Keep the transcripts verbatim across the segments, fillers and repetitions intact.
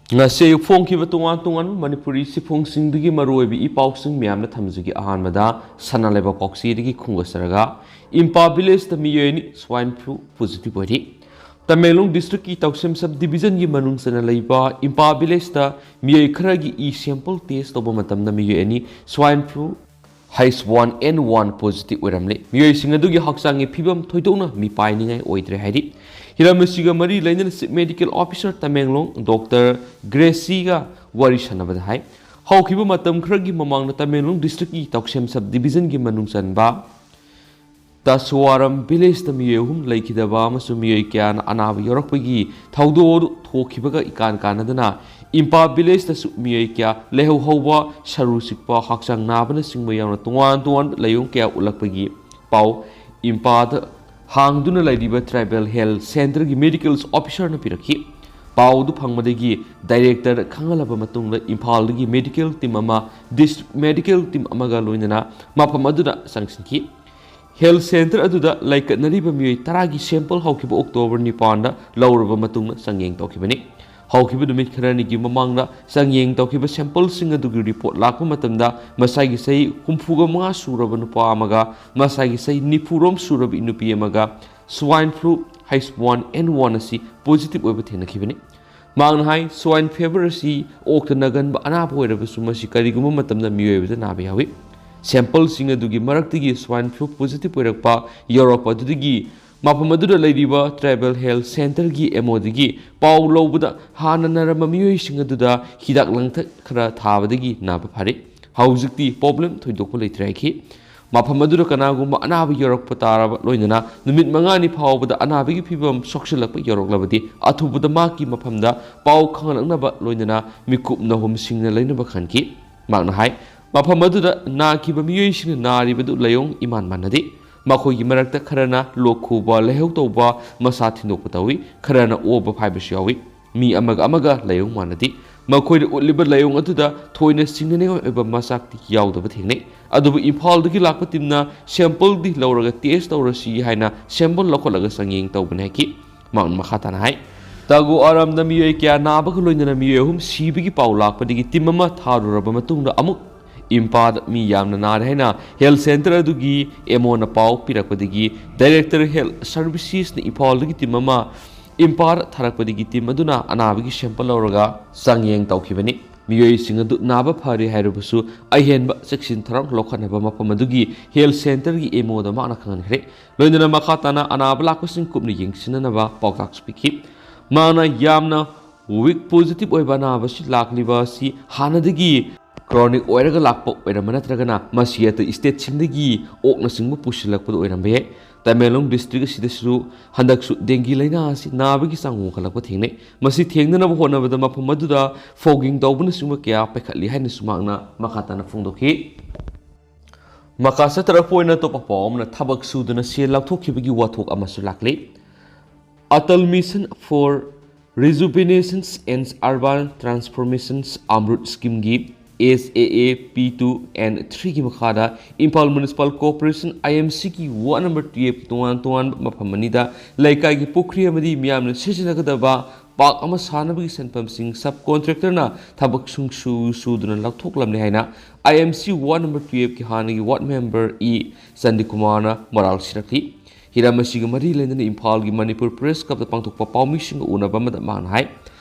ꯉꯁꯤ ꯑꯌꯨꯛ ꯐꯣꯡꯈꯤꯕ ꯇꯣꯉꯥꯟ ꯇꯣꯉꯥꯟꯕ ꯃꯅꯤꯄꯨꯔꯤ ꯆꯦꯐꯣꯡꯁꯤꯡꯗꯒꯤ ꯃꯔꯨꯑꯣꯏꯕ ꯏ ꯄꯥꯎꯁꯤꯡ ꯃꯌꯥꯝꯅ ꯊꯝꯖꯒꯦ꯫ ꯑꯍꯥꯟꯕꯗ ꯁꯅꯥ ꯂꯩꯕꯥꯛ ꯄꯥꯎꯆꯦꯗꯒꯤ ꯈꯣꯝꯒꯠꯆꯔꯒ, ꯏꯝꯐꯥꯜ ꯚꯤꯂꯦꯖꯇ ꯃꯤꯑꯣꯏ ꯑꯅꯤ ꯁ꯭ꯋꯥꯏꯟ ꯐ꯭ꯂꯨ ꯄꯣꯖꯤꯇꯤꯚ ꯑꯣꯏꯔꯤ꯫ ꯇꯃꯦꯡꯂꯣꯡ ꯗꯤꯁꯇ꯭ꯔꯤꯛꯀꯤ ꯇꯧꯁꯦꯝꯁꯕ ꯗꯤꯕꯤꯖꯟꯒꯤ ꯃꯅꯨꯡ ꯆꯟꯅ ꯂꯩꯕ ꯏꯝꯐꯥꯜ ꯚꯤꯂꯦꯖꯇ ꯃꯤꯑꯣꯏ ꯈꯔꯒꯤ ꯏ ꯁꯦꯝꯄꯜ ꯇꯦꯁ ꯇꯧꯕ ꯃꯇꯝꯗ ꯃꯤꯑꯣꯏ ꯑꯅꯤ swine flu H one N one positive ꯑꯣꯏꯔꯝꯂꯦ꯫ ꯃꯤꯑꯣꯏꯁꯤꯡ ꯑꯗꯨꯒꯤ ꯍꯛꯆꯥꯡꯒꯤ ꯐꯤꯕꯝ ꯊꯣꯏꯗꯣꯛꯅ ꯃꯤꯄꯥꯏꯅꯤꯡꯉꯥꯏ ꯑꯣꯏꯗ꯭ꯔꯦ ꯍꯥꯏꯔꯤ꯫ ꯍꯤꯔꯝ ꯑꯁꯤꯒ ꯃꯔꯤ ꯂꯩꯅꯅ chief medical officer Tamenglong doctor ꯒ꯭ꯔꯦꯁꯤꯒ ꯋꯥꯔꯤ ꯁꯥꯟꯅꯕꯗ ꯍꯥꯏ, ꯍꯧꯈꯤꯕ ꯃꯇꯝ ꯈꯔꯒꯤ ꯃꯃꯥꯡꯗ ꯇꯃꯦꯡꯂꯣꯡ ꯗꯤꯁꯇ꯭ꯔꯤꯛꯀꯤ ꯇꯧꯁꯦꯝ ꯁꯕ ꯗꯤꯕꯤꯖꯟꯒꯤ ꯃꯅꯨꯡ ꯆꯟꯕ ꯇꯁꯋꯥꯔꯝ ꯚꯤꯂꯦꯖꯇ ꯃꯤꯑꯣꯏ ꯑꯍꯨꯝ ꯂꯩꯈꯤꯗꯕ ꯑꯃꯁꯨꯡ ꯃꯤꯑꯣꯏ ꯀꯌꯥꯅ ꯑꯅꯥꯕ ꯌꯥꯎꯔꯛꯄꯒꯤ ꯊꯧꯗꯣꯛ ꯑꯗꯨ ꯊꯣꯛꯈꯤꯕꯒ ꯏꯀꯥꯟ ꯀꯥꯟꯅꯗꯅ ꯏꯝꯐꯥꯜ ꯚꯤꯂꯦꯖꯇꯁꯨ ꯃꯤꯑꯣꯏ ꯀꯌꯥ ꯂꯩꯍꯧ ꯍꯧꯕ, ꯁꯔꯨ ꯆꯤꯛꯄ, ꯍꯛꯆꯥꯡ ꯅꯥꯕꯅꯆꯤꯡꯕ ꯌꯥꯎꯅ ꯇꯣꯉꯥꯟ ꯇꯣꯉꯥꯟꯕ ꯂꯥꯏꯑꯣꯡ ꯀꯌꯥ ꯎꯠꯂꯛꯄꯒꯤ ꯄꯥꯎ ꯏꯝꯐꯥꯜꯗ ꯍꯥꯡꯗꯨꯅ ꯂꯩꯔꯤꯕ ꯇ꯭ꯔꯥꯏꯕꯦꯜ ꯍꯦꯜꯊ ꯁꯦꯟꯇꯔꯒꯤ ꯃꯦꯗꯤꯀꯦꯜ ꯑꯣꯐꯤꯁꯔꯅ ꯄꯤꯔꯛꯈꯤ꯫ ꯄꯥꯎ ꯑꯗꯨ ꯐꯪꯕꯗꯒꯤ ꯗꯥꯏꯔꯦꯛꯇꯔ ꯈꯪꯍꯜꯂꯕ ꯃꯇꯨꯡꯗ ꯏꯝꯐꯥꯜꯗꯒꯤ ꯃꯦꯗꯤꯀꯦꯜ ꯇꯤꯝ ꯑꯃ, ꯗꯤꯁꯇ꯭ꯔꯤꯛ ꯃꯦꯗꯤꯀꯦꯜ ꯇꯤꯝ ꯑꯃꯒ ꯂꯣꯏꯅꯅ ꯃꯐꯝ ꯑꯗꯨꯗ ꯆꯪꯁꯤꯟꯈꯤ꯫ ꯍꯦꯜꯊ ꯁꯦꯟꯇꯔ ꯑꯗꯨꯗ ꯂꯩꯀꯠꯅꯔꯤꯕ ꯃꯤꯑꯣꯏ ꯇꯔꯥꯒꯤ ꯁꯦꯝꯄꯜ ꯍꯧꯈꯤꯕ ꯑꯣꯛꯇꯣꯕꯔ ꯅꯤꯄꯥꯟꯗ ꯂꯧꯔꯕ ꯃꯇꯨꯡꯗ ꯆꯥꯡꯌꯦꯡ ꯇꯧꯈꯤꯕꯅꯤ꯫ ꯍꯧꯈꯤꯕ ꯅꯨꯃꯤꯠ ꯈꯔꯅꯤꯒꯤ ꯃꯃꯥꯡꯗ ꯆꯥꯡꯌꯦꯡ ꯇꯧꯈꯤꯕ ꯁꯦꯝꯄꯜꯁꯤꯡ ꯑꯗꯨꯒꯤ ꯔꯤꯄꯣꯔꯠ ꯂꯥꯛꯄ ꯃꯇꯝꯗ ꯃꯁꯥꯒꯤ ꯆꯍꯤ ꯍꯨꯝꯐꯨꯒ ꯃꯉꯥ ꯁꯨꯔꯕ ꯅꯨꯄꯥ ꯑꯃꯒ ꯃꯁꯥꯒꯤ ꯆꯍꯤ ꯅꯤꯐꯨꯔꯣꯝ ꯁꯨꯔꯕ ꯅꯨꯄꯤ ꯑꯃꯒ swine flu H one N one ꯑꯁꯤ ꯄꯣꯖꯤꯇꯤꯚ ꯑꯣꯏꯕ ꯊꯦꯡꯅꯈꯤꯕꯅꯤ꯫ ꯃꯍꯥꯛꯅ ꯍꯥꯏ, ꯁ꯭ꯋꯥꯏꯟ ꯐꯤꯚꯔ ꯑꯁꯤ ꯑꯣꯛꯇ ꯅꯥꯒꯟꯕ ꯑꯅꯥꯕ ꯑꯣꯏꯔꯕꯁꯨ ꯃꯁꯤ ꯀꯔꯤꯒꯨꯝꯕ ꯃꯇꯝꯗ ꯃꯤꯑꯣꯏꯕꯗ ꯅꯥꯕ ꯌꯥꯎꯏ꯫ ꯁꯦꯝꯄꯜꯁꯤꯡ ꯑꯗꯨꯒꯤ ꯃꯔꯛꯇꯒꯤ ꯁ꯭ꯋꯥꯏꯟ ꯐ꯭ꯂꯨ ꯄꯣꯖꯤꯇꯤꯚ ꯑꯣꯏꯔꯛꯄ ꯌꯥꯎꯔꯛꯄ ꯑꯗꯨꯗꯒꯤ ꯃꯐꯝ ꯑꯗꯨꯗ ꯂꯩꯔꯤꯕ ꯇ꯭ꯔꯥꯏꯕꯦꯜ ꯍꯦꯜꯊ ꯁꯦꯟꯇꯔꯒꯤ ꯑꯦꯝ ꯑꯣꯗꯒꯤ ꯄꯥꯎ ꯂꯧꯕꯗ ꯍꯥꯟꯅ ꯅꯥꯔꯝꯕ ꯃꯤꯑꯣꯏꯁꯤꯡ ꯑꯗꯨꯗ ꯍꯤꯗꯥꯛ ꯂꯥꯡꯊꯛ ꯈꯔ ꯊꯥꯕꯗꯒꯤ ꯅꯥꯕ ꯐꯔꯦ꯫ ꯍꯧꯖꯤꯛꯇꯤ ꯄ꯭ꯔꯣꯕ꯭ꯂꯦꯝ ꯊꯣꯏꯗꯣꯛꯄ ꯂꯩꯇ꯭ꯔꯦ ꯍꯥꯏꯈꯤ꯫ ꯃꯐꯝ ꯑꯗꯨꯗ ꯀꯅꯥꯒꯨꯝꯕ ꯑꯅꯥꯕ ꯌꯧꯔꯛꯄ ꯇꯥꯔꯕ ꯂꯣꯏꯅꯅ ꯅꯨꯃꯤꯠ ꯃꯉꯥꯅꯤ ꯐꯥꯎꯕꯗ ꯑꯅꯥꯕꯒꯤ ꯐꯤꯕꯝ ꯁꯣꯛꯆꯤꯜꯂꯛꯄ ꯌꯧꯔꯛꯂꯕꯗꯤ ꯑꯊꯨꯕꯗ ꯃꯍꯥꯛꯀꯤ ꯃꯐꯝꯗ ꯄꯥꯎ ꯈꯪꯍꯜꯂꯛꯅꯕ ꯂꯣꯏꯅꯅ ꯃꯤꯀꯨꯞ ꯅꯍꯨꯝꯁꯤꯡꯅ ꯂꯩꯅꯕ ꯈꯟꯈꯤ꯫ ꯃꯍꯥꯛꯅ ꯍꯥꯏ, ꯃꯐꯝ ꯑꯗꯨꯗ ꯅꯥꯈꯤꯕ ꯃꯤꯑꯣꯏꯁꯤꯡꯅ ꯅꯥꯔꯤꯕꯗꯨ ꯂꯥꯏꯑꯣꯡ ꯏꯃꯥꯟ ꯃꯥꯟꯅꯗꯦ꯫ ꯃꯈꯣꯏꯒꯤ ꯃꯔꯛꯇ ꯈꯔꯅ ꯂꯣꯛ ꯈꯨꯕ, ꯂꯥꯏꯍꯧ ꯇꯧꯕ, ꯃꯁꯥ ꯊꯤꯟꯗꯣꯛꯄ ꯇꯧꯏ, ꯈꯔꯅ ꯑꯣꯕ ꯐꯥꯏꯕꯁꯨ ꯌꯥꯎꯏ꯫ ꯃꯤ ꯑꯃꯒ ꯑꯃꯒ ꯂꯥꯏꯑꯣꯡ ꯃꯥꯟꯅꯗꯦ꯫ ꯃꯈꯣꯏꯅ ꯎꯠꯂꯤꯕ ꯂꯥꯏꯑꯣꯡ ꯑꯗꯨꯗ ꯊꯣꯏꯅ ꯆꯤꯡꯅꯅꯤꯡꯉꯥꯏ ꯑꯣꯏꯕ ꯃꯆꯥꯛꯇꯤ ꯌꯥꯎꯗꯕ ꯊꯦꯡꯅꯩ꯫ ꯑꯗꯨꯕꯨ ꯏꯝꯐꯥꯜꯗꯒꯤ ꯂꯥꯛꯄ ꯇꯤꯝꯅ ꯁꯦꯝꯄꯜꯗꯤ ꯂꯧꯔꯒ ꯇꯦꯁ ꯇꯧꯔꯁꯤ ꯍꯥꯏꯅ ꯁꯦꯝꯄꯜ ꯂꯧꯈꯠꯂꯒ ꯆꯥꯡꯌꯦꯡ ꯇꯧꯕꯅꯤ ꯍꯥꯏꯈꯤ꯫ ꯃꯍꯥꯛꯅ ꯃꯈꯥ ꯇꯥꯅ ꯍꯥꯏ, ꯇꯒꯨ ꯑꯥꯔꯝꯗ ꯃꯤꯑꯣꯏ ꯀꯌꯥ ꯅꯥꯕꯒ ꯂꯣꯏꯅꯅ ꯃꯤꯑꯣꯏ ꯑꯍꯨꯝ ꯁꯤꯕꯒꯤ ꯄꯥꯎ ꯂꯥꯛꯄꯗꯒꯤ ꯇꯤꯝ ꯑꯃ ꯊꯥꯔꯨꯔꯕ ꯃꯇꯨꯡꯗ ꯑꯃꯨꯛ ꯏꯝꯐꯥꯜꯗ ꯃꯤ ꯌꯥꯝꯅ ꯅꯥꯔꯦ ꯍꯥꯏꯅ ꯍꯦꯜꯊ ꯁꯦꯟꯇꯔ ꯑꯗꯨꯒꯤ ꯑꯦꯝꯑꯣꯅ ꯄꯥꯎ ꯄꯤꯔꯛꯄꯗꯒꯤ ꯗꯥꯏꯔꯦꯛꯇꯔ ꯍꯦꯜꯊ ꯁꯔꯚꯤꯁꯦꯁꯅ ꯏꯝꯐꯥꯜꯗꯒꯤ ꯇꯤꯝ ꯑꯃ ꯏꯝꯐꯥꯜ ꯊꯥꯔꯛꯄꯗꯒꯤ ꯇꯤꯝ ꯑꯗꯨꯅ ꯑꯅꯥꯕꯒꯤ ꯁꯦꯝꯄꯜ ꯂꯧꯔꯒ ꯆꯥꯡꯌꯦꯡ ꯇꯧꯈꯤꯕꯅꯤ꯫ ꯃꯤꯑꯣꯏꯁꯤꯡ ꯑꯗꯨ ꯅꯥꯕ ꯐꯔꯦ ꯍꯥꯏꯔꯕꯁꯨ ꯑꯍꯦꯟꯕ ꯆꯦꯛꯁꯤꯟ ꯊꯧꯔꯥꯡ ꯂꯧꯈꯠꯅꯕ ꯃꯐꯝ ꯑꯗꯨꯒꯤ ꯍꯦꯜꯊ ꯁꯦꯟꯇꯔꯒꯤ ꯑꯦꯝꯑꯣꯗ ꯃꯍꯥꯛꯅ ꯈꯪꯍꯟꯈ꯭ꯔꯦ꯫ ꯂꯣꯏꯅꯅ ꯃꯈꯥ ꯇꯥꯅ ꯑꯅꯥꯕ ꯂꯥꯛꯄꯁꯤꯡ ꯀꯨꯞꯅ ꯌꯦꯡꯁꯤꯟꯅꯅꯕ ꯄꯥꯎꯇꯥꯛꯁꯨ ꯄꯤꯈꯤ꯫ ꯃꯍꯥꯛꯅ ꯌꯥꯝꯅ ꯋꯤꯛ ꯄꯣꯖꯤꯇꯤꯚ ꯑꯣꯏꯕ ꯑꯅꯥꯕꯁꯤ ꯂꯥꯛꯂꯤꯕ ꯑꯁꯤ ꯍꯥꯟꯅꯗꯒꯤ ꯀ꯭ꯔꯣꯅꯤꯛ ꯑꯣꯏꯔꯒ ꯂꯥꯛꯄ ꯑꯣꯏꯔꯝꯕ ꯅꯠꯇ꯭ꯔꯒꯅ ꯃꯁꯤ ꯑꯇꯩ ꯁ꯭ꯇꯦꯠꯁꯤꯡꯗꯒꯤ ꯑꯣꯛꯅꯆꯤꯡꯕ ꯄꯨꯁꯤꯜꯂꯛꯄꯗ ꯑꯣꯏꯔꯝꯕ ꯌꯥꯏ꯫ ꯇꯃꯦꯡꯂꯣꯡ ꯗꯤꯁꯇ꯭ꯔꯤꯛ ꯑꯁꯤꯗꯁꯨ ꯍꯟꯗꯛꯁꯨ ꯗꯦꯡꯒꯤ ꯂꯥꯏꯅꯥ ꯑꯁꯤ ꯅꯥꯕꯒꯤ ꯆꯥꯡ ꯋꯥꯡꯈꯠꯂꯛꯄ ꯊꯦꯡꯅꯩ꯫ ꯃꯁꯤ ꯊꯦꯡꯅꯅꯕ ꯍꯣꯠꯅꯕꯗ ꯃꯐꯝ ꯑꯗꯨꯗ ꯐꯣꯒꯤꯡ ꯇꯧꯕꯅꯆꯤꯡꯕ ꯀꯌꯥ ꯄꯥꯏꯈꯠꯂꯤ ꯍꯥꯏꯅꯁꯨ ꯃꯍꯥꯛꯅ ꯃꯈꯥ ꯇꯥꯅ ꯐꯣꯡꯗꯣꯛꯈꯤ꯫ ꯃꯈꯥ ꯆꯠꯊꯔꯛꯄ ꯑꯣꯏꯅ ꯑꯇꯣꯞꯄ ꯄꯥꯎ ꯑꯃꯅ ꯊꯕꯛ ꯁꯨꯗꯨꯅ ꯁꯦꯜ ꯂꯧꯊꯣꯛꯈꯤꯕꯒꯤ ꯋꯥꯊꯣꯛ ꯑꯃꯁꯨ ꯂꯥꯛꯂꯤ꯫ Atal Mission for Rejuvenations and Urban Transformations, AMRUT Scheme ꯒꯤ S A A P two and three ꯒꯤ ꯃꯈꯥꯗ Imphal Municipal Corporation, I M C ꯒꯤ ward number twelve ꯀꯤ ꯇꯣꯉꯥꯟ ꯇꯣꯉꯥꯟꯕ ꯃꯐꯝ ꯑꯅꯤꯗ ꯂꯩꯀꯥꯏꯒꯤ ꯄꯨꯈ꯭ꯔꯤ ꯑꯃꯗꯤ ꯃꯤꯌꯥꯝꯅ ꯁꯤꯖꯤꯟꯅꯒꯗꯕ ꯄꯥꯔꯛ ꯑꯃ ꯁꯥꯅꯕꯒꯤ ꯁꯦꯟꯐꯝꯁꯤꯡ ꯁꯕ ꯀꯣꯟꯇ꯭ꯔꯦꯛꯇꯔꯅ ꯊꯕꯛ ꯁꯨꯡꯁꯨ ꯁꯨꯗꯨꯅ ꯂꯧꯊꯣꯛꯂꯝꯂꯦ ꯍꯥꯏꯅ I M C ward number twelve ꯀꯤ ꯍꯥꯟꯅꯒꯤ ward member ꯏ ꯆꯟꯗꯤꯀꯨꯃꯥꯔꯅ ꯃꯔꯥꯜ ꯁꯤꯔꯛꯈꯤ꯫ ꯍꯤꯔꯝ ꯑꯁꯤꯒ ꯃꯔꯤ ꯂꯩꯅꯅ ꯏꯝꯐꯥꯜꯒꯤ ꯃꯅꯤꯄꯨꯔ ꯄ꯭ꯔꯦꯁ ꯀ꯭ꯂꯕꯇ ꯄꯥꯡꯊꯣꯛꯄ ꯄꯥꯎꯃꯤꯁꯤꯡꯒ ꯎꯅꯕ ꯑꯃꯗ ꯃꯍꯥꯛꯅ ꯍꯥꯏ,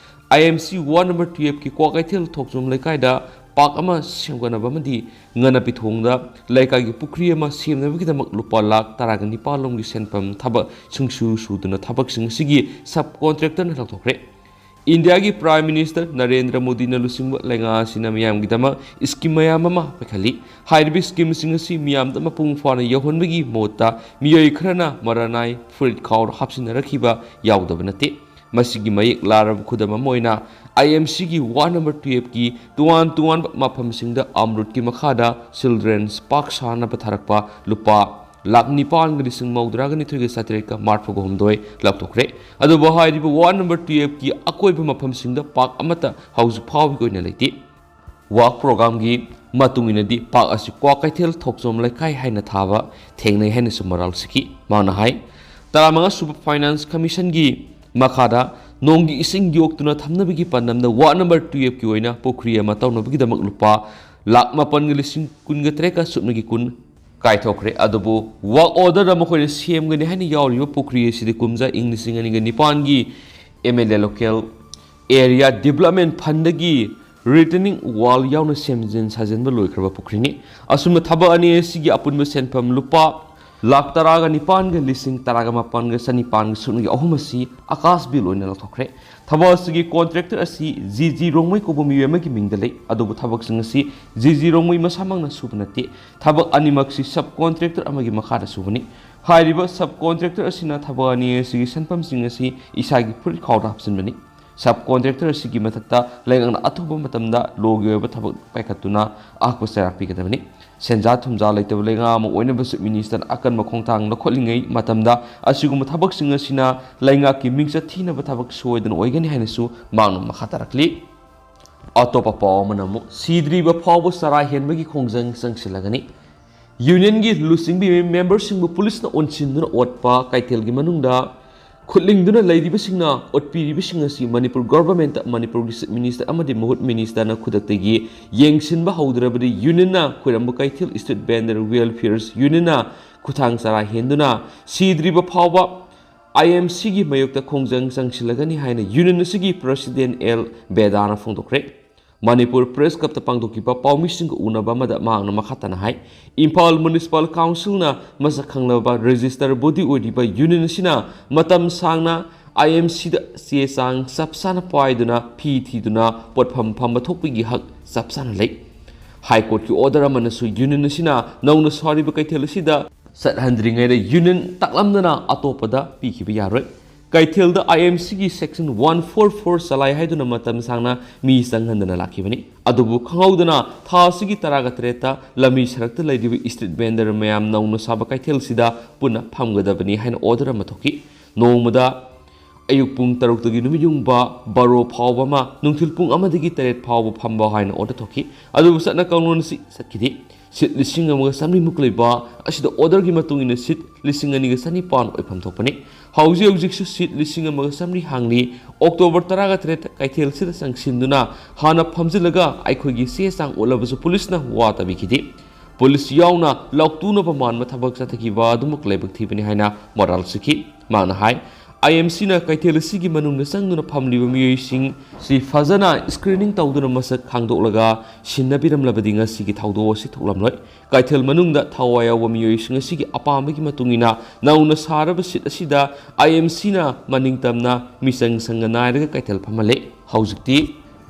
I M C ward number twelve ꯀꯤ ꯀ꯭ꯋꯥꯀꯩꯊꯦꯜ ꯊꯣꯛꯆꯣꯝ ꯂꯩꯀꯥꯏꯗ ꯄꯥꯔꯛ ꯑꯃ ꯁꯦꯝꯒꯠꯅꯕ ꯑꯃꯗꯤ ꯉꯅꯥꯄꯤꯊꯣꯡꯗ ꯂꯩꯀꯥꯏꯒꯤ ꯄꯨꯈ꯭ꯔꯤ ꯑꯃ ꯁꯦꯝꯅꯕꯒꯤꯗꯃꯛ ꯂꯨꯄꯥ ꯂꯥꯈ ꯇꯔꯥꯒ ꯅꯤꯄꯥꯜ ꯂꯣꯝꯒꯤ ꯁꯦꯟꯐꯝ ꯊꯕꯛ ꯁꯨꯡꯁꯨ ꯁꯨꯗꯅ ꯊꯕꯛꯁꯤꯡ ꯑꯁꯤꯒꯤ ꯁꯕ ꯀꯣꯟꯇ꯭ꯔꯦꯛꯇꯔꯅ ꯂꯧꯊꯣꯛꯈ꯭ꯔꯦ꯫ ꯏꯟꯗꯤꯌꯥꯒꯤ ꯄ꯭ꯔꯥꯏꯝ ꯃꯤꯅꯤꯁꯇꯔ ꯅꯔꯦꯟꯗ꯭ꯔ ꯃꯣꯗꯤꯅ ꯂꯨꯆꯤꯡꯕ ꯂꯩꯉꯥꯛ ꯑꯁꯤꯅ ꯃꯤꯌꯥꯝꯒꯤꯗꯃꯛ ꯁ꯭ꯀꯤꯝ ꯃꯌꯥꯝ ꯑꯃ ꯄꯥꯏꯈꯠꯂꯤ꯫ ꯍꯥꯏꯔꯤꯕ ꯁ꯭ꯀꯤꯝꯁꯤꯡ ꯑꯁꯤ ꯃꯤꯌꯥꯝꯗ ꯃꯄꯨꯡ ꯐꯥꯅ ꯌꯧꯍꯟꯕꯒꯤ ꯃꯍꯨꯠꯇ ꯃꯤꯑꯣꯏ ꯈꯔꯅ ꯃꯔꯥꯅꯥꯏ ꯐꯨꯔꯤꯠ ꯈꯥꯎꯗ ꯍꯥꯞꯆꯤꯟꯅꯔꯛꯈꯤꯕ ꯌꯥꯎꯗꯕ ꯅꯠꯇꯦ꯫ ꯃꯁꯤꯒꯤ ꯃꯌꯦꯛ ꯂꯥꯔꯕ ꯈꯨꯗꯝ ꯑꯃ ꯑꯣꯏꯅ I M C ꯒꯤ ward number twelve ꯀꯤ ꯇꯣꯉꯥꯟ ꯇꯣꯉꯥꯟꯕ ꯃꯐꯝꯁꯤꯡꯗ ꯑꯃꯔꯨꯠꯀꯤ ꯃꯈꯥꯗ ꯆꯤꯜꯗ꯭ꯔꯦꯟꯁ ꯄꯥꯔꯛ ꯁꯥꯅꯕ ꯊꯥꯔꯛꯄ ꯂꯨꯄꯥ ꯂꯥꯈ ꯅꯤꯄꯥꯟꯒ ꯂꯤꯁꯤꯡ ꯃꯧꯗ꯭ꯔꯥꯒ ꯅꯤꯊꯣꯏꯒ ꯆꯥꯇ꯭ꯔꯦꯠꯀ ꯃꯔꯤꯐꯨꯒ ꯍꯨꯝꯗꯣꯏ ꯂꯧꯊꯣꯛꯈ꯭ꯔꯦ꯫ ꯑꯗꯨꯕꯨ ꯍꯥꯏꯔꯤꯕ ward number twelve ꯀꯤ ꯑꯀꯣꯏꯕ ꯃꯐꯝꯁꯤꯡꯗ ꯄꯥꯔꯛ ꯑꯃꯠꯇ ꯍꯧꯖꯤꯛ ꯐꯥꯎꯕꯒꯤ ꯑꯣꯏꯅ ꯂꯩꯇꯦ꯫ ꯋꯥꯛ ꯄ꯭ꯔꯣꯒ꯭ꯔꯥꯝꯒꯤ ꯃꯇꯨꯡ ꯏꯟꯅꯗꯤ ꯄꯥꯔꯛ ꯑꯁꯤ ꯀ꯭ꯋꯥꯀꯩꯊꯦꯜ ꯊꯣꯛꯆꯣꯝ ꯂꯩꯀꯥꯏ ꯍꯥꯏꯅ ꯊꯥꯕ ꯊꯦꯡꯅꯩ ꯍꯥꯏꯅꯁꯨ ꯃꯔꯥꯜ ꯁꯤꯈꯤ꯫ ꯃꯍꯥꯛꯅ ꯍꯥꯏ, ꯇꯔꯥꯃꯉꯥ ꯁꯨꯕ ꯐꯥꯏꯅꯥꯟꯁ ꯀꯃꯤꯁꯟꯒꯤ ꯃꯈꯥꯗ ꯅꯣꯡꯒꯤ ꯏꯁꯤꯡ ꯌꯣꯛꯇꯨꯅ ꯊꯝꯅꯕꯒꯤ ꯄꯥꯟꯗꯝꯗ ꯋꯥꯔꯗ ꯅꯝꯕꯔ ꯇꯨꯌꯦꯜꯐꯀꯤ ꯑꯣꯏꯅ ꯄꯨꯈ꯭ꯔꯤ ꯑꯃ ꯇꯧꯅꯕꯒꯤꯗꯃꯛ ꯂꯨꯄꯥ ꯂꯥꯈ ꯃꯥꯄꯟꯒ ꯂꯤꯁꯤꯡ ꯀꯨꯟꯒ ꯇꯔꯦꯠꯀ ꯁꯨꯞꯅꯒꯤ ꯀꯨꯟ ꯀꯥꯏꯊꯣꯛꯈ꯭ꯔꯦ꯫ ꯑꯗꯨꯕꯨ ꯋꯥꯔꯛ ꯑꯣꯔꯗꯔꯗ ꯃꯈꯣꯏꯅ ꯁꯦꯝꯒꯅꯤ ꯍꯥꯏꯅ ꯌꯥꯎꯔꯤꯕ ꯄꯨꯈ꯭ꯔꯤ ꯑꯁꯤꯗꯤ ꯀꯨꯝꯖꯥ ꯏꯪ ꯂꯤꯁꯤꯡ ꯑꯅꯤꯒ ꯅꯤꯄꯥꯟꯒꯤ M L A local area development ꯐꯟꯗꯒꯤ ꯔꯤꯇꯦꯅꯤꯡ ꯋꯥꯜ ꯌꯥꯎꯅ ꯁꯦꯝꯖꯤꯟ ꯁꯥꯖꯤꯟꯕ ꯂꯣꯏꯈ꯭ꯔꯕ ꯄꯨꯈ꯭ꯔꯤꯅꯤ꯫ ꯑꯁꯨꯝꯅ ꯊꯕꯛ ꯑꯅꯤ ꯑꯁꯤꯒꯤ ꯑꯄꯨꯟꯕ ꯁꯦꯟꯐꯝ ꯂꯨꯄꯥ ꯂꯥꯈ ꯇꯔꯥꯒ ꯅꯤꯄꯥꯟꯒ ꯂꯤꯁꯤꯡ ꯇꯔꯥꯒ ꯃꯥꯄꯟꯒ ꯆꯅꯤꯄꯥꯟꯒ ꯁꯨꯞꯅꯒꯤ ꯑꯍꯨꯝ ꯑꯁꯤ ꯑꯀꯥꯁ ꯕꯤꯜ ꯑꯣꯏꯅ ꯂꯧꯊꯣꯛꯈ꯭ꯔꯦ꯫ ꯊꯕꯛ ꯑꯁꯤꯒꯤ ꯀꯣꯟꯇ꯭ꯔꯦꯛꯇꯔ ꯑꯁꯤ ꯖꯤ ꯖꯤ ꯔꯣꯡꯃꯩ ꯀꯧꯕ ꯃꯤꯑꯣꯏ ꯑꯃꯒꯤ ꯃꯤꯡꯗ ꯂꯩ, ꯑꯗꯨꯕꯨ ꯊꯕꯛꯁꯤꯡ ꯑꯁꯤ ꯖꯤ ꯖꯤ ꯔꯣꯡꯃꯩ ꯃꯁꯥꯃꯛꯅ ꯁꯨꯕ ꯅꯠꯇꯦ꯫ ꯊꯕꯛ ꯑꯅꯤꯃꯛꯁꯤ ꯁꯕ ꯀꯣꯟꯇ꯭ꯔꯦꯛꯇꯔ ꯑꯃꯒꯤ ꯃꯈꯥꯗ ꯁꯨꯕꯅꯤ꯫ ꯍꯥꯏꯔꯤꯕ ꯁꯕ ꯀꯣꯟꯇ꯭ꯔꯦꯛꯇꯔ ꯑꯁꯤꯅ ꯊꯕꯛ ꯑꯅꯤ ꯑꯁꯤꯒꯤ ꯁꯦꯟꯐꯝꯁꯤꯡ ꯑꯁꯤ ꯏꯁꯥꯒꯤ ꯐꯨꯔꯤꯠ ꯈꯥꯎꯗ ꯍꯥꯞꯆꯤꯟꯕꯅꯤ꯫ ꯁꯕ ꯀꯣꯟꯇ꯭ꯔꯦꯛꯇꯔ ꯑꯁꯤꯒꯤ ꯃꯊꯛꯇ ꯂꯩꯉꯥꯛꯅ ꯑꯊꯨꯕ ꯃꯇꯝꯗ ꯂꯣꯒꯤ ꯑꯣꯏꯕ ꯊꯕꯛ ꯄꯥꯏꯈꯠꯇꯨꯅ ꯑꯍꯛꯄ ꯆꯩꯔꯥꯛ ꯄꯤꯒꯗꯕꯅꯤ꯫ ꯁꯦꯟꯖꯥ ꯊꯨꯝꯖꯥ ꯂꯩꯇꯕ ꯂꯩꯉꯥꯛ ꯑꯃ ꯑꯣꯏꯅꯕ ꯆꯤꯐ ꯃꯤꯅꯤꯁꯇꯔꯅ ꯑꯀꯟꯕ ꯈꯣꯡꯊꯥꯡ ꯂꯧꯈꯠꯂꯤꯉꯩ ꯃꯇꯝꯗ ꯑꯁꯤꯒꯨꯝꯕ ꯊꯕꯛꯁꯤꯡ ꯑꯁꯤꯅ ꯂꯩꯉꯥꯛꯀꯤ ꯃꯤꯡꯆꯠ ꯊꯤꯅꯕ ꯊꯕꯛ ꯁꯣꯏꯗꯅ ꯑꯣꯏꯒꯅꯤ ꯍꯥꯏꯅꯁꯨ ꯃꯍꯥꯛꯅ ꯃꯈꯥ ꯇꯥꯔꯛꯂꯤ꯫ ꯑꯇꯣꯞꯄ ꯄꯥꯎ ꯑꯃꯅ ꯑꯃꯨꯛ ꯁꯤꯗ꯭ꯔꯤꯕ ꯐꯥꯎꯕ ꯆꯔꯥ ꯍꯦꯟꯕꯒꯤ ꯈꯣꯡꯖꯪ ꯆꯪꯁꯤꯜꯂꯒꯅꯤ꯫ ꯌꯨꯅꯤꯌꯟꯒꯤ ꯂꯨꯆꯤꯡꯕꯤ ꯃꯦꯝꯕꯔꯁꯤꯡꯕꯨ ꯄꯨꯂꯤꯁꯅ ꯑꯣꯟꯁꯤꯟꯗꯨꯅ ꯑꯣꯠꯄ ꯀꯩꯊꯦꯜꯒꯤ ꯃꯅꯨꯡꯗ ꯈꯨꯠꯂꯤꯡꯗꯨꯅ ꯂꯩꯔꯤꯕꯁꯤꯡꯅ ꯑꯣꯠꯄꯤꯔꯤꯕꯁꯤꯡ ꯑꯁꯤ ꯃꯅꯤꯄꯨꯔ ꯒꯣꯚꯔꯟꯃꯦꯟꯠꯇ ꯃꯅꯤꯄꯨꯔꯒꯤ ꯆꯤꯐ ꯃꯤꯅꯤꯁꯇꯔ ꯑꯃꯗꯤ ꯃꯍꯨꯠ ꯃꯤꯅꯤꯁꯇꯔꯅ ꯈꯨꯗꯛꯇꯒꯤ ꯌꯦꯡꯁꯤꯟꯕ ꯍꯧꯗ꯭ꯔꯕꯗꯤ ꯌꯨꯅꯤꯌꯟꯅ ꯈ꯭ꯋꯥꯏꯔꯝꯕ ꯀꯩꯊꯦꯜ ꯁ꯭ꯇ꯭ꯔꯤꯠ ꯚꯦꯟꯗꯔ ꯋꯦꯜꯐꯤꯌꯔꯁ ꯌꯨꯅꯤꯌꯟꯅ ꯈꯨꯠꯊꯥꯡ ꯆꯔꯥ ꯍꯦꯟꯗꯨꯅ ꯁꯤꯗ꯭ꯔꯤꯕ ꯐꯥꯎꯕ ꯑꯥꯏ ꯑꯦꯝ ꯁꯤꯒꯤ ꯃꯥꯌꯣꯛꯇ ꯈꯣꯡꯖꯪ ꯆꯪꯁꯤꯜꯂꯒꯅꯤ ꯍꯥꯏꯅ ꯌꯨꯅꯤꯌꯟ ꯑꯁꯤꯒꯤ ꯄ꯭ꯔꯁꯤꯗꯦꯟꯠ ꯑꯦꯜ ꯕꯦꯗꯥꯅ ꯐꯣꯡꯗꯣꯛꯈ꯭ꯔꯦ꯫ ꯃꯅꯤꯄꯨꯔ ꯄ꯭ꯔꯦꯁ ꯀ꯭ꯂꯕꯇ ꯄꯥꯡꯊꯣꯛꯈꯤꯕ ꯄꯥꯎꯃꯤꯁꯤꯡꯒ ꯎꯅꯕ ꯑꯃꯗ ꯃꯍꯥꯛꯅ ꯃꯈꯥ ꯇꯥꯅ ꯍꯥꯏ, ꯏꯝꯐꯥꯜ ꯃ꯭ꯌꯨꯅꯤꯁꯤꯄꯥꯜ ꯀꯥꯎꯟꯁꯤꯜꯅ ꯃꯁꯛ ꯈꯪꯂꯕ ꯔꯦꯖꯤꯁꯇꯔ ꯕꯣꯗꯤ ꯑꯣꯏꯔꯤꯕ ꯌꯨꯅꯤꯌꯟ ꯑꯁꯤꯅ ꯃꯇꯝ ꯁꯥꯡꯅ ꯑꯥꯏ ꯑꯦꯝ ꯁꯤꯗ ꯆꯦ ꯆꯥꯡ ꯆꯞ ꯆꯥꯅ ꯄꯥꯏꯗꯨꯅ ꯐꯤ ꯊꯤꯗꯨꯅ ꯄꯣꯠꯐꯝ ꯐꯝꯕ ꯊꯣꯛꯄꯒꯤ ꯍꯛ ꯆꯞ ꯆꯥꯅ ꯂꯩ꯫ ꯍꯥꯏ ꯀꯣꯔꯠꯀꯤ ꯑꯣꯔꯗꯔ ꯑꯃꯅꯁꯨ ꯌꯨꯅꯤꯌꯟ ꯑꯁꯤꯅ ꯅꯧꯅ ꯁꯥꯔꯤꯕ ꯀꯩꯊꯦꯜ ꯑꯁꯤꯗ ꯆꯠꯍꯟꯗ꯭ꯔꯤꯉꯩꯗ ꯌꯨꯅꯤꯌꯟ ꯇꯥꯛꯂꯝꯗꯅ ꯑꯇꯣꯞꯄꯗ ꯄꯤꯈꯤꯕ ꯌꯥꯔꯣꯏ꯫ ꯀꯩꯊꯦꯜꯗ ꯑꯥꯏ ꯑꯦꯝ ꯁꯤꯒꯤ ꯁꯦꯛꯁꯟ ꯋꯥꯟ ꯐꯣꯔ ꯐꯣꯔ ꯆꯂꯥꯏ ꯍꯥꯏꯗꯨꯅ ꯃꯇꯝ ꯁꯥꯡꯅ ꯃꯤ ꯆꯪꯍꯟꯗꯅ ꯂꯥꯛꯈꯤꯕꯅꯤ꯫ ꯑꯗꯨꯕꯨ ꯈꯪꯍꯧꯗꯅ ꯊꯥ ꯑꯁꯤꯒꯤ ꯇꯔꯥꯒ ꯇꯔꯦꯠꯇ ꯂꯝꯕꯤ ꯁꯔꯛꯇ ꯂꯩꯔꯤꯕ ꯁ꯭ꯇ꯭ꯔꯤꯠ ꯚꯦꯟꯗꯔ ꯃꯌꯥꯝ ꯅꯧꯅ ꯁꯥꯕ ꯀꯩꯊꯦꯜꯁꯤꯗ ꯄꯨꯟꯅ ꯐꯝꯒꯗꯕꯅꯤ ꯍꯥꯏꯅ ꯑꯣꯔꯗꯔ ꯑꯃ ꯊꯣꯛꯈꯤ꯫ ꯅꯣꯡꯃꯗ ꯑꯌꯨꯛ ꯄꯨꯡ ꯇꯔꯨꯛꯇꯒꯤ ꯅꯨꯃꯤꯠ ꯌꯨꯡꯕ ꯕꯥꯔꯣ ꯐꯥꯎꯕ ꯑꯃ, ꯅꯨꯡꯊꯤꯜ ꯄꯨꯡ ꯑꯃꯗꯒꯤ ꯇꯔꯦꯠ ꯐꯥꯎꯕ ꯐꯝꯕ ꯍꯥꯏꯅ ꯑꯣꯔꯗꯔ ꯊꯣꯛꯈꯤ꯫ ꯑꯗꯨꯕꯨ ꯆꯠꯅ ꯀꯥꯡꯂꯣꯟ ꯑꯁꯤ ꯆꯠꯈꯤꯗꯦ꯫ ꯁꯤꯠ ꯂꯤꯁꯤꯡ ꯑꯃꯒ ꯆꯥꯃꯔꯤꯃꯨꯛ ꯂꯩꯕ ꯑꯁꯤꯗ ꯑꯣꯔꯗꯔꯒꯤ ꯃꯇꯨꯡ ꯏꯟꯅ ꯁꯤꯠ ꯂꯤꯁꯤꯡ ꯑꯅꯤꯒ ꯆꯅꯤꯄꯥꯟ ꯑꯣꯏꯐꯝ ꯊꯣꯛꯄꯅꯤ꯫ ꯍꯧꯖꯤꯛ ꯍꯧꯖꯤꯛꯁꯨ ꯁꯤꯠ ꯂꯤꯁꯤꯡ ꯑꯃꯒ ꯆꯥꯃꯔꯤ ꯍꯥꯡꯂꯤ꯫ ꯑꯣꯛꯇꯣꯕꯔ ꯇꯔꯥꯒ ꯇꯔꯦꯠ ꯀꯩꯊꯦꯜꯁꯤꯗ ꯆꯪꯁꯤꯟꯗꯨꯅ ꯍꯥꯟꯅ ꯐꯝꯖꯤꯜꯂꯒ ꯑꯩꯈꯣꯏꯒꯤ ꯆꯦ ꯆꯥꯡ ꯎꯠꯂꯕꯁꯨ ꯄꯨꯂꯤꯁꯅ ꯋꯥ ꯇꯥꯕꯤꯈꯤꯗꯦ꯫ ꯄꯨꯂꯤꯁ ꯌꯥꯎꯅ ꯂꯥꯎꯇꯨꯅꯕ ꯃꯥꯟꯕ ꯊꯕꯛ ꯆꯠꯊꯈꯤꯕ ꯑꯗꯨꯃꯛ ꯂꯥꯏꯕꯛ ꯊꯤꯕꯅꯤ ꯍꯥꯏꯅ ꯃꯔꯥꯜ ꯁꯤꯈꯤ꯫ ꯃꯍꯥꯛꯅ ꯍꯥꯏ, ꯑꯥꯏ ꯑꯦꯝ ꯁꯤꯅ ꯀꯩꯊꯦꯜ ꯑꯁꯤꯒꯤ ꯃꯅꯨꯡꯗ ꯆꯪꯗꯨꯅ ꯐꯝꯂꯤꯕ ꯃꯤꯑꯣꯏꯁꯤꯡ ꯁꯤ ꯐꯖꯅ screening ꯇꯧꯗꯨꯅ ꯃꯁꯛ ꯈꯪꯗꯣꯛꯂꯒ ꯁꯤꯟꯅꯕꯤꯔꯝꯂꯕꯗꯤ ꯉꯁꯤꯒꯤ ꯊꯧꯗꯣꯛ ꯑꯁꯤ ꯊꯣꯛꯂꯝꯂꯣꯏ꯫ ꯀꯩꯊꯦꯜ ꯃꯅꯨꯡꯗ ꯊꯋꯥꯏ ꯌꯥꯎꯕ ꯃꯤꯑꯣꯏꯁꯤꯡ ꯑꯁꯤꯒꯤ ꯑꯄꯥꯝꯕꯒꯤ ꯃꯇꯨꯡ ꯏꯟꯅ ꯅꯧꯅ ꯁꯥꯔꯕ ꯁꯤꯠ ꯑꯁꯤꯗ ꯑꯥꯏ ꯑꯦꯝ ꯁꯤꯅ ꯃꯅꯤꯡ ꯇꯝꯅ ꯃꯤꯆꯪ ꯁꯪꯒ ꯅꯥꯏꯔꯒ ꯀꯩꯊꯦꯜ ꯐꯝꯍꯜꯂꯦ꯫ ꯍꯧꯖꯤꯛꯇꯤ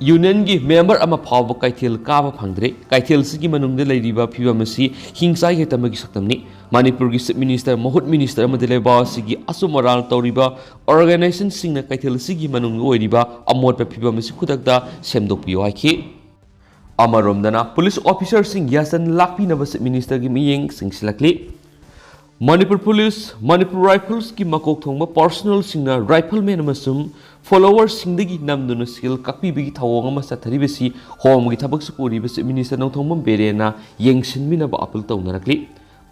ꯌꯨꯅꯤꯌꯟꯒꯤ ꯃꯦꯝꯕꯔ ꯑꯃ ꯐꯥꯎꯕ ꯀꯩꯊꯦꯜ ꯀꯥꯕ ꯐꯪꯗ꯭ꯔꯦ꯫ ꯀꯩꯊꯦꯜꯁꯤꯒꯤ ꯃꯅꯨꯡꯗ ꯂꯩꯔꯤꯕ ꯐꯤꯕꯝ ꯑꯁꯤ ꯍꯤꯡꯆꯥꯏ ꯍꯦꯛꯇꯃꯒꯤ ꯁꯛꯇꯝꯅꯤ꯫ ꯃꯅꯤꯄꯨꯔꯒꯤ ꯆꯤꯐ ꯃꯤꯅꯤꯁꯇꯔ, ꯃꯍꯨꯠ ꯃꯤꯅꯤꯁꯇꯔ ꯑꯃꯗꯤ ꯂꯩꯕꯥꯛ ꯑꯁꯤꯒꯤ ꯑꯆꯨꯝ ꯑꯔꯥꯟ ꯇꯧꯔꯤꯕ ꯑꯣꯔꯒꯅꯥꯏꯖꯦꯁꯟꯁꯤꯡꯅ ꯀꯩꯊꯦꯜ ꯑꯁꯤꯒꯤ ꯃꯅꯨꯡꯗ ꯑꯣꯏꯔꯤꯕ ꯑꯃꯣꯠꯄ ꯐꯤꯕꯝ ꯑꯁꯤ ꯈꯨꯗꯛꯇ ꯁꯦꯝꯗꯣꯛꯄꯤꯌꯨ ꯍꯥꯏꯈꯤ꯫ ꯑꯃꯔꯣꯝꯗꯅ ꯄꯨꯂꯤꯁ ꯑꯣꯐꯤꯁꯔꯁꯤꯡ ꯌꯥꯁꯟ ꯂꯥꯛꯄꯤꯅꯕ ꯆꯤꯐ ꯃꯤꯅꯤꯁꯇꯔꯒꯤ ꯃꯤꯠꯌꯦꯡ ꯆꯪꯁꯤꯜꯂꯛꯂꯤ꯫ ꯃꯅꯤꯄꯨꯔ ꯄꯨꯂꯤꯁ, ꯃꯅꯤꯄꯨꯔ ꯔꯥꯏꯐꯜꯁꯀꯤ ꯃꯀꯣꯛ ꯊꯣꯡꯕ ꯄꯥꯔꯁꯅꯦꯜꯁꯤꯡꯅ ꯔꯥꯏꯐꯜꯃꯦꯟ ꯑꯃꯁꯨꯡ ꯐꯣꯂꯣꯋꯔꯁꯤꯡꯗꯒꯤ ꯅꯝꯗꯨꯅ ꯁꯦꯜ ꯀꯛꯄꯤꯕꯒꯤ ꯊꯧꯑꯣꯡ ꯑꯃ ꯆꯠꯊꯔꯤꯕꯁꯤ ꯍꯣꯝꯒꯤ ꯊꯕꯛꯁꯨ ꯄꯨꯔꯤꯕ ꯆꯤꯐ ꯃꯤꯅꯤꯁꯇꯔ ꯅꯣꯡꯊꯣꯝꯕꯝ ꯕꯤꯔꯦꯟꯅ ꯌꯦꯡꯁꯤꯟꯕꯤꯅꯕ ꯑꯥꯄꯤꯜ ꯇꯧꯅꯔꯛꯂꯤ꯫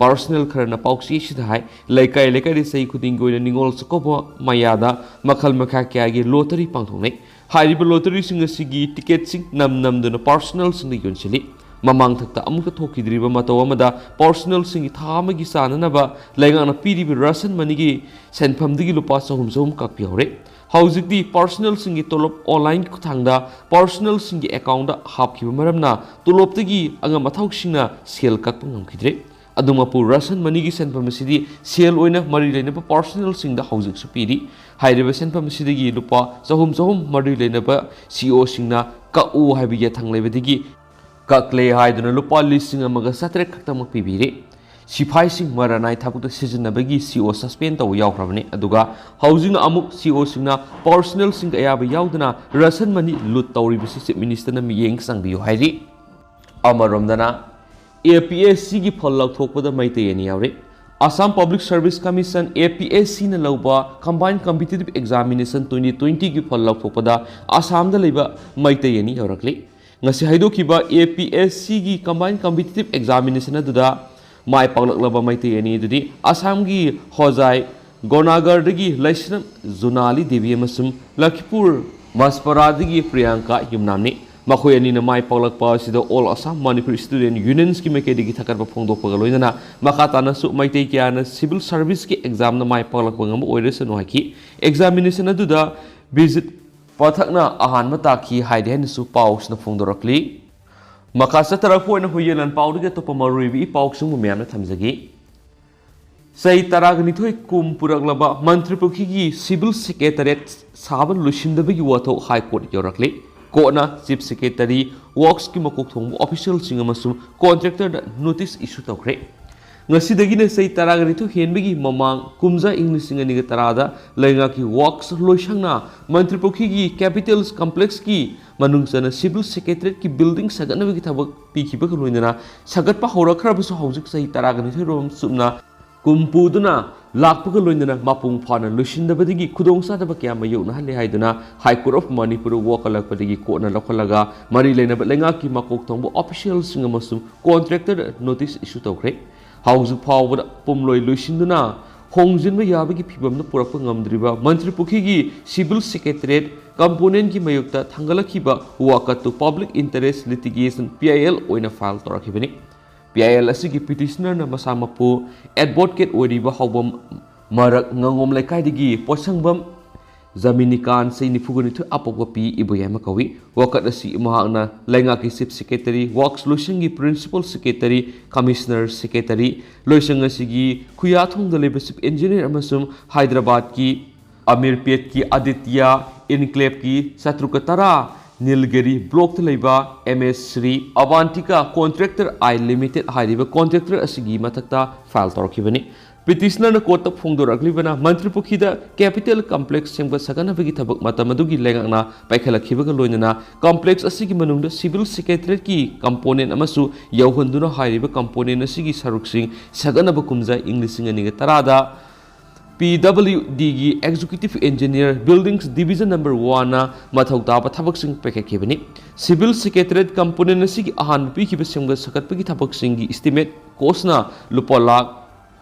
ꯄꯥꯔꯁꯅꯦꯜ ꯈꯔꯅ ꯄꯥꯎꯆꯦꯁꯤꯗ ꯍꯥꯏ, ꯂꯩꯀꯥꯏ ꯂꯩꯀꯥꯏꯗ ꯆꯍꯤ ꯈꯨꯗꯤꯡꯒꯤ ꯑꯣꯏꯅ ꯅꯤꯉꯣꯜ ꯆꯥꯛꯀꯧꯕ ꯃꯌꯥꯗ ꯃꯈꯜ ꯃꯈꯥ ꯀꯌꯥꯒꯤ ꯂꯣꯇꯔꯤ ꯄꯥꯡꯊꯣꯛꯅꯩ꯫ ꯍꯥꯏꯔꯤꯕ ꯂꯣꯇꯔꯤꯁꯤꯡ ꯑꯁꯤꯒꯤ ꯇꯤꯀꯦꯠꯁꯤꯡ ꯅꯝ ꯅꯝꯗꯨꯅ ꯄꯥꯔꯁꯅꯦꯜꯁꯤꯡꯗ ꯌꯣꯟꯁꯤꯜꯂꯤ꯫ ꯃꯃꯥꯡꯊꯛꯇ ꯑꯃꯨꯛꯇ ꯊꯣꯛꯈꯤꯗ꯭ꯔꯤꯕ ꯃꯇꯧ ꯑꯃꯗ ꯄꯥꯔꯁꯅꯦꯜꯁꯤꯡꯒꯤ ꯊꯥ ꯑꯃꯒꯤ ꯆꯥꯅꯅꯕ ꯂꯩꯉꯥꯛꯅ ꯄꯤꯔꯤꯕ ꯔꯥꯁꯟ ꯃꯅꯤꯒꯤ ꯁꯦꯟꯐꯝꯗꯒꯤ ꯂꯨꯄꯥ ꯆꯍꯨꯝ ꯆꯍꯨꯝ ꯀꯛꯄꯤꯍꯧꯔꯦ꯫ ꯍꯧꯖꯤꯛꯇꯤ ꯄꯥꯔꯁꯅꯦꯜꯁꯤꯡꯒꯤ ꯇꯣꯂꯣꯞ ꯑꯣꯟꯂꯥꯏꯟ ꯈꯨꯠꯊꯥꯡꯗ ꯄꯥꯔꯁꯅꯦꯜꯁꯤꯡꯒꯤ ꯑꯦꯀꯥꯎꯟꯗ ꯍꯥꯞꯈꯤꯕ ꯃꯔꯝꯅ ꯇꯣꯂꯣꯞꯇꯒꯤ ꯑꯉꯝ ꯑꯊꯧꯁꯤꯡꯅ ꯁꯦꯜ ꯀꯛꯄ ꯉꯝꯈꯤꯗ꯭ꯔꯦ꯫ ꯑꯗꯨꯃꯛꯄꯨ ꯔꯥꯁꯟ ꯃꯅꯤꯒꯤ ꯁꯦꯟꯐꯝ ꯑꯁꯤꯗꯤ ꯁꯦꯜ ꯑꯣꯏꯅ ꯃꯔꯤ ꯂꯩꯅꯕ ꯄꯥꯔꯁꯅꯦꯜꯁꯤꯡꯗ ꯍꯧꯖꯤꯛꯁꯨ ꯄꯤꯔꯤ꯫ ꯍꯥꯏꯔꯤꯕ ꯁꯦꯟꯐꯝ ꯑꯁꯤꯗꯒꯤ ꯂꯨꯄꯥ ꯆꯍꯨꯝ ꯆꯍꯨꯝ ꯃꯔꯤ ꯂꯩꯅꯕ ꯁꯤ ꯏ ꯑꯣꯁꯤꯡꯅ ꯀꯛꯎ ꯍꯥꯏꯕ ꯌꯥꯊꯪ ꯂꯩꯕꯗꯒꯤ ꯀꯛꯂꯦ ꯍꯥꯏꯗꯨꯅ ꯂꯨꯄꯥ ꯂꯤꯁꯤꯡ ꯑꯃꯒ ꯆꯥꯇ꯭ꯔꯦꯠ ꯈꯛꯇꯃꯛ ꯄꯤꯕꯤꯔꯦ꯫ ꯁꯤꯐꯥꯏꯁꯤꯡ ꯃꯔꯥꯅꯥꯏ ꯊꯕꯛꯇ ꯁꯤꯖꯤꯟꯅꯕꯒꯤ ꯁꯤ ꯏ ꯑꯣ ꯁꯁꯄꯦꯟ ꯇꯧꯕ ꯌꯥꯎꯈ꯭ꯔꯕꯅꯤ꯫ ꯑꯗꯨꯒ ꯍꯧꯖꯤꯛꯅ ꯑꯃꯨꯛ ꯁꯤ ꯏ ꯑꯣꯁꯤꯡꯅ ꯄꯥꯔꯁꯅꯦꯜꯁꯤꯡꯒ ꯑꯌꯥꯕ ꯌꯥꯎꯗꯅ ꯔꯥꯁꯟ ꯃꯅꯤ ꯂꯨꯠ ꯇꯧꯔꯤꯕꯁꯤ ꯆꯤꯐ ꯃꯤꯅꯤꯁꯇꯔꯅ ꯃꯤꯠꯌꯦꯡ ꯆꯪꯕꯤꯌꯨ ꯍꯥꯏꯔꯤ꯫ ꯑꯃꯔꯣꯝꯗꯅ, ꯑꯦ ꯄꯤ ꯑꯦꯁ ꯁꯤꯒꯤ ꯐꯜ ꯂꯧꯊꯣꯛꯄꯗ ꯃꯩꯇꯩ ꯑꯅꯤ ꯌꯥꯎꯔꯤ꯫ ꯑꯁꯥꯝ ꯄꯕ꯭ꯂꯤꯛ ꯁꯔꯚꯤꯁ ꯀꯃꯤꯁꯟ, ꯑꯦ ꯄꯤ ꯑꯦꯁ ꯁꯤꯅ ꯂꯧꯕ ꯀꯝꯕꯥꯏꯟ ꯀꯝꯄꯤꯇꯤꯇꯤꯚ ꯑꯦꯛꯖꯥꯃꯤꯅꯦꯁꯟ ꯇ꯭ꯋꯦꯟꯇꯤ ꯇ꯭ꯋꯦꯟꯇꯤꯒꯤ ꯐꯜ ꯂꯧꯊꯣꯛꯄꯗ ꯑꯁꯥꯝꯗ ꯂꯩꯕ ꯃꯩꯇꯩ ꯑꯅꯤ ꯌꯥꯎꯔꯛꯂꯤ꯫ ꯉꯁꯤ ꯍꯥꯏꯗꯣꯛꯈꯤꯕ A P S C ꯒꯤ combined competitive examination ꯑꯗꯨꯗ ꯃꯥꯏ ꯄꯥꯛꯂꯛꯂꯕ ꯃꯩꯇꯩ ꯑꯅꯤ ꯑꯗꯨꯗꯤ ꯑꯁꯥꯝꯒꯤ ꯍꯣꯖꯥꯏ ꯒꯣꯅꯥꯒꯔꯗꯒꯤ ꯂꯩꯁ꯭ꯔꯝ ꯖꯨꯅꯥꯂꯤ ꯗꯦꯕꯤ ꯑꯃꯁꯨꯡ ꯂꯈꯤꯄꯨꯔ ꯃꯁꯄꯔꯥꯗꯒꯤ ꯄ꯭ꯔꯤꯌꯥꯡꯀꯥ ꯌꯨꯝꯅꯥꯝꯅꯤ꯫ ꯃꯈꯣꯏ ꯑꯅꯤꯅ ꯃꯥꯏ ꯄꯥꯛꯂꯛꯄ ꯑꯁꯤꯗ All Assam Manipur Student Unions ꯀꯤ ꯃꯥꯏꯀꯩꯗꯒꯤ ꯊꯥꯒꯠꯄ ꯐꯣꯡꯗꯣꯛꯄꯒ ꯂꯣꯏꯅꯅ ꯃꯈꯥ ꯇꯥꯅꯁꯨ ꯃꯩꯇꯩ ꯀꯌꯥꯅ civil service ꯀꯤ exam ꯗ ꯃꯥꯏ ꯄꯥꯛꯂꯛꯄ ꯉꯝꯕ ꯑꯣꯏꯔꯁꯅꯨ ꯍꯥꯏꯈꯤ꯫ Examination ꯑꯗꯨꯗ ꯕꯤꯖꯤꯠ ꯄꯥꯊꯛꯅ ꯑꯍꯥꯟꯕ ꯇꯥꯈꯤ ꯍꯥꯏꯗꯤ ꯍꯥꯏꯅꯁꯨ ꯄꯥꯎꯁꯤꯅ ꯐꯣꯡꯗꯣꯔꯛꯂꯤ꯫ ꯃꯈꯥ ꯆꯠꯊꯔꯛꯄ ꯑꯣꯏꯅ ꯍꯨꯏꯌꯦꯟ ꯂꯥꯟꯄꯥꯎꯗꯒꯤ ꯑꯇꯣꯞꯄ ꯃꯔꯨꯑꯣꯏꯕ ꯏ ꯄꯥꯎꯁꯤꯡꯕꯨ ꯃꯌꯥꯝꯅ ꯊꯝꯖꯒꯦ꯫ ꯆꯍꯤ ꯇꯔꯥꯒ ꯅꯤꯊꯣꯏ ꯀꯨꯝ ꯄꯨꯔꯛꯂꯕ ꯃꯟꯇ꯭ꯔꯤꯄꯨꯈ꯭ꯔꯤꯒꯤ civil secretariat ꯁꯥꯕ ꯂꯣꯏꯁꯤꯟꯗꯕꯒꯤ ꯋꯥꯊꯣꯛ High Court ꯌꯧꯔꯛꯂꯤ꯫ Court ꯅ Chief Secretary, Works ꯀꯤ ꯃꯀꯣꯛ ꯊꯣꯡꯕ official ꯁꯤꯡ ꯑꯃꯁꯨꯡ contractor ꯗ notice issue ꯇꯧꯈ꯭ꯔꯦ꯫ ꯉꯁꯤꯗꯒꯤꯅ ꯆꯍꯤ ꯇꯔꯥꯒ ꯅꯤꯊꯣꯏ ꯍꯦꯟꯕꯒꯤ ꯃꯃꯥꯡ ꯀꯨꯝꯖꯥ ꯏꯪ ꯂꯤꯁꯤꯡ ꯑꯅꯤꯒ ꯇꯔꯥꯗ ꯂꯩꯉꯥꯛꯀꯤ Works ꯂꯣꯏꯁꯪꯅ ꯃꯟꯇ꯭ꯔꯤꯄꯨꯈ꯭ꯔꯤꯒꯤ Capital Complex ꯀꯤ ꯃꯅꯨꯡ ꯆꯟꯅ civil secretariat ꯀꯤ building ꯁꯥꯒꯠꯅꯕꯒꯤ ꯊꯕꯛ ꯄꯤꯈꯤꯕꯒ ꯂꯣꯏꯅꯅ ꯁꯥꯒꯠꯄ ꯍꯧꯔꯛꯈ꯭ꯔꯕꯁꯨ ꯍꯧꯖꯤꯛ ꯆꯍꯤ ꯇꯔꯥꯒ ꯅꯤꯊꯣꯏ ꯔꯣꯝ ꯆꯨꯞꯅ ꯀꯨꯝ ꯄꯨꯗꯨꯅ ꯂꯥꯛꯄꯒ ꯂꯣꯏꯅꯅ ꯃꯄꯨꯡ ꯐꯥꯅ ꯂꯣꯏꯁꯤꯟꯗꯕꯗꯒꯤ ꯈꯨꯗꯣꯡꯆꯥꯗꯕ ꯀꯌꯥ ꯃꯥꯌꯣꯛꯅꯍꯜꯂꯦ ꯍꯥꯏꯗꯨꯅ High Court of Manipur ꯋꯥꯀꯠꯂꯛꯄꯗꯒꯤ ꯀꯣꯟꯅ ꯂꯧꯈꯠꯂꯒ ꯃꯔꯤ ꯂꯩꯅꯕ ꯂꯩꯉꯥꯛꯀꯤ ꯃꯀꯣꯛ ꯊꯣꯡꯕ official ꯁꯤꯡ ꯑꯃꯁꯨꯡ contractor ꯗ notice issue ꯇꯧꯈ꯭ꯔꯦ꯫ ꯍꯧꯖꯤꯛ ꯐꯥꯎꯕꯗ ꯄꯨꯝꯂꯣꯏ ꯂꯣꯏꯁꯤꯟꯗꯨꯅ ꯍꯣꯡꯖꯤꯟꯕ ꯌꯥꯕꯒꯤ ꯐꯤꯚꯝꯗ ꯄꯨꯔꯛꯄ ꯉꯝꯗ꯭ꯔꯤꯕ ꯃꯟꯇ꯭ꯔꯤꯄꯨꯈ꯭ꯔꯤꯒꯤ civil secretariat component ꯀꯤ ꯃꯥꯌꯣꯛꯇ ꯊꯥꯡꯒꯠꯂꯛꯈꯤꯕ ꯋꯥꯀꯠꯇꯨ Public Interest Litigation, P I L, ꯑꯣꯏꯅ file ꯇꯧꯔꯛꯈꯤꯕꯅꯤ꯫ P I L ꯑꯁꯤꯒꯤ petitioner ꯅ ꯃꯁꯥꯃꯛꯄꯨ advocate ꯑꯣꯏꯔꯤꯕ ꯍꯥꯎꯕꯝ ꯃꯔꯛ ꯉꯥꯉꯣꯝ ꯂꯩꯀꯥꯏꯗꯒꯤ ꯄꯣꯠꯁꯪꯕꯝ ꯖꯃꯤꯅꯤꯀꯥꯟ, ꯆꯍꯤ ꯅꯤꯐꯨꯒ ꯅꯤꯊꯣꯏ, ꯑꯄꯣꯛꯄ ꯄꯤ ꯏꯕꯣꯌꯥꯏꯃ ꯀꯧꯏ꯫ ꯋꯥꯀꯠ ꯑꯁꯤ ꯃꯍꯥꯛꯅ ꯂꯩꯉꯥꯛꯀꯤ Chief Secretary, Works ꯂꯣꯏꯁꯪꯒꯤ Principal Secretary, Commissioner Secretary, ꯂꯣꯏꯁꯪ ꯑꯁꯤꯒꯤ ꯈꯨꯌꯥꯊꯣꯡꯗ ꯂꯩꯕ Chief Engineer ꯑꯃꯁꯨꯡ ꯍꯥꯏꯗ꯭ꯔꯕꯥꯗꯀꯤ ꯑꯃꯤꯔꯄꯦꯠꯀꯤ ꯑꯗꯤꯇ꯭ꯌ, Enclave ꯀꯤ ꯆꯇ꯭ꯔꯨꯛꯀ ꯇꯔꯥ, ꯅꯤꯜꯒꯤꯔꯤ Block ꯇ ꯂꯩꯕ M S Sri Avantika Contractor I Limited ꯍꯥꯏꯔꯤꯕ contractor ꯑꯁꯤꯒꯤ ꯃꯊꯛꯇ file ꯇꯧꯔꯛꯈꯤꯕꯅꯤ꯫ Petitioner ꯅ court ꯇ ꯐꯣꯡꯗꯣꯔꯛꯂꯤꯕꯅ ꯃꯟꯇ꯭ꯔꯤꯄꯨꯈ꯭ꯔꯤꯗ Capital Complex ꯁꯦꯝꯒꯠ ꯁꯥꯒꯠꯅꯕꯒꯤ ꯊꯕꯛ ꯃꯇꯝ ꯑꯗꯨꯒꯤ ꯂꯩꯉꯥꯛꯅ ꯄꯥꯏꯈꯠꯂꯛꯈꯤꯕꯒ ꯂꯣꯏꯅꯅ complex ꯑꯁꯤꯒꯤ ꯃꯅꯨꯡꯗ civil secretariat ꯀꯤ component ꯑꯃꯁꯨ ꯌꯥꯎꯍꯟꯗꯨꯅ ꯍꯥꯏꯔꯤꯕ component ꯑꯁꯤꯒꯤ ꯁꯔꯨꯛꯁꯤꯡ ꯁꯥꯒꯠꯅꯕ ꯀꯨꯝꯖꯥ ꯏꯪ ꯂꯤꯁꯤꯡ ꯑꯅꯤꯒ ꯇꯔꯥꯗ ꯄꯤ ꯗꯕ꯭ꯂꯤꯎ ꯗꯤꯒꯤ Executive Engineer, Buildings Division Number Oneꯅ ꯃꯊꯧ ꯇꯥꯕ ꯊꯕꯛꯁꯤꯡ ꯄꯥꯏꯈꯠꯈꯤꯕꯅꯤ꯫ Civil Secretariat component ꯑꯁꯤꯒꯤ ꯑꯍꯥꯟꯕ ꯄꯤꯈꯤꯕ ꯁꯦꯝꯒꯠ ꯁꯥꯒꯠꯄꯒꯤ ꯊꯕꯛꯁꯤꯡꯒꯤ estimate costꯅ ꯂꯨꯄꯥ lakh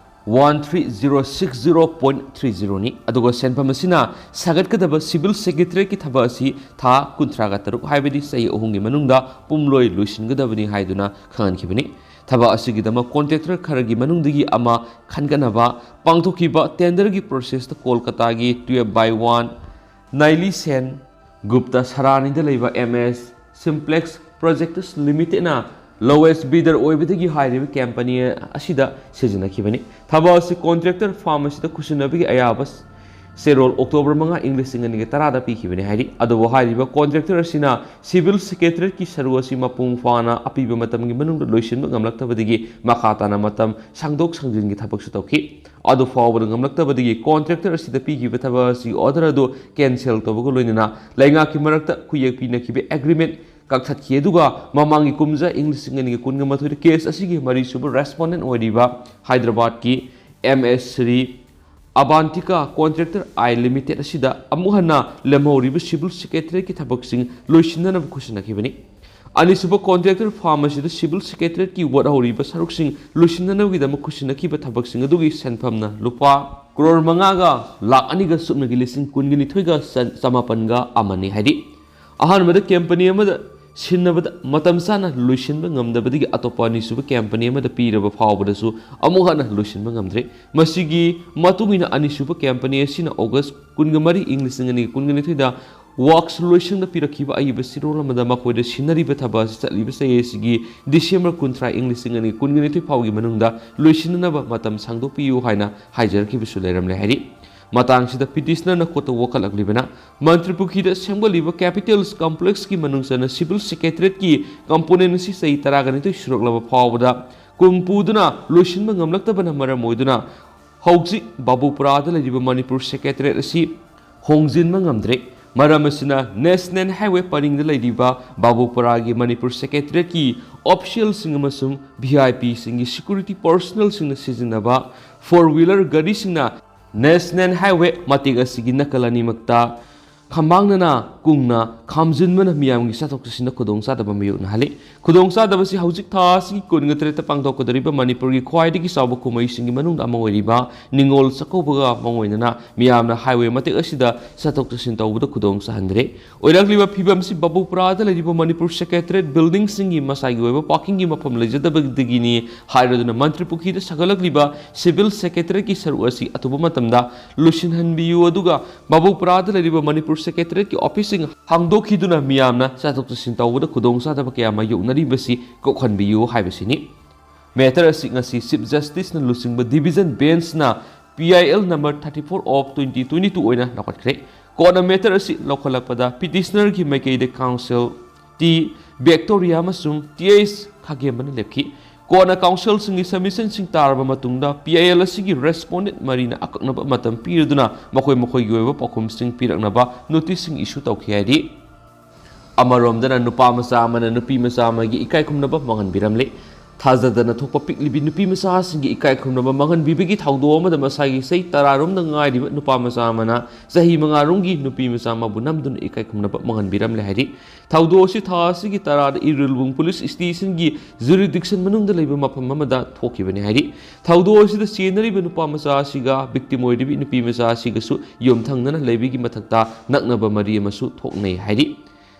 one three zero six zero point three zeroꯅꯤ꯫ ꯑꯗꯨꯒ ꯁꯦꯟꯐꯝ ꯑꯁꯤꯅ ꯁꯥꯒꯠꯀꯗꯕ Civil Secretariatꯀꯤ ꯊꯕꯛ ꯑꯁꯤ ꯊꯥ ꯀꯨꯟꯊ꯭ꯔꯥꯒ ꯇꯔꯨꯛ, ꯍꯥꯏꯕꯗꯤ ꯆꯍꯤ ꯑꯍꯨꯝꯒꯤ ꯃꯅꯨꯡꯗ ꯄꯨꯝꯂꯣꯏ ꯂꯣꯏꯁꯤꯟꯒꯗꯕꯅꯤ ꯍꯥꯏꯗꯨꯅ ꯈꯪꯍꯟꯈꯤꯕꯅꯤ꯫ ꯊꯕꯛ ꯑꯁꯤꯒꯤꯗꯃꯛ contractor ꯈꯔꯒꯤ ꯃꯅꯨꯡꯗꯒꯤ ꯑꯃ ꯈꯟꯒꯠꯅꯕ ꯄꯥꯡꯊꯣꯛꯈꯤꯕ tenderꯒꯤ processꯇ ꯀꯣꯜꯀꯇꯥꯒꯤ twelve by one ꯅꯥꯏꯂꯤ ꯁꯦꯟ ꯒꯨꯞꯇ ꯁꯔꯥꯅꯤꯗ ꯂꯩꯕ M S Simplex Projects Limitedꯅ lowest bidder ꯑꯣꯏꯕꯗꯒꯤ ꯍꯥꯏꯔꯤꯕ company ꯑꯁꯤꯗ ꯁꯤꯖꯤꯟꯅꯈꯤꯕꯅꯤ꯫ ꯊꯕꯛ ꯑꯁꯤ contractor firm ꯑꯁꯤꯗ ꯈꯨꯠꯁꯤꯟꯅꯕꯒꯤ ꯑꯌꯥꯕ ꯆꯦꯔꯣꯜ October ꯃꯉꯥ, ꯏꯪ ꯂꯤꯁꯤꯡ ꯑꯅꯤꯒ ꯇꯔꯥꯗ ꯄꯤꯈꯤꯕꯅꯤ ꯍꯥꯏꯔꯤ꯫ ꯑꯗꯨꯕꯨ ꯍꯥꯏꯔꯤꯕ contractor ꯑꯁꯤꯅ Civil Secretariatꯀꯤ ꯁꯔꯨ ꯑꯁꯤ ꯃꯄꯨꯡ ꯐꯥꯅ ꯑꯄꯤꯕ ꯃꯇꯝꯒꯤ ꯃꯅꯨꯡꯗ ꯂꯣꯏꯁꯤꯟꯕ ꯉꯝꯂꯛꯇꯕꯗꯒꯤ ꯃꯈꯥ ꯇꯥꯅ ꯃꯇꯝ ꯁꯥꯡꯗꯣꯛ ꯁꯥꯡꯖꯤꯟꯒꯤ ꯊꯕꯛꯁꯨ ꯇꯧꯈꯤ꯫ ꯑꯗꯨ ꯐꯥꯎꯕꯗ ꯉꯝꯂꯛꯇꯕꯗꯒꯤ contractor ꯑꯁꯤꯗ ꯄꯤꯈꯤꯕ ꯊꯕꯛ ꯑꯁꯤꯒꯤ order ꯑꯗꯨ cancel ꯇꯧꯕꯒ ꯂꯣꯏꯅꯅ ꯂꯩꯉꯥꯛꯀꯤ ꯃꯔꯛꯇ ꯈꯨꯌꯦꯛ ꯄꯤꯅꯈꯤꯕ agreement ꯀꯛꯊꯠꯈꯤ꯫ ꯑꯗꯨꯒ ꯃꯃꯥꯡꯒꯤ ꯀꯨꯝꯖꯥ, ꯏꯪ ꯂꯤꯁꯤꯡ ꯑꯅꯤꯒ ꯀꯨꯟꯒ ꯃꯥꯊꯣꯏꯗ case ꯑꯁꯤꯒꯤ ꯃꯔꯤꯁꯨꯕ respondent ꯑꯣꯏꯔꯤꯕ ꯍꯥꯏꯗ꯭ꯔꯕꯥꯗꯀꯤ M S Sri Avantika Contractor I Limited ꯑꯁꯤꯗ ꯑꯃꯨꯛ ꯍꯟꯅ ꯂꯦꯝꯍꯧꯔꯤꯕ Civil Secretariatꯀꯤ ꯊꯕꯛꯁꯤꯡ ꯂꯣꯏꯁꯤꯟꯅꯅꯕ ꯈꯨꯠꯁꯤꯟꯅꯈꯤꯕꯅꯤ꯫ ꯑꯅꯤꯁꯨꯕ contractor firm ꯑꯁꯤꯗ Civil Secretariatꯀꯤ ꯋꯥꯠꯍꯧꯔꯤꯕ ꯁꯔꯨꯛꯁꯤꯡ ꯂꯣꯏꯁꯤꯟꯅꯅꯕꯒꯤꯗꯃꯛ ꯈꯨꯠꯁꯤꯟꯅꯈꯤꯕ ꯊꯕꯛꯁꯤꯡ ꯑꯗꯨꯒꯤ ꯁꯦꯟꯐꯝꯅ ꯂꯨꯄꯥ ꯀ꯭ꯔꯣꯔ ꯃꯉꯥꯒ ꯂꯥꯈ ꯑꯅꯤꯒ ꯁꯨꯞꯅꯒꯤ ꯂꯤꯁꯤꯡ ꯀꯨꯟꯒ ꯅꯤꯊꯣꯏꯒ ꯆ-, ꯆꯃꯥꯄꯟꯒ ꯑꯃꯅꯤ ꯍꯥꯏꯔꯤ꯫ ꯑꯍꯥꯟꯕꯗ company ꯑꯃꯗ ꯁꯤꯟꯅꯕꯗ ꯃꯇꯝ ꯆꯥꯅ ꯂꯣꯏꯁꯤꯟꯕ ꯉꯝꯗꯕꯗꯒꯤ ꯑꯇꯣꯞꯄ ꯑꯅꯤꯁꯨꯕ company ꯑꯃꯗ ꯄꯤꯔꯕ ꯐꯥꯎꯕꯗꯁꯨ ꯑꯃꯨꯛ ꯍꯟꯅ ꯂꯣꯏꯁꯤꯟꯕ ꯉꯝꯗ꯭ꯔꯦ꯫ ꯃꯁꯤꯒꯤ ꯃꯇꯨꯡ ꯏꯟꯅ ꯑꯅꯤꯁꯨꯕ company ꯑꯁꯤꯅ August ꯀꯨꯟꯒ ꯃꯔꯤ, ꯏꯪ ꯂꯤꯁꯤꯡ ꯑꯅꯤꯒ ꯀꯨꯟꯒ ꯅꯤꯊꯣꯏꯗ works ꯂꯣꯏꯁꯪꯗ ꯄꯤꯔꯛꯈꯤꯕ ꯑꯏꯕ ꯆꯦꯔꯣꯜ ꯑꯃꯗ ꯃꯈꯣꯏꯗ ꯁꯤꯟꯅꯔꯤꯕ ꯊꯕꯛ ꯑꯁꯤ ꯆꯠꯂꯤꯕ ꯆꯍꯤ ꯑꯁꯤꯒꯤ December ꯀꯨꯟꯊ꯭ꯔꯥ, ꯏꯪ ꯂꯤꯁꯤꯡ ꯑꯅꯤꯒ ꯀꯨꯟꯒ ꯅꯤꯊꯣꯏ ꯐꯥꯎꯒꯤ ꯃꯅꯨꯡꯗ ꯂꯣꯏꯁꯤꯟꯅꯅꯕ ꯃꯇꯝ ꯁꯥꯡꯗꯣꯛꯄꯤꯌꯨ ꯍꯥꯏꯅ ꯍꯥꯏꯖꯔꯛꯈꯤꯕꯁꯨ ꯂꯩꯔꯝꯂꯦ ꯍꯥꯏꯔꯤ꯫ ꯃꯇꯥꯡꯁꯤꯗ petitionerꯅ ꯈꯨꯠꯇ ꯋꯥꯀꯠꯂꯛꯂꯤꯕꯅ ꯃꯟꯇ꯭ꯔꯤꯄꯨꯈ꯭ꯔꯤꯗ ꯁꯦꯝꯒꯠꯂꯤꯕ capital complexꯀꯤ ꯃꯅꯨꯡ ꯆꯟꯅ Civil Secretariatꯀꯤ component ꯑꯁꯤ ꯆꯍꯤ ꯇꯔꯥꯒ ꯅꯤꯊꯣꯏ ꯁꯨꯔꯛꯂꯕ ꯐꯥꯎꯕꯗ ꯀꯨꯝ ꯄꯨꯗꯨꯅ ꯂꯣꯏꯁꯤꯟꯕ ꯉꯝꯂꯛꯇꯕꯅ ꯃꯔꯝ ꯑꯣꯏꯗꯨꯅ ꯍꯧꯖꯤꯛ ꯕꯥꯕꯨꯄꯨꯔꯥꯗ ꯂꯩꯔꯤꯕ ꯃꯅꯤꯄꯨꯔ Secretariat ꯑꯁꯤ ꯍꯣꯡꯖꯤꯟꯕ ꯉꯝꯗ꯭ꯔꯦ꯫ ꯃꯔꯝ ꯑꯁꯤꯅ National Highway ꯄꯔꯤꯡꯗ ꯂꯩꯔꯤꯕ ꯕꯥꯕꯨꯄꯨꯔꯥꯒꯤ ꯃꯅꯤꯄꯨꯔ Secretariatꯀꯤ officialꯁꯤꯡ ꯑꯃꯁꯨꯡ V I Pꯁꯤꯡꯒꯤ security personnelꯁꯤꯡꯅ ꯁꯤꯖꯤꯟꯅꯕ four wheeler ꯒꯥꯔꯤꯁꯤꯡꯅ ꯅꯦꯁꯅꯦꯜ ꯍꯥꯏꯋꯦ ꯃꯇꯦꯛ ꯑꯁꯤꯒꯤ ꯅꯥꯀꯜ ꯑꯅꯤꯃꯛꯇ ꯈꯝꯕꯥꯡꯅꯅ ꯀꯨꯡꯅ ꯈꯥꯝꯖꯤꯟꯕꯅ ꯃꯤꯌꯥꯝꯒꯤ ꯆꯠꯊꯣꯛ ꯆꯠꯁꯤꯟꯗ ꯈꯨꯗꯣꯡꯆꯥꯗꯕ ꯃꯥꯌꯣꯛꯅꯍꯜꯂꯤ꯫ ꯈꯨꯗꯣꯡꯆꯥꯗꯕꯁꯤ ꯍꯧꯖꯤꯛ ꯊꯥ ꯑꯁꯤꯒꯤ ꯀꯨꯟꯒ ꯇꯔꯦꯠꯇ ꯄꯥꯡꯊꯣꯛꯀꯗꯧꯔꯤꯕ ꯃꯅꯤꯄꯨꯔꯒꯤ ꯈ꯭ꯋꯥꯏꯗꯒꯤ ꯆꯥꯎꯕ ꯀꯨꯝꯍꯩꯁꯤꯡꯒꯤ ꯃꯅꯨꯡꯗ ꯑꯃ ꯑꯣꯏꯔꯤꯕ ꯅꯤꯉꯣꯜ ꯆꯥꯛꯀꯧꯕꯒ ꯃꯥꯡꯑꯣꯏꯅꯅ ꯃꯤꯌꯥꯝꯅ ꯍꯥꯏꯋꯦ ꯃꯇꯦꯛ ꯑꯁꯤꯗ ꯆꯠꯊꯣꯛ ꯆꯠꯁꯤꯟ ꯇꯧꯕꯗ ꯈꯨꯗꯣꯡ ꯆꯥꯍꯟꯗ꯭ꯔꯦ꯫ ꯑꯣꯏꯔꯛꯂꯤꯕ ꯐꯤꯕꯝꯁꯤ ꯕꯕꯨꯄꯨꯔꯥꯗ ꯂꯩꯔꯤꯕ ꯃꯅꯤꯄꯨꯔ ꯁꯦꯀ꯭ꯔꯦꯇꯔꯤꯌꯦꯠ ꯕꯤꯜꯗꯤꯡꯁꯤꯡꯒꯤ ꯃꯁꯥꯒꯤ ꯑꯣꯏꯕ ꯄꯥꯔꯀꯤꯡꯒꯤ ꯃꯐꯝ ꯂꯩꯖꯗꯕꯗꯒꯤꯅꯤ ꯍꯥꯏꯔꯗꯨꯅ ꯃꯟꯇ꯭ꯔꯤ ꯄꯨꯈ꯭ꯔꯤꯗ ꯁꯥꯒꯠꯂꯛꯂꯤꯕ ꯁꯤꯚꯤꯜ ꯁꯦꯀ꯭ꯔꯦꯇꯔꯤꯌꯦꯠꯀꯤ ꯁꯔꯨꯛ ꯑꯁꯤ ꯑꯊꯨꯕ ꯃꯇꯝꯗ ꯂꯣꯏꯁꯤꯟꯍꯟꯕꯤꯌꯨ, ꯑꯗꯨꯒ ꯕꯕꯨꯄꯨꯔꯥꯗ ꯂꯩꯔꯤꯕ ꯃꯅꯤꯄꯨꯔ ꯁꯦꯀ꯭ꯔꯦꯇꯔꯤꯌꯦꯠꯀꯤ ꯑꯣꯐꯤꯁꯁꯤꯡ ꯍꯥꯡꯗꯣꯛꯈꯤꯗꯨꯅ ꯃꯤꯌꯥꯝꯅ ꯆꯠꯊꯣꯛ ꯆꯠꯁꯤꯟ ꯇꯧꯕꯗ ꯈꯨꯗꯣꯡꯆꯥꯗꯕ ꯀꯌꯥ ꯃꯥꯌꯣꯛꯅꯔꯤꯕꯁꯤ ꯀꯣꯛꯍꯟꯕꯤꯌꯨ ꯍꯥꯏꯕꯁꯤꯅꯤ꯫ ꯃꯦꯇꯔ ꯑꯁꯤ ꯉꯁꯤ ꯆꯤꯐ ꯖꯁꯇꯤꯁꯅ ꯂꯨꯆꯤꯡꯕ division ꯕꯦꯟꯁꯅ P I L number thirty four of twenty twenty two ꯑꯣꯏꯅ ꯂꯧꯈꯠꯈ꯭ꯔꯦ꯫ ꯀꯣꯔꯠꯅ ꯃꯦꯇꯔ ꯑꯁꯤ ꯂꯧꯈꯠꯂꯛꯄꯗ ꯄꯤꯇꯤꯁꯅꯔꯒꯤ ꯃꯥꯏꯀꯩꯗ ꯀꯥꯎꯟꯁꯤꯜ ꯇꯤ ꯕꯦꯛꯇꯣꯔꯤꯌꯥ ꯑꯃꯁꯨꯡ ꯇꯤ ꯑꯩꯆ ꯈꯥꯒꯦꯝꯕꯅ ꯂꯦꯞꯈꯤ꯫ ꯀꯣꯔꯠꯅ ꯀꯥꯎꯟꯁꯤꯜꯁꯤꯡꯒꯤ ꯁꯕꯃꯤꯁꯟꯁꯤꯡ ꯇꯥꯔꯕ ꯃꯇꯨꯡꯗ P I L ꯑꯁꯤꯒꯤ ꯔꯦꯁꯄꯣꯟꯗꯦꯟꯠ ꯃꯔꯤꯅ ꯑꯀꯛꯅꯕ ꯃꯇꯝ ꯄꯤꯔꯗꯨꯅ ꯃꯈꯣꯏ ꯃꯈꯣꯏꯒꯤ ꯑꯣꯏꯕ ꯄꯥꯎꯈꯨꯝꯁꯤꯡ ꯄꯤꯔꯛꯅꯕ ꯅꯣꯇꯤꯁꯁꯤꯡ ꯏꯁꯨ ꯇꯧꯈꯤ ꯍꯥꯏꯔꯤ꯫ ꯑꯃꯔꯣꯝꯗꯅ ꯅꯨꯄꯥ ꯃꯆꯥ ꯑꯃꯅ ꯅꯨꯄꯤ ꯃꯆꯥ ꯑꯃꯒꯤ ꯏꯀꯥꯏ ꯈꯨꯝꯅꯕ ꯃꯥꯡꯍꯟꯕꯤꯔꯝꯂꯦ꯫ ꯊꯥꯖꯗꯅ ꯊꯣꯛꯄ ꯄꯤꯛꯂꯤꯕꯤ ꯅꯨꯄꯤ ꯃꯆꯥꯁꯤꯡꯒꯤ ꯏꯀꯥꯏ ꯈꯨꯝꯅꯕ ꯃꯥꯡꯍꯟꯕꯤꯕꯒꯤ ꯊꯧꯗꯣꯛ ꯑꯃꯗ ꯃꯁꯥꯒꯤ ꯆꯍꯤ ꯇꯔꯥꯔꯣꯝꯗ ꯉꯥꯏꯔꯤꯕ ꯅꯨꯄꯥ ꯃꯆꯥ ꯑꯃꯅ ꯆꯍꯤ ꯃꯉꯥꯔꯣꯝꯒꯤ ꯅꯨꯄꯤ ꯃꯆꯥ ꯑꯃꯕꯨ ꯅꯝꯗꯨꯅ ꯏꯀꯥꯏ ꯈꯨꯝꯅꯕ ꯃꯥꯡꯍꯟꯕꯤꯔꯝꯂꯦ ꯍꯥꯏꯔꯤ꯫ ꯊꯧꯗꯣꯛ ꯑꯁꯤ ꯊꯥ ꯑꯁꯤꯒꯤ ꯇꯔꯥꯗ ꯏꯔꯤꯜꯕꯨꯡ ꯄꯨꯂꯤꯁ ꯁ꯭ꯇꯦꯁꯟꯒꯤ ꯖꯨꯔꯤꯗꯤꯛꯁꯟ ꯃꯅꯨꯡꯗ ꯂꯩꯕ ꯃꯐꯝ ꯑꯃꯗ ꯊꯣꯛꯈꯤꯕꯅꯤ ꯍꯥꯏꯔꯤ꯫ ꯊꯧꯗꯣꯛ ꯑꯁꯤꯗ ꯆꯦꯟꯅꯔꯤꯕ ꯅꯨꯄꯥ ꯃꯆꯥ ꯑꯁꯤꯒ ꯚꯤꯛꯇꯤꯝ ꯑꯣꯏꯔꯤꯕꯤ ꯅꯨꯄꯤ ꯃꯆꯥ ꯑꯁꯤꯒꯁꯨ ꯌꯨꯝꯊꯪꯅꯅ ꯂꯩꯕꯒꯤ ꯃꯊꯛꯇ ꯅꯛꯅꯕ ꯃꯔꯤ ꯑꯃꯁꯨ ꯊꯣꯛꯅꯩ ꯍꯥꯏꯔꯤ꯫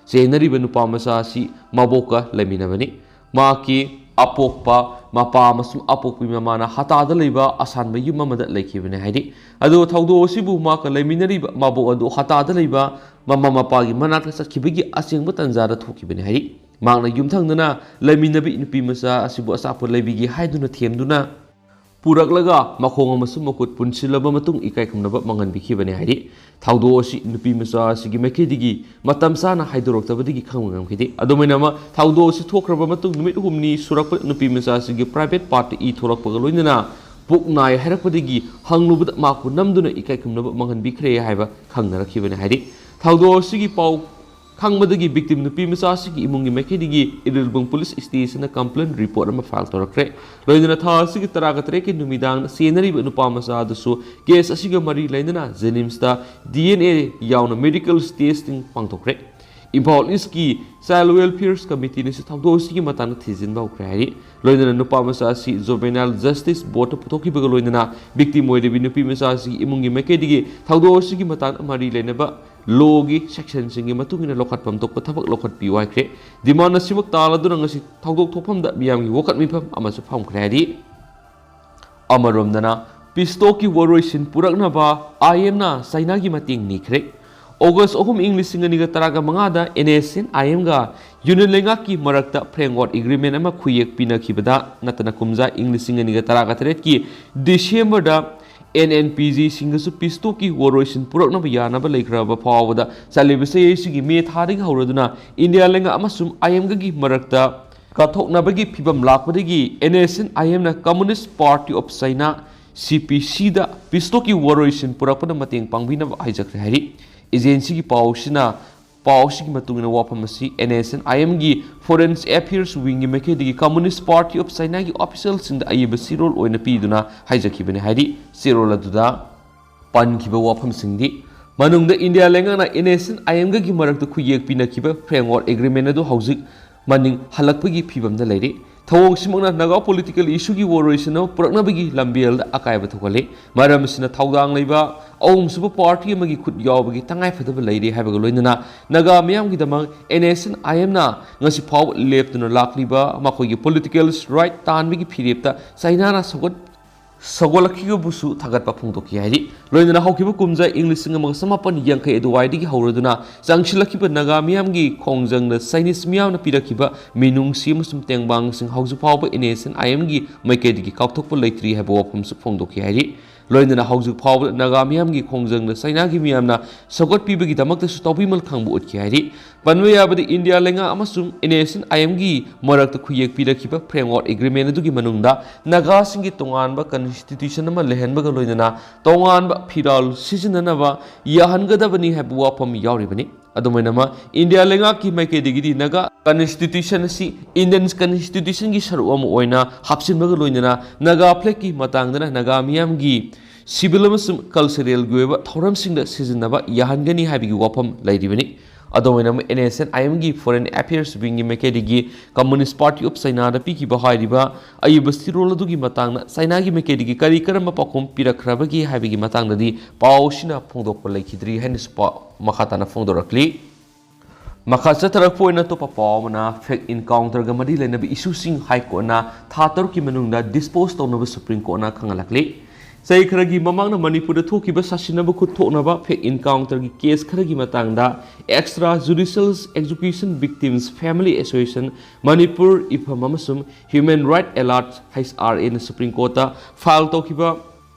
ꯆꯦꯟꯅꯔꯤꯕ ꯅꯨꯄꯥ ꯃꯆꯥ ꯑꯁꯤ ꯃꯕꯣꯛꯀ ꯂꯩꯃꯤꯟꯅꯕꯅꯤ꯫ ꯃꯍꯥꯛꯀꯤ ꯑꯄꯣꯛꯄ ꯃꯄꯥ ꯑꯃꯁꯨꯡ ꯑꯄꯣꯛꯄꯤ ꯃꯃꯥꯅ ꯍꯇꯥꯗ ꯂꯩꯕ ꯑꯁꯥꯟꯕ ꯌꯨꯝ ꯑꯃꯗ ꯂꯩꯈꯤꯕꯅꯤ ꯍꯥꯏꯔꯤ꯫ ꯑꯗꯨꯒ ꯊꯧꯗꯣꯛ ꯑꯁꯤꯕꯨ ꯃꯍꯥꯛꯀ ꯂꯩꯃꯤꯟꯅꯔꯤꯕ ꯃꯕꯣꯛ ꯑꯗꯨ ꯍꯇꯥꯗ ꯂꯩꯕ ꯃꯃꯥ ꯃꯄꯥꯒꯤ ꯃꯅꯥꯛꯇ ꯆꯠꯈꯤꯕꯒꯤ ꯑꯁꯦꯡꯕ ꯇꯥꯟꯖꯥꯗ ꯊꯣꯛꯈꯤꯕꯅꯤ ꯍꯥꯏꯔꯤ꯫ ꯃꯍꯥꯛꯅ ꯌꯨꯝꯊꯪꯅꯅ ꯂꯩꯃꯤꯟꯅꯕꯤ ꯅꯨꯄꯤ ꯃꯆꯥ ꯑꯁꯤꯕꯨ ꯑꯆꯥꯄꯣꯠ ꯂꯩꯕꯤꯒꯦ ꯍꯥꯏꯗꯨꯅ ꯊꯦꯝꯗꯨꯅ ꯄꯨꯔꯛꯂꯒ ꯃꯈꯣꯡ ꯑꯃꯁꯨꯡ ꯃꯈꯨꯠ ꯄꯨꯟꯁꯤꯜꯂꯕ ꯃꯇꯨꯡ ꯏꯀꯥꯏ ꯈꯨꯝꯅꯕ ꯃꯥꯡꯍꯟꯕꯤꯈꯤꯕꯅꯤ ꯍꯥꯏꯔꯤ꯫ ꯊꯧꯗꯣꯛ ꯑꯁꯤ ꯅꯨꯄꯤ ꯃꯆꯥ ꯑꯁꯤꯒꯤ ꯃꯥꯏꯀꯩꯗꯒꯤ ꯃꯇꯝ ꯆꯥꯅ ꯍꯥꯏꯗꯣꯔꯛꯇꯕꯗꯒꯤ ꯈꯪꯕ ꯉꯝꯈꯤꯗꯦ꯫ ꯑꯗꯨꯃꯥꯏꯅ ꯑꯃ ꯊꯧꯗꯣꯛ ꯑꯁꯤ ꯊꯣꯛꯈ꯭ꯔꯕ ꯃꯇꯨꯡ ꯅꯨꯃꯤꯠ ꯍꯨꯝꯅꯤ ꯁꯨꯔꯛꯄꯗ ꯅꯨꯄꯤ ꯃꯆꯥ ꯑꯁꯤꯒꯤ ꯄ꯭ꯔꯥꯏꯚꯦꯠ ꯄꯥꯔꯠꯇ ꯏ ꯊꯣꯛꯂꯛꯄꯒ ꯂꯣꯏꯅꯅ ꯄꯨꯛ ꯅꯥꯏ ꯍꯥꯏꯔꯛꯄꯗꯒꯤ ꯍꯪꯂꯨꯕꯗ ꯃꯍꯥꯛꯄꯨ ꯅꯝꯗꯨꯅ ꯏꯀꯥꯏ ꯈꯨꯝꯅꯕ ꯃꯥꯡꯍꯟꯕꯤꯈ꯭ꯔꯦ ꯍꯥꯏꯕ ꯈꯪꯅꯔꯛꯈꯤꯕꯅꯤ ꯍꯥꯏꯔꯤ꯫ ꯊꯧꯗꯣꯛ ꯑꯁꯤꯒꯤ ꯄꯥꯎ ꯈꯪꯕꯗꯒꯤ victim ꯅꯨꯄꯤ ꯃꯆꯥ ꯑꯁꯤꯒꯤ ꯏꯃꯨꯡꯒꯤ ꯃꯥꯏꯀꯩꯗꯒꯤ ꯏꯔꯤꯜꯕꯨꯡ ꯄꯨꯂꯤꯁ ꯁ꯭ꯇꯦꯁꯟꯗ complaint report ꯑꯃ file ꯇꯧꯔꯛꯈ꯭ꯔꯦ꯫ ꯂꯣꯏꯅꯅ ꯊꯥ ꯑꯁꯤꯒꯤ ꯇꯔꯥꯒ ꯇꯔꯦꯠꯀꯤ ꯅꯨꯃꯤꯗꯥꯡꯗ ꯆꯦꯟꯅꯔꯤꯕ ꯅꯨꯄꯥ ꯃꯆꯥ ꯑꯗꯨꯁꯨ case ꯑꯁꯤꯒ ꯃꯔꯤ ꯂꯩꯅꯅ JNIMSꯇ DNA ꯌꯥꯎꯅ medical testing ꯄꯥꯡꯊꯣꯛꯈ꯭ꯔꯦ꯫ ꯏꯝꯐꯥꯜ ꯏꯁꯀꯤ Child Welfare Committeeꯅꯁꯨ ꯊꯧꯗꯣꯛ ꯑꯁꯤꯒꯤ ꯃꯇꯥꯡꯗ ꯊꯤꯖꯤꯟꯕ ꯍꯧꯈ꯭ꯔꯦ ꯍꯥꯏꯔꯤ꯫ ꯂꯣꯏꯅꯅ ꯅꯨꯄꯥ ꯃꯆꯥ ꯑꯁꯤ Juvenile Justice Boardꯇ ꯄꯨꯊꯣꯛꯈꯤꯕꯒ ꯂꯣꯏꯅꯅ victim ꯑꯣꯏꯔꯤꯕ ꯅꯨꯄꯤ ꯃꯆꯥ ꯑꯁꯤꯒꯤ ꯏꯃꯨꯡꯒꯤ ꯃꯥꯏꯀꯩꯗꯒꯤ ꯊꯧꯗꯣꯛ ꯑꯁꯤꯒꯤ ꯃꯇꯥꯡꯗ ꯃꯔꯤ ꯂꯩꯅꯕ lawꯒꯤ sectionꯁꯤꯡꯒꯤ ꯃꯇꯨꯡ ꯏꯟꯅ ꯂꯧꯈꯠꯐꯝ ꯊꯣꯛꯄ ꯊꯕꯛ ꯂꯧꯈꯠꯄꯤꯌꯨ ꯍꯥꯏꯈ꯭ꯔꯦ꯫ Demand ꯑꯁꯤꯃꯛ ꯇꯥꯜꯂꯗꯨꯅ ꯉꯁꯤ ꯊꯧꯗꯣꯛ ꯊꯣꯛꯐꯝꯗ ꯃꯤꯌꯥꯝꯒꯤ ꯋꯥꯀꯠ ꯃꯤꯐꯝ ꯑꯃꯁꯨ ꯐꯝꯈ꯭ꯔꯦ ꯍꯥꯏꯔꯤ꯫ ꯑꯃꯔꯣꯝꯗꯅ, ꯄꯤꯁꯇꯣꯛꯀꯤ ꯋꯥꯔꯣꯏꯁꯤꯟ ꯄꯨꯔꯛꯅꯕ IMꯅ ꯆꯥꯏꯅꯥꯒꯤ ꯃꯇꯦꯡ ꯅꯤꯈ꯭ꯔꯦ꯫ ꯑꯣꯒꯁ ꯑꯍꯨꯝ, ꯏꯪ ꯂꯤꯁꯤꯡ ꯑꯅꯤꯒ ꯇꯔꯥꯒ ꯃꯉꯥꯗ NSCN-IMꯒ Union ꯂꯩꯉꯥꯛꯀꯤ ꯃꯔꯛꯇ framework agreement ꯑꯃ ꯈꯨꯌꯦꯛ ꯄꯤꯅꯈꯤꯕꯗ ꯅꯠꯇꯅ, ꯀꯨꯝꯖꯥ ꯏꯪ ꯂꯤꯁꯤꯡ ꯑꯅꯤꯒ ꯇꯔꯥꯒ ꯇꯔꯦꯠꯀꯤ Decemberꯗ NNPGꯁꯤꯡꯒꯁꯨ ꯄꯤꯁꯇꯣꯛꯀꯤ ꯋꯥꯔꯣꯏꯁꯤꯟ ꯄꯨꯔꯛꯅꯕ ꯌꯥꯅꯕ ꯂꯩꯈ꯭ꯔꯕ ꯐꯥꯎꯕꯗ ꯆꯠꯂꯤꯕ ꯆꯍꯤ ꯑꯁꯤꯒꯤ ꯃꯦ ꯊꯥꯗꯒꯤ ꯍꯧꯔꯗꯨꯅ ꯏꯟꯗꯤꯌꯥ ꯂꯩꯉꯥꯛ ꯑꯃꯁꯨꯡ IMꯒꯒꯤ ꯃꯔꯛꯇ ꯀꯠꯊꯣꯛꯅꯕꯒꯤ ꯐꯤꯕꯝ ꯂꯥꯛꯄꯗꯒꯤ NSCN-IMꯅ Communist Party of China, CPCꯗ ꯄꯤꯁꯇꯣꯛꯀꯤ ꯋꯥꯔꯣꯏꯁꯤꯟ ꯄꯨꯔꯛꯄꯗ ꯃꯇꯦꯡ ꯄꯥꯡꯕꯤꯅꯕ ꯍꯥꯏꯖꯈ꯭ꯔꯦ ꯍꯥꯏꯔꯤ꯫ Agencyꯒꯤ ꯄꯥꯎꯁꯤꯅ, ꯄꯥꯎꯁꯤꯒꯤ ꯃꯇꯨꯡ ꯏꯟꯅ ꯋꯥꯐꯝ ꯑꯁꯤ NSCN-IMꯒꯤ Foreign Affairs Wingꯒꯤ ꯃꯥꯏꯀꯩꯗꯒꯤ Communist Party of Chinaꯒꯤ officialꯁꯤꯡꯗ ꯑꯏꯕ ꯆꯦꯔꯣꯜ ꯑꯣꯏꯅ ꯄꯤꯗꯨꯅ ꯍꯥꯏꯖꯈꯤꯕꯅꯤ ꯍꯥꯏꯔꯤ꯫ ꯆꯦꯔꯣꯜ ꯑꯗꯨꯗ ꯄꯟꯈꯤꯕ ꯋꯥꯐꯝꯁꯤꯡꯗꯤ ꯃꯅꯨꯡꯗ ꯏꯟꯗꯤꯌꯥ ꯂꯩꯉꯥꯛꯅ NSCN-IMꯒꯒꯤ ꯃꯔꯛꯇ ꯈꯨꯌꯦꯛ ꯄꯤꯅꯈꯤꯕ framework agreement ꯑꯗꯨ ꯍꯧꯖꯤꯛ ꯃꯅꯤꯡ ꯍꯜꯂꯛꯄꯒꯤ ꯐꯤꯕꯝꯗ ꯂꯩꯔꯤ꯫ ꯊꯧꯑꯣꯡꯁꯤꯃꯛꯅ ꯅꯥꯒꯥ political issueꯒꯤ ꯋꯥꯔꯣꯏꯁꯤꯟ ꯑꯃ ꯄꯨꯔꯛꯅꯕꯒꯤ ꯂꯝꯕꯦꯜꯗ ꯑꯀꯥꯏꯕ ꯊꯣꯛꯍꯜꯂꯤ꯫ ꯃꯔꯝ ꯑꯁꯤꯅ ꯊꯧꯗꯥꯡ ꯂꯩꯕ ꯑꯍꯨꯝꯁꯨꯕ party ꯑꯃꯒꯤ ꯈꯨꯠ ꯌꯥꯎꯕꯒꯤ ꯇꯉꯥꯏꯐꯗꯕ ꯂꯩꯔꯤ ꯍꯥꯏꯕꯒ ꯂꯣꯏꯅꯅ ꯅꯥꯒꯥ ꯃꯤꯌꯥꯝꯒꯤꯗꯃꯛ NSCN-IMꯅ ꯉꯁꯤ ꯐꯥꯎꯕ ꯂꯦꯞꯇꯨꯅ ꯂꯥꯛꯂꯤꯕ ꯃꯈꯣꯏꯒꯤ political right ꯇꯥꯟꯕꯒꯤ ꯐꯤꯔꯦꯞꯇ ꯆꯥꯏꯅꯥꯅ ꯁꯧꯒꯠ ꯁꯧꯒꯠꯂꯛꯈꯤꯕꯕꯨꯁꯨ ꯊꯥꯒꯠꯄ ꯐꯣꯡꯗꯣꯛꯈꯤ ꯍꯥꯏꯔꯤ꯫ ꯂꯣꯏꯅꯅ ꯍꯧꯈꯤꯕ ꯀꯨꯝꯖꯥ ꯏꯪ ꯂꯤꯁꯤꯡ ꯑꯃꯒ ꯆꯃꯥꯄꯟ ꯌꯥꯡꯈꯩ ꯑꯗꯨꯋꯥꯏꯗꯒꯤ ꯍꯧꯔꯗꯨꯅ ꯆꯪꯁꯤꯜꯂꯛꯈꯤꯕ ꯅꯥꯒꯥ ꯃꯤꯌꯥꯝꯒꯤ ꯈꯣꯡꯖꯪꯗ Chinese ꯃꯤꯌꯥꯝꯅ ꯄꯤꯔꯛꯈꯤꯕ ꯃꯤꯅꯨꯡꯁꯤ ꯑꯃꯁꯨꯡ ꯇꯦꯡꯕꯥꯡꯁꯤꯡ ꯍꯧꯖꯤꯛ ꯐꯥꯎꯕ NSCN-IMꯒꯤ ꯃꯥꯏꯀꯩꯗꯒꯤ ꯀꯥꯎꯊꯣꯛꯄ ꯂꯩꯇ꯭ꯔꯤ ꯍꯥꯏꯕ ꯋꯥꯐꯝꯁꯨ ꯐꯣꯡꯗꯣꯛꯈꯤ ꯍꯥꯏꯔꯤ꯫ ꯂꯣꯏꯅꯅ ꯍꯧꯖꯤꯛ ꯐꯥꯎꯕꯗ ꯅꯥꯒꯥ ꯃꯤꯌꯥꯝꯒꯤ ꯈꯣꯡꯖꯪꯗ ꯆꯥꯏꯅꯥꯒꯤ ꯃꯤꯌꯥꯝꯅ ꯁꯧꯒꯠꯄꯤꯕꯒꯤꯗꯃꯛꯇꯁꯨ ꯇꯧꯕꯤꯃꯜ ꯈꯪꯕ ꯎꯠꯈꯤ ꯍꯥꯏꯔꯤ꯫ ꯄꯟꯕ ꯌꯥꯕꯗꯤ ꯏꯟꯗꯤꯌꯥ ꯂꯩꯉꯥꯛ ꯑꯃꯁꯨꯡ NSCN-IMꯒꯤ ꯃꯔꯛꯇ ꯈꯨꯌꯦꯛ ꯄꯤꯔꯛꯈꯤꯕ framework agreement ꯑꯗꯨꯒꯤ ꯃꯅꯨꯡꯗ ꯅꯥꯒꯥꯁꯤꯡꯒꯤ ꯇꯣꯉꯥꯟꯕ constitution ꯑꯃ ꯂꯩꯍꯟꯕꯒ ꯂꯣꯏꯅꯅ ꯇꯣꯉꯥꯟꯕ ꯐꯤꯔꯥꯜ ꯁꯤꯖꯤꯟꯅꯅꯕ ꯌꯥꯍꯟꯒꯗꯕꯅꯤ ꯍꯥꯏꯕ ꯋꯥꯐꯝ ꯌꯥꯎꯔꯤꯕꯅꯤ꯫ ꯑꯗꯨꯃꯥꯏꯅꯃꯛ ꯏꯟꯗꯤꯌꯥ ꯂꯩꯉꯥꯛꯀꯤ ꯃꯥꯏꯀꯩꯗꯒꯤꯗꯤ ꯅꯥꯒꯥ ꯀꯟꯁꯇꯤꯇ꯭ꯌꯨꯁꯟ ꯑꯁꯤ ꯏꯟꯗꯤꯌꯟ ꯀꯟꯁꯇꯤꯇ꯭ꯌꯨꯁꯟꯒꯤ ꯁꯔꯨꯛ ꯑꯃ ꯑꯣꯏꯅ ꯍꯥꯞꯆꯤꯟꯕꯒ ꯂꯣꯏꯅꯅ ꯅꯥꯒꯥ ꯐ꯭ꯂꯦꯒꯀꯤ ꯃꯇꯥꯡꯗꯅ ꯅꯥꯒꯥ ꯃꯤꯌꯥꯝꯒꯤ ꯁꯤꯚꯤꯜ ꯑꯃꯁꯨꯡ ꯀꯜꯆꯔꯦꯜꯒꯤ ꯑꯣꯏꯕ ꯊꯧꯔꯝꯁꯤꯡꯗ ꯁꯤꯖꯤꯟꯅꯕ ꯌꯥꯍꯟꯒꯅꯤ ꯍꯥꯏꯕꯒꯤ ꯋꯥꯐꯝ ꯂꯩꯔꯤꯕꯅꯤ꯫ ꯑꯗꯨꯃꯥꯏꯅꯃꯛ N S N I M ꯒꯤ Foreign Affairs Wing ꯒꯤ ꯃꯥꯏꯀꯩꯗꯒꯤ Communist Party of China ꯗ ꯄꯤꯈꯤꯕ ꯍꯥꯏꯔꯤꯕ ꯑꯏꯕ ꯆꯦꯔꯣꯜ ꯑꯗꯨꯒꯤ ꯃꯇꯥꯡꯗ ꯆꯥꯏꯅꯥꯒꯤ ꯃꯥꯏꯀꯩꯗꯒꯤ ꯀꯔꯤ ꯀꯔꯝꯕ ꯄꯥꯎꯈꯨꯝ ꯄꯤꯔꯛꯈ꯭ꯔꯕꯒꯦ ꯍꯥꯏꯕꯒꯤ ꯃꯇꯥꯡꯗꯗꯤ ꯄꯥꯎꯁꯤꯅ ꯐꯣꯡꯗꯣꯛꯄ ꯂꯩꯈꯤꯗ꯭ꯔꯤ ꯍꯥꯏꯅꯁꯨ ꯄꯥꯎ ꯃꯈꯥ ꯇꯥꯅ ꯐꯣꯡꯗꯣꯔꯛꯂꯤ꯫ ꯃꯈꯥ ꯆꯠꯊꯔꯛꯄ ꯑꯣꯏꯅ ꯑꯇꯣꯞꯄ ꯄꯥꯎ ꯑꯃꯅ, ꯐꯦꯛ ꯏꯟꯀꯥꯎꯟꯇꯔꯒ ꯃꯔꯤ ꯂꯩꯅꯕ ꯏꯁꯨꯁꯤꯡ ꯍꯥꯏ ꯀꯣꯔꯠꯅ ꯊꯥ ꯇꯔꯨꯛꯀꯤ ꯃꯅꯨꯡꯗ ꯗꯤꯁꯄꯣꯖ ꯇꯧꯅꯕ ꯁꯨꯄ꯭ꯔꯤꯝ ꯀꯣꯔꯠꯅ ꯈꯪꯍꯜꯂꯛꯂꯤ꯫ ꯆꯍꯤ ꯈꯔꯒꯤ ꯃꯃꯥꯡꯗ ꯃꯅꯤꯄꯨꯔꯗ ꯊꯣꯛꯈꯤꯕ ꯁꯥꯁꯤꯟꯅꯕ ꯈꯨꯠ ꯊꯣꯛꯅꯕ ꯐꯦꯛ ꯏꯟꯀꯥꯎꯟꯇꯔꯒꯤ ꯀꯦꯁ ꯈꯔꯒꯤ ꯃꯇꯥꯡꯗ Extra Judicial Execution Victims Family Association Manipur, ꯏꯐꯝ ꯑꯃꯁꯨꯡ Human Right Alert, H R A ꯅ ꯁꯨꯄ꯭ꯔꯤꯝ ꯀꯣꯔꯠꯇ ꯐꯥꯏꯜ ꯇꯧꯈꯤꯕ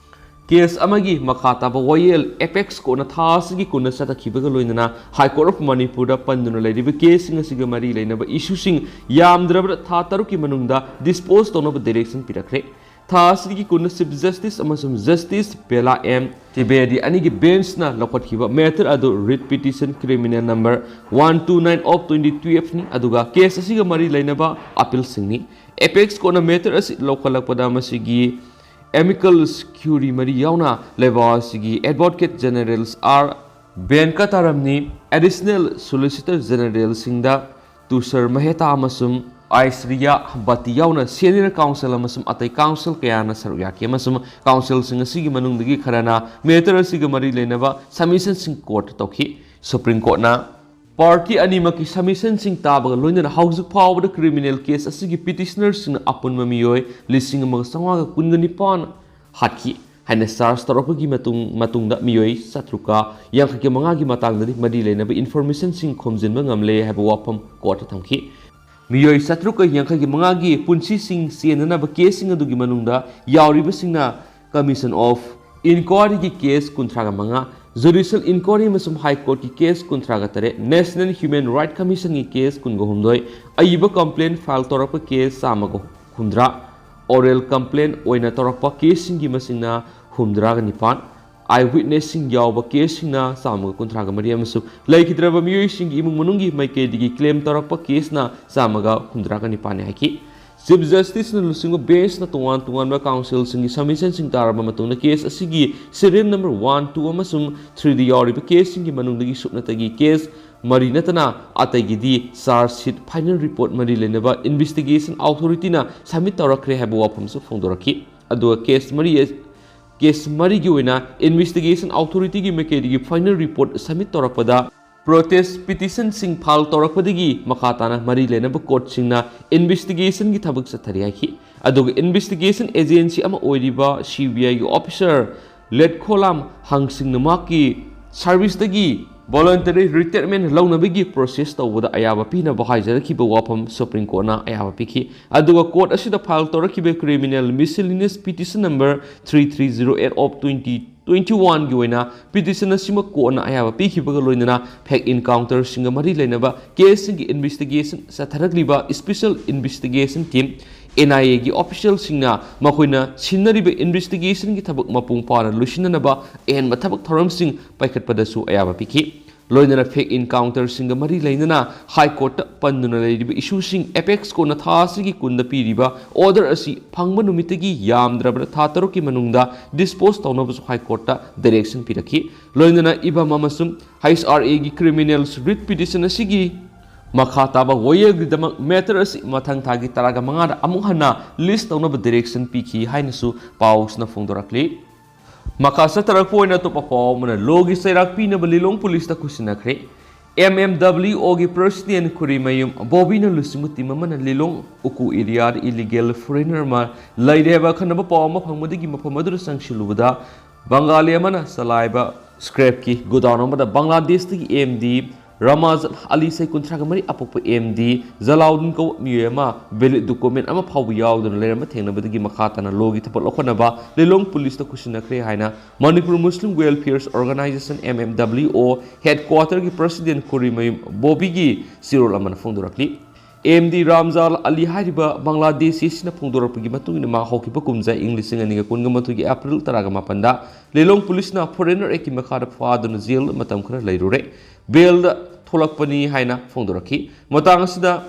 ꯀꯦꯁ ꯑꯃꯒꯤ ꯃꯈꯥ ꯇꯥꯕ ꯋꯥꯌꯦꯜ ꯑꯦꯄꯦꯛꯁ ꯀꯣꯔꯠꯅ ꯊꯥ ꯑꯁꯤꯒꯤ ꯀꯨꯟꯗ ꯆꯠꯊꯈꯤꯕꯒ ꯂꯣꯏꯅꯅ High Court of ꯃꯅꯤꯄꯨꯔꯗ ꯄꯟꯗꯨꯅ ꯂꯩꯔꯤꯕ ꯀꯦꯁꯁꯤꯡ ꯑꯁꯤꯒ ꯃꯔꯤ ꯂꯩꯅꯕ ꯏꯁꯨꯁꯤꯡ ꯌꯥꯝꯗ꯭ꯔꯕꯗ ꯊꯥ ꯇꯔꯨꯛꯀꯤ ꯃꯅꯨꯡꯗ ꯗꯤꯁꯄꯣꯖ ꯇꯧꯅꯕ ꯗꯥꯏꯔꯦꯛꯁꯟ ꯄꯤꯔꯛꯈ꯭ꯔꯦ꯫ ꯊꯥ ꯑꯁꯤꯒꯤ ꯀꯨꯟꯗ ꯆꯤꯐ ꯖꯁꯇꯤꯁ ꯑꯃꯁꯨꯡ ꯖꯁꯇꯤꯁ ꯕꯦꯂꯥ ꯑꯦꯝ ꯇ꯭ꯔꯤꯄꯦꯗꯤ ꯑꯅꯤꯒꯤ ꯕꯦꯟꯁꯅ ꯂꯧꯈꯠꯈꯤꯕ ꯃꯦꯇꯔ ꯑꯗꯨ writ petition criminal number one two nine of twenty ꯇꯨꯋꯦꯜꯐꯅꯤ, ꯑꯗꯨꯒ ꯀꯦꯁ ꯑꯁꯤꯒ ꯃꯔꯤ ꯂꯩꯅꯕ ꯑꯄꯤꯜꯁꯤꯡꯅꯤ꯫ ꯑꯦꯄꯦꯛꯁ ꯀꯣꯔꯠꯅ ꯃꯦꯇꯔ ꯑꯁꯤ ꯂꯧꯈꯠꯂꯛꯄꯗ ꯃꯁꯤꯒꯤ ꯑꯦꯃꯤꯀꯜꯁ ꯀ꯭ꯌꯨꯔꯤ ꯃꯔꯤ ꯌꯥꯎꯅ ꯂꯩꯕꯥꯛ ꯑꯁꯤꯒꯤ ꯑꯦꯗꯚꯣꯀꯦꯠ ꯖꯦꯅꯔꯦꯜꯁ ꯑꯥꯔ ꯚꯦꯟꯀꯇꯥꯔꯝꯅꯤ, ꯑꯦꯗꯤꯁꯅꯦꯜ ꯁꯣꯂꯤꯁꯤꯇꯔ ꯖꯦꯅꯔꯦꯜꯁꯤꯡꯗ ꯇꯨꯁꯔ ꯃꯦꯍꯇꯥ ꯑꯃꯁꯨꯡ ꯑꯥꯏꯁ꯭ꯔꯤꯌꯥ ꯚꯠꯇꯤ ꯌꯥꯎꯅ ꯁꯦꯅꯤꯌꯔ ꯀꯥꯎꯟꯁꯤꯜ ꯑꯃꯁꯨꯡ ꯑꯇꯩ ꯀꯥꯎꯟꯁꯤꯜ ꯀꯌꯥꯅ ꯁꯔꯨꯛ ꯌꯥꯈꯤ, ꯑꯃꯁꯨꯡ ꯀꯥꯎꯟꯁꯤꯜꯁꯤꯡ ꯑꯁꯤꯒꯤ ꯃꯅꯨꯡꯗꯒꯤ ꯈꯔꯅ ꯃꯦꯇꯔ ꯑꯁꯤꯒ ꯃꯔꯤ ꯂꯩꯅꯕ ꯁꯕꯃꯤꯁꯟꯁꯤꯡ ꯀꯣꯔꯠꯇ ꯇꯧꯈꯤ꯫ ꯁꯨꯄ꯭ꯔꯤꯝ ꯀꯣꯔꯠꯅ ꯄꯥꯔꯇꯤ ꯑꯅꯤꯃꯛꯀꯤ ꯁꯕꯃꯤꯁꯟꯁꯤꯡ ꯇꯥꯕꯒ ꯂꯣꯏꯅꯅ ꯍꯧꯖꯤꯛ ꯐꯥꯎꯕꯗ ꯀ꯭ꯔꯤꯃꯤꯅꯦꯜ ꯀꯦꯁ ꯑꯁꯤꯒꯤ ꯄꯤꯇꯤꯁꯅꯔꯁꯤꯡꯅ ꯑꯄꯨꯟꯕ ꯃꯤꯑꯣꯏ ꯂꯤꯁꯤꯡ ꯑꯃꯒ ꯆꯥꯝꯃꯉꯥꯒ ꯀꯨꯟꯒ ꯅꯤꯄꯥꯟ ꯍꯥꯠꯈꯤ ꯍꯥꯏꯅ ꯆꯥꯔꯖ ꯇꯧꯔꯛꯄꯒꯤ ꯃꯇꯨꯡ, ꯃꯇꯨꯡꯗ ꯃꯤꯑꯣꯏ ꯆꯥꯇ꯭ꯔꯨꯛꯀ ꯌꯥꯡꯈꯩꯒ ꯃꯉꯥꯒꯤ ꯃꯇꯥꯡꯗꯗꯤ ꯃꯔꯤ ꯂꯩꯅꯕ ꯏꯟꯐꯣꯔꯃꯦꯁꯟꯁꯤꯡ ꯈꯣꯝꯖꯤꯟꯕ ꯉꯝꯂꯦ ꯍꯥꯏꯕ ꯋꯥꯐꯝ ꯀꯣꯔꯠꯇ ꯊꯝꯈꯤ꯫ ꯃꯤꯑꯣꯏ ꯆꯥꯇ꯭ꯔꯨꯛꯀ ꯌꯥꯡꯈꯩꯒ ꯃꯉꯥꯒꯤ ꯄꯨꯟꯁꯤꯁꯤꯡ ꯆꯦꯟꯅꯅꯕ ꯀꯦꯁꯁꯤꯡ ꯑꯗꯨꯒꯤ ꯃꯅꯨꯡꯗ ꯌꯥꯎꯔꯤꯕꯁꯤꯡꯅ Commission of Inquiry ꯒꯤ ꯀꯦꯁ ꯀꯨꯟꯊ꯭ꯔꯥꯒ ꯃꯉꯥ, Judicial Inquiry ꯑꯃꯁꯨꯡ High Court ꯀꯤ ꯀꯦꯁ ꯀꯨꯟꯊ꯭ꯔꯥꯒ ꯇꯔꯦꯠ, National Human Right Commission ꯒꯤ ꯀꯦꯁ ꯀꯨꯟꯒ ꯍꯨꯝꯗꯣꯏ, ꯑꯏꯕ ꯀꯝꯄ꯭ꯂꯦꯟ ꯐꯥꯏꯜ ꯇꯧꯔꯛꯄ ꯀꯦꯁ ꯆꯥꯝꯃꯒ ꯍꯨꯝꯗ꯭ꯔꯥ, ꯑꯣꯔꯦꯜ ꯀꯝꯄ꯭ꯂꯦꯟ ꯑꯣꯏꯅ ꯇꯧꯔꯛꯄ ꯀꯦꯁꯁꯤꯡꯒꯤ ꯃꯁꯤꯡꯅ ꯍꯨꯝꯗ꯭ꯔꯥꯒ ꯅꯤꯄꯥꯟ, ꯑꯥꯏ ꯋꯤꯠꯅꯦꯁꯁꯤꯡ ꯌꯥꯎꯕ ꯀꯦꯁꯁꯤꯡꯅ ꯆꯥꯝꯃꯒ ꯀꯨꯟꯊ꯭ꯔꯥꯒ ꯃꯔꯤ ꯑꯃꯁꯨꯡ ꯂꯩꯈꯤꯗ꯭ꯔꯕ ꯃꯤꯑꯣꯏꯁꯤꯡꯒꯤ ꯏꯃꯨꯡ ꯃꯅꯨꯡꯒꯤ ꯃꯥꯏꯀꯩꯗꯒꯤ ꯀ꯭ꯂꯦꯝ ꯇꯧꯔꯛꯄ ꯀꯦꯁꯅ ꯆꯥꯝꯃꯒ ꯍꯨꯝꯗ꯭ꯔꯥꯒ ꯅꯤꯄꯥꯟꯅꯤ ꯍꯥꯏꯈꯤ꯫ ꯆꯤꯐ ꯖꯁꯇꯤꯁꯅ ꯂꯨꯆꯤꯡꯕ ꯕꯦꯟꯁꯅ ꯇꯣꯉꯥꯟ ꯇꯣꯉꯥꯟꯕ ꯀꯥꯎꯟꯁꯤꯜꯁꯤꯡꯒꯤ ꯁꯕꯃꯤꯁꯟꯁꯤꯡ ꯇꯥꯔꯕ ꯃꯇꯨꯡꯗ ꯀꯦꯁ ꯑꯁꯤꯒꯤ ꯁꯤꯔꯤꯌꯦꯜ ꯅꯝꯕꯔ ꯋꯥꯟ, ꯇꯨ ꯑꯃꯁꯨꯡ ꯊ꯭ꯔꯤꯗ ꯌꯥꯎꯔꯤꯕ ꯀꯦꯁꯁꯤꯡꯒꯤ ꯃꯅꯨꯡꯗꯒꯤ ꯁꯨꯞꯅꯇꯒꯤ ꯀꯦꯁ ꯃꯔꯤ ꯅꯠꯇꯅ ꯑꯇꯩꯒꯤꯗꯤ ꯆꯥꯔꯖ ꯁꯤꯠ ꯐꯥꯏꯅꯦꯜ ꯔꯤꯄꯣꯔꯠ ꯃꯔꯤ ꯂꯩꯅꯕ ꯏꯟꯚꯦꯁꯇꯤꯒꯦꯁꯟ ꯑꯣꯊꯣꯔꯤꯇꯤꯅ ꯁꯕꯃꯤꯠ ꯇꯧꯔꯛꯈ꯭ꯔꯦ ꯍꯥꯏꯕ ꯋꯥꯐꯝꯁꯨ ꯐꯣꯡꯗꯣꯔꯛꯈꯤ꯫ ꯑꯗꯨꯒ ꯀꯦꯁ ꯃꯔꯤ, ꯀꯦꯁ ꯃꯔꯤꯒꯤ ꯑꯣꯏꯅ ꯏꯟꯚꯦꯁꯇꯤꯒꯦꯁꯟ ꯑꯣꯊꯣꯔꯤꯇꯤꯒꯤ ꯃꯥꯏꯀꯩꯗꯒꯤ ꯐꯥꯏꯅꯦꯜ ꯔꯤꯄꯣꯔꯠ ꯁꯕꯃꯤꯠ ꯇꯧꯔꯛꯄꯗ ꯄ꯭ꯔꯣꯇꯦꯁ ꯄꯤꯇꯤꯁꯟꯁꯤꯡ ꯐꯥꯏꯜ ꯇꯧꯔꯛꯄꯗꯒꯤ ꯃꯈꯥ ꯇꯥꯅ ꯃꯔꯤ ꯂꯩꯅꯕ ꯀꯣꯔꯠꯁꯤꯡꯅ ꯏꯟꯚꯦꯁꯇꯤꯒꯦꯁꯟꯒꯤ ꯊꯕꯛ ꯆꯠꯊꯔꯤ ꯍꯥꯏꯈꯤ꯫ ꯑꯗꯨꯒ ꯏꯟꯚꯦꯁꯇꯤꯒꯦꯁꯟ ꯑꯦꯖꯦꯟꯁꯤ ꯑꯃ ꯑꯣꯏꯔꯤꯕ ꯁꯤ ꯕꯤ ꯑꯥꯏꯒꯤ ꯑꯣꯐꯤꯁꯔ ꯂꯦꯠꯈꯣꯂꯥꯝ ꯍꯪꯁꯤꯡꯅ ꯃꯍꯥꯛꯀꯤ ꯁꯥꯔꯚꯤꯁꯇꯒꯤ voluntary retirement ꯂꯧꯅꯕꯒꯤ ꯄ꯭ꯔꯣꯁꯦꯁ ꯇꯧꯕꯗ ꯑꯌꯥꯕ ꯄꯤꯅꯕ ꯍꯥꯏꯖꯔꯛꯈꯤꯕ ꯋꯥꯐꯝ ꯁꯨꯄ꯭ꯔꯤꯝ ꯀꯣꯔꯠꯅ ꯑꯌꯥꯕ ꯄꯤꯈꯤ꯫ ꯑꯗꯨꯒ ꯀꯣꯔꯠ ꯑꯁꯤꯗ ꯐꯥꯏꯜ ꯇꯧꯔꯛꯈꯤꯕ criminal miscellaneous petition number three three zero eight of twenty twenty-oneꯒꯤ ꯑꯣꯏꯅ ꯄꯤꯇꯤꯁꯟ ꯑꯁꯤꯃꯛ ꯀꯣꯔꯠꯅ ꯑꯌꯥꯕ ꯄꯤꯈꯤꯕꯒ ꯂꯣꯏꯅꯅ ꯐꯦꯛ ꯏꯟꯀꯥꯎꯟꯇꯔꯁꯤꯡꯒ ꯃꯔꯤ ꯂꯩꯅꯕ ꯀꯦꯁꯁꯤꯡꯒꯤ ꯏꯟꯚꯦꯁꯇꯤꯒꯦꯁꯟ ꯆꯠꯊꯔꯛꯂꯤꯕ special investigation team, N I ꯑꯦꯒꯤ ꯑꯣꯐꯤꯁꯤꯌꯦꯜꯁꯤꯡꯅ ꯃꯈꯣꯏꯅ ꯁꯤꯟꯅꯔꯤꯕ ꯏꯟꯚꯦꯁꯇꯤꯒꯦꯁꯟꯒꯤ ꯊꯕꯛ ꯃꯄꯨꯡ ꯐꯥꯅ ꯂꯣꯏꯁꯤꯟꯅꯅꯕ ꯑꯍꯦꯟꯕ ꯊꯕꯛ ꯊꯧꯔꯝꯁꯤꯡ ꯄꯥꯏꯈꯠꯄꯗꯁꯨ ꯑꯌꯥꯕ ꯄꯤꯈꯤ꯫ ꯂꯣꯏꯅꯅ ꯐꯦꯛ ꯏꯟꯀꯥꯎꯟꯇꯔꯁꯤꯡꯒ ꯃꯔꯤ ꯂꯩꯅꯅ ꯍꯥꯏ ꯀꯣꯔꯠꯇ ꯄꯟꯗꯨꯅ ꯂꯩꯔꯤꯕ ꯏꯁꯨꯁꯤꯡ ꯑꯦꯄꯦꯛꯁ ꯀꯣꯔꯠꯅ ꯊꯥ ꯑꯁꯤꯒꯤ ꯀꯨꯟꯗ ꯄꯤꯔꯤꯕ ꯑꯣꯔꯗꯔ ꯑꯁꯤ ꯐꯪꯕ ꯅꯨꯃꯤꯠꯇꯒꯤ ꯌꯥꯝꯗ꯭ꯔꯕꯗ ꯊꯥ ꯇꯔꯨꯛꯀꯤ ꯃꯅꯨꯡꯗ ꯗꯤꯁꯄꯣꯁ ꯇꯧꯅꯕꯁꯨ ꯍꯥꯏ ꯀꯣꯔꯠꯇ ꯗꯥꯏꯔꯦꯛꯁꯟ ꯄꯤꯔꯛꯈꯤ꯫ ꯂꯣꯏꯅꯅ ꯏꯕꯝ ꯑꯃꯁꯨꯡ ꯍꯩꯆ ꯑꯥꯔ ꯑꯦꯒꯤ ꯀ꯭ꯔꯤꯃꯤꯅꯦꯜ ꯔꯤꯠ ꯄꯤꯇꯤꯁꯟ ꯑꯁꯤꯒꯤ ꯃꯈꯥ ꯇꯥꯕ ꯋꯥꯌꯦꯜꯒꯤꯗꯃꯛ ꯃꯦꯇꯔ ꯑꯁꯤ ꯃꯊꯪ ꯊꯥꯒꯤ ꯇꯔꯥꯒ ꯃꯉꯥꯗ ꯑꯃꯨꯛ ꯍꯟꯅ ꯂꯤꯁ ꯇꯧꯅꯕ ꯗꯥꯏꯔꯦꯛꯁꯟ ꯄꯤꯈꯤ ꯍꯥꯏꯅꯁꯨ ꯄꯥꯎꯁꯤꯅ ꯐꯣꯡꯗꯣꯔꯛꯂꯤ꯫ ꯃꯈꯥ ꯆꯠꯊꯔꯛꯄ ꯑꯣꯏꯅ ꯑꯇꯣꯞꯄ ꯄꯥꯎ ꯑꯃꯅ ꯂꯣꯒꯤ ꯆꯩꯔꯥꯛ ꯄꯤꯅꯕ ꯂꯤꯂꯣꯡ ꯄꯨꯂꯤꯁꯇ ꯈꯨꯠꯁꯤꯟꯅꯈ꯭ꯔꯦ꯫ ꯑꯦꯝ ꯑꯦꯝ ꯗꯕ꯭ꯂꯤꯎ ꯑꯣꯒꯤ ꯄ꯭ꯔꯁꯤꯗꯦꯟ ꯈꯨꯔꯤꯃꯌꯨꯝ ꯕꯣꯕꯤꯅ ꯂꯨꯆꯤꯡꯕ ꯇꯤꯝ ꯑꯃꯅ ꯂꯤꯂꯣꯡ ꯎꯀꯨ ꯑꯦꯔꯤꯌꯥꯗ ꯏꯂꯤꯒꯦꯜ ꯐꯣꯔꯦꯅꯔ ꯑꯃ ꯂꯩꯔꯦ ꯍꯥꯏꯕ ꯑꯈꯟꯅꯕ ꯄꯥꯎ ꯑꯃ ꯐꯪꯕꯗꯒꯤ ꯃꯐꯝ ꯑꯗꯨꯗ ꯆꯪꯁꯤꯜꯂꯨꯕꯗ ꯕꯪꯒꯥꯂꯤ ꯑꯃꯅ ꯆꯂꯥꯏꯕ ꯁ꯭ꯀ꯭ꯔꯦꯞꯀꯤ ꯒꯣꯗꯥꯎꯟ ꯑꯃꯗ ꯕꯪꯒ꯭ꯂꯥꯗꯦꯁꯇꯒꯤ ꯑꯦꯝ ꯗꯤ ꯔꯃꯥꯖꯟ ꯑꯂꯤ, ꯆꯍꯤ ꯀꯨꯟꯊ꯭ꯔꯥꯒ ꯃꯔꯤ ꯑꯄꯣꯛꯄ ꯑꯦꯝ ꯗꯤ ꯖꯂꯥꯎꯗꯤꯟ ꯀꯧꯕ ꯃꯤꯑꯣꯏ ꯑꯃ ꯚꯦꯂꯤꯗ ꯗꯣꯀꯨꯃꯦꯟ ꯑꯃ ꯐꯥꯎꯕ ꯌꯥꯎꯗꯅ ꯂꯩꯔꯝꯕ ꯊꯦꯡꯅꯕꯗꯒꯤ ꯃꯈꯥ ꯇꯥꯅ ꯂꯣꯒꯤ ꯊꯕꯛ ꯂꯧꯈꯠꯅꯕ ꯂꯤꯂꯣꯡ ꯄꯨꯂꯤꯁꯇ ꯈꯨꯠꯁꯤꯟꯅꯈ꯭ꯔꯦ ꯍꯥꯏꯅ ꯃꯅꯤꯄꯨꯔ ꯃꯨꯁꯂꯤꯝ ꯋꯦꯜꯐꯤꯌꯔꯁ ꯑꯣꯔꯒꯅꯥꯏꯖꯦꯁꯟ, ꯑꯦꯝ ꯑꯦꯝ ꯗꯕ꯭ꯂꯤꯎ ꯑꯣ, ꯍꯦꯗꯀ꯭ꯋꯥꯇꯔꯒꯤ ꯄ꯭ꯔꯁꯤꯗꯦꯟ ꯈꯨꯔꯤꯃꯌꯨꯝ ꯕꯣꯕꯤꯒꯤ ꯆꯦꯔꯣꯜ ꯑꯃꯅ ꯐꯣꯡꯗꯣꯔꯛꯂꯤ꯫ ꯑꯦꯝ ꯗꯤ ꯔꯥꯝꯖꯥꯜ ꯑꯂꯤ ꯍꯥꯏꯔꯤꯕ ꯕꯪꯒ꯭ꯂꯥꯗꯦꯁꯤ ꯑꯁꯤꯅ ꯐꯣꯡꯗꯣꯔꯛꯄꯒꯤ ꯃꯇꯨꯡ ꯏꯟꯅ, ꯃꯥ ꯍꯧꯈꯤꯕ ꯀꯨꯝꯖꯥ ꯏꯪ ꯂꯤꯁꯤꯡ ꯑꯅꯤꯒ ꯀꯨꯟꯒ ꯃꯥꯊꯣꯏꯒꯤ ꯑꯦꯄ꯭ꯔꯤꯜ ꯇꯔꯥꯒ ꯃꯥꯄꯟꯗ ꯂꯤꯂꯣꯡ ꯄꯨꯂꯤꯁꯅ Foreigner Actꯀꯤ ꯃꯈꯥꯗ ꯐꯥꯗꯨꯅ ꯖꯦꯜꯗ ꯃꯇꯝ ꯈꯔ ꯂꯩꯔꯨꯔꯦ꯫ ꯕꯦꯜꯗ ꯊꯣꯛꯂꯛꯄꯅꯤ ꯍꯥꯏꯅ ꯐꯣꯡꯗꯣꯔꯛꯈꯤ꯫ ꯃꯇꯥꯡ ꯑꯁꯤꯗ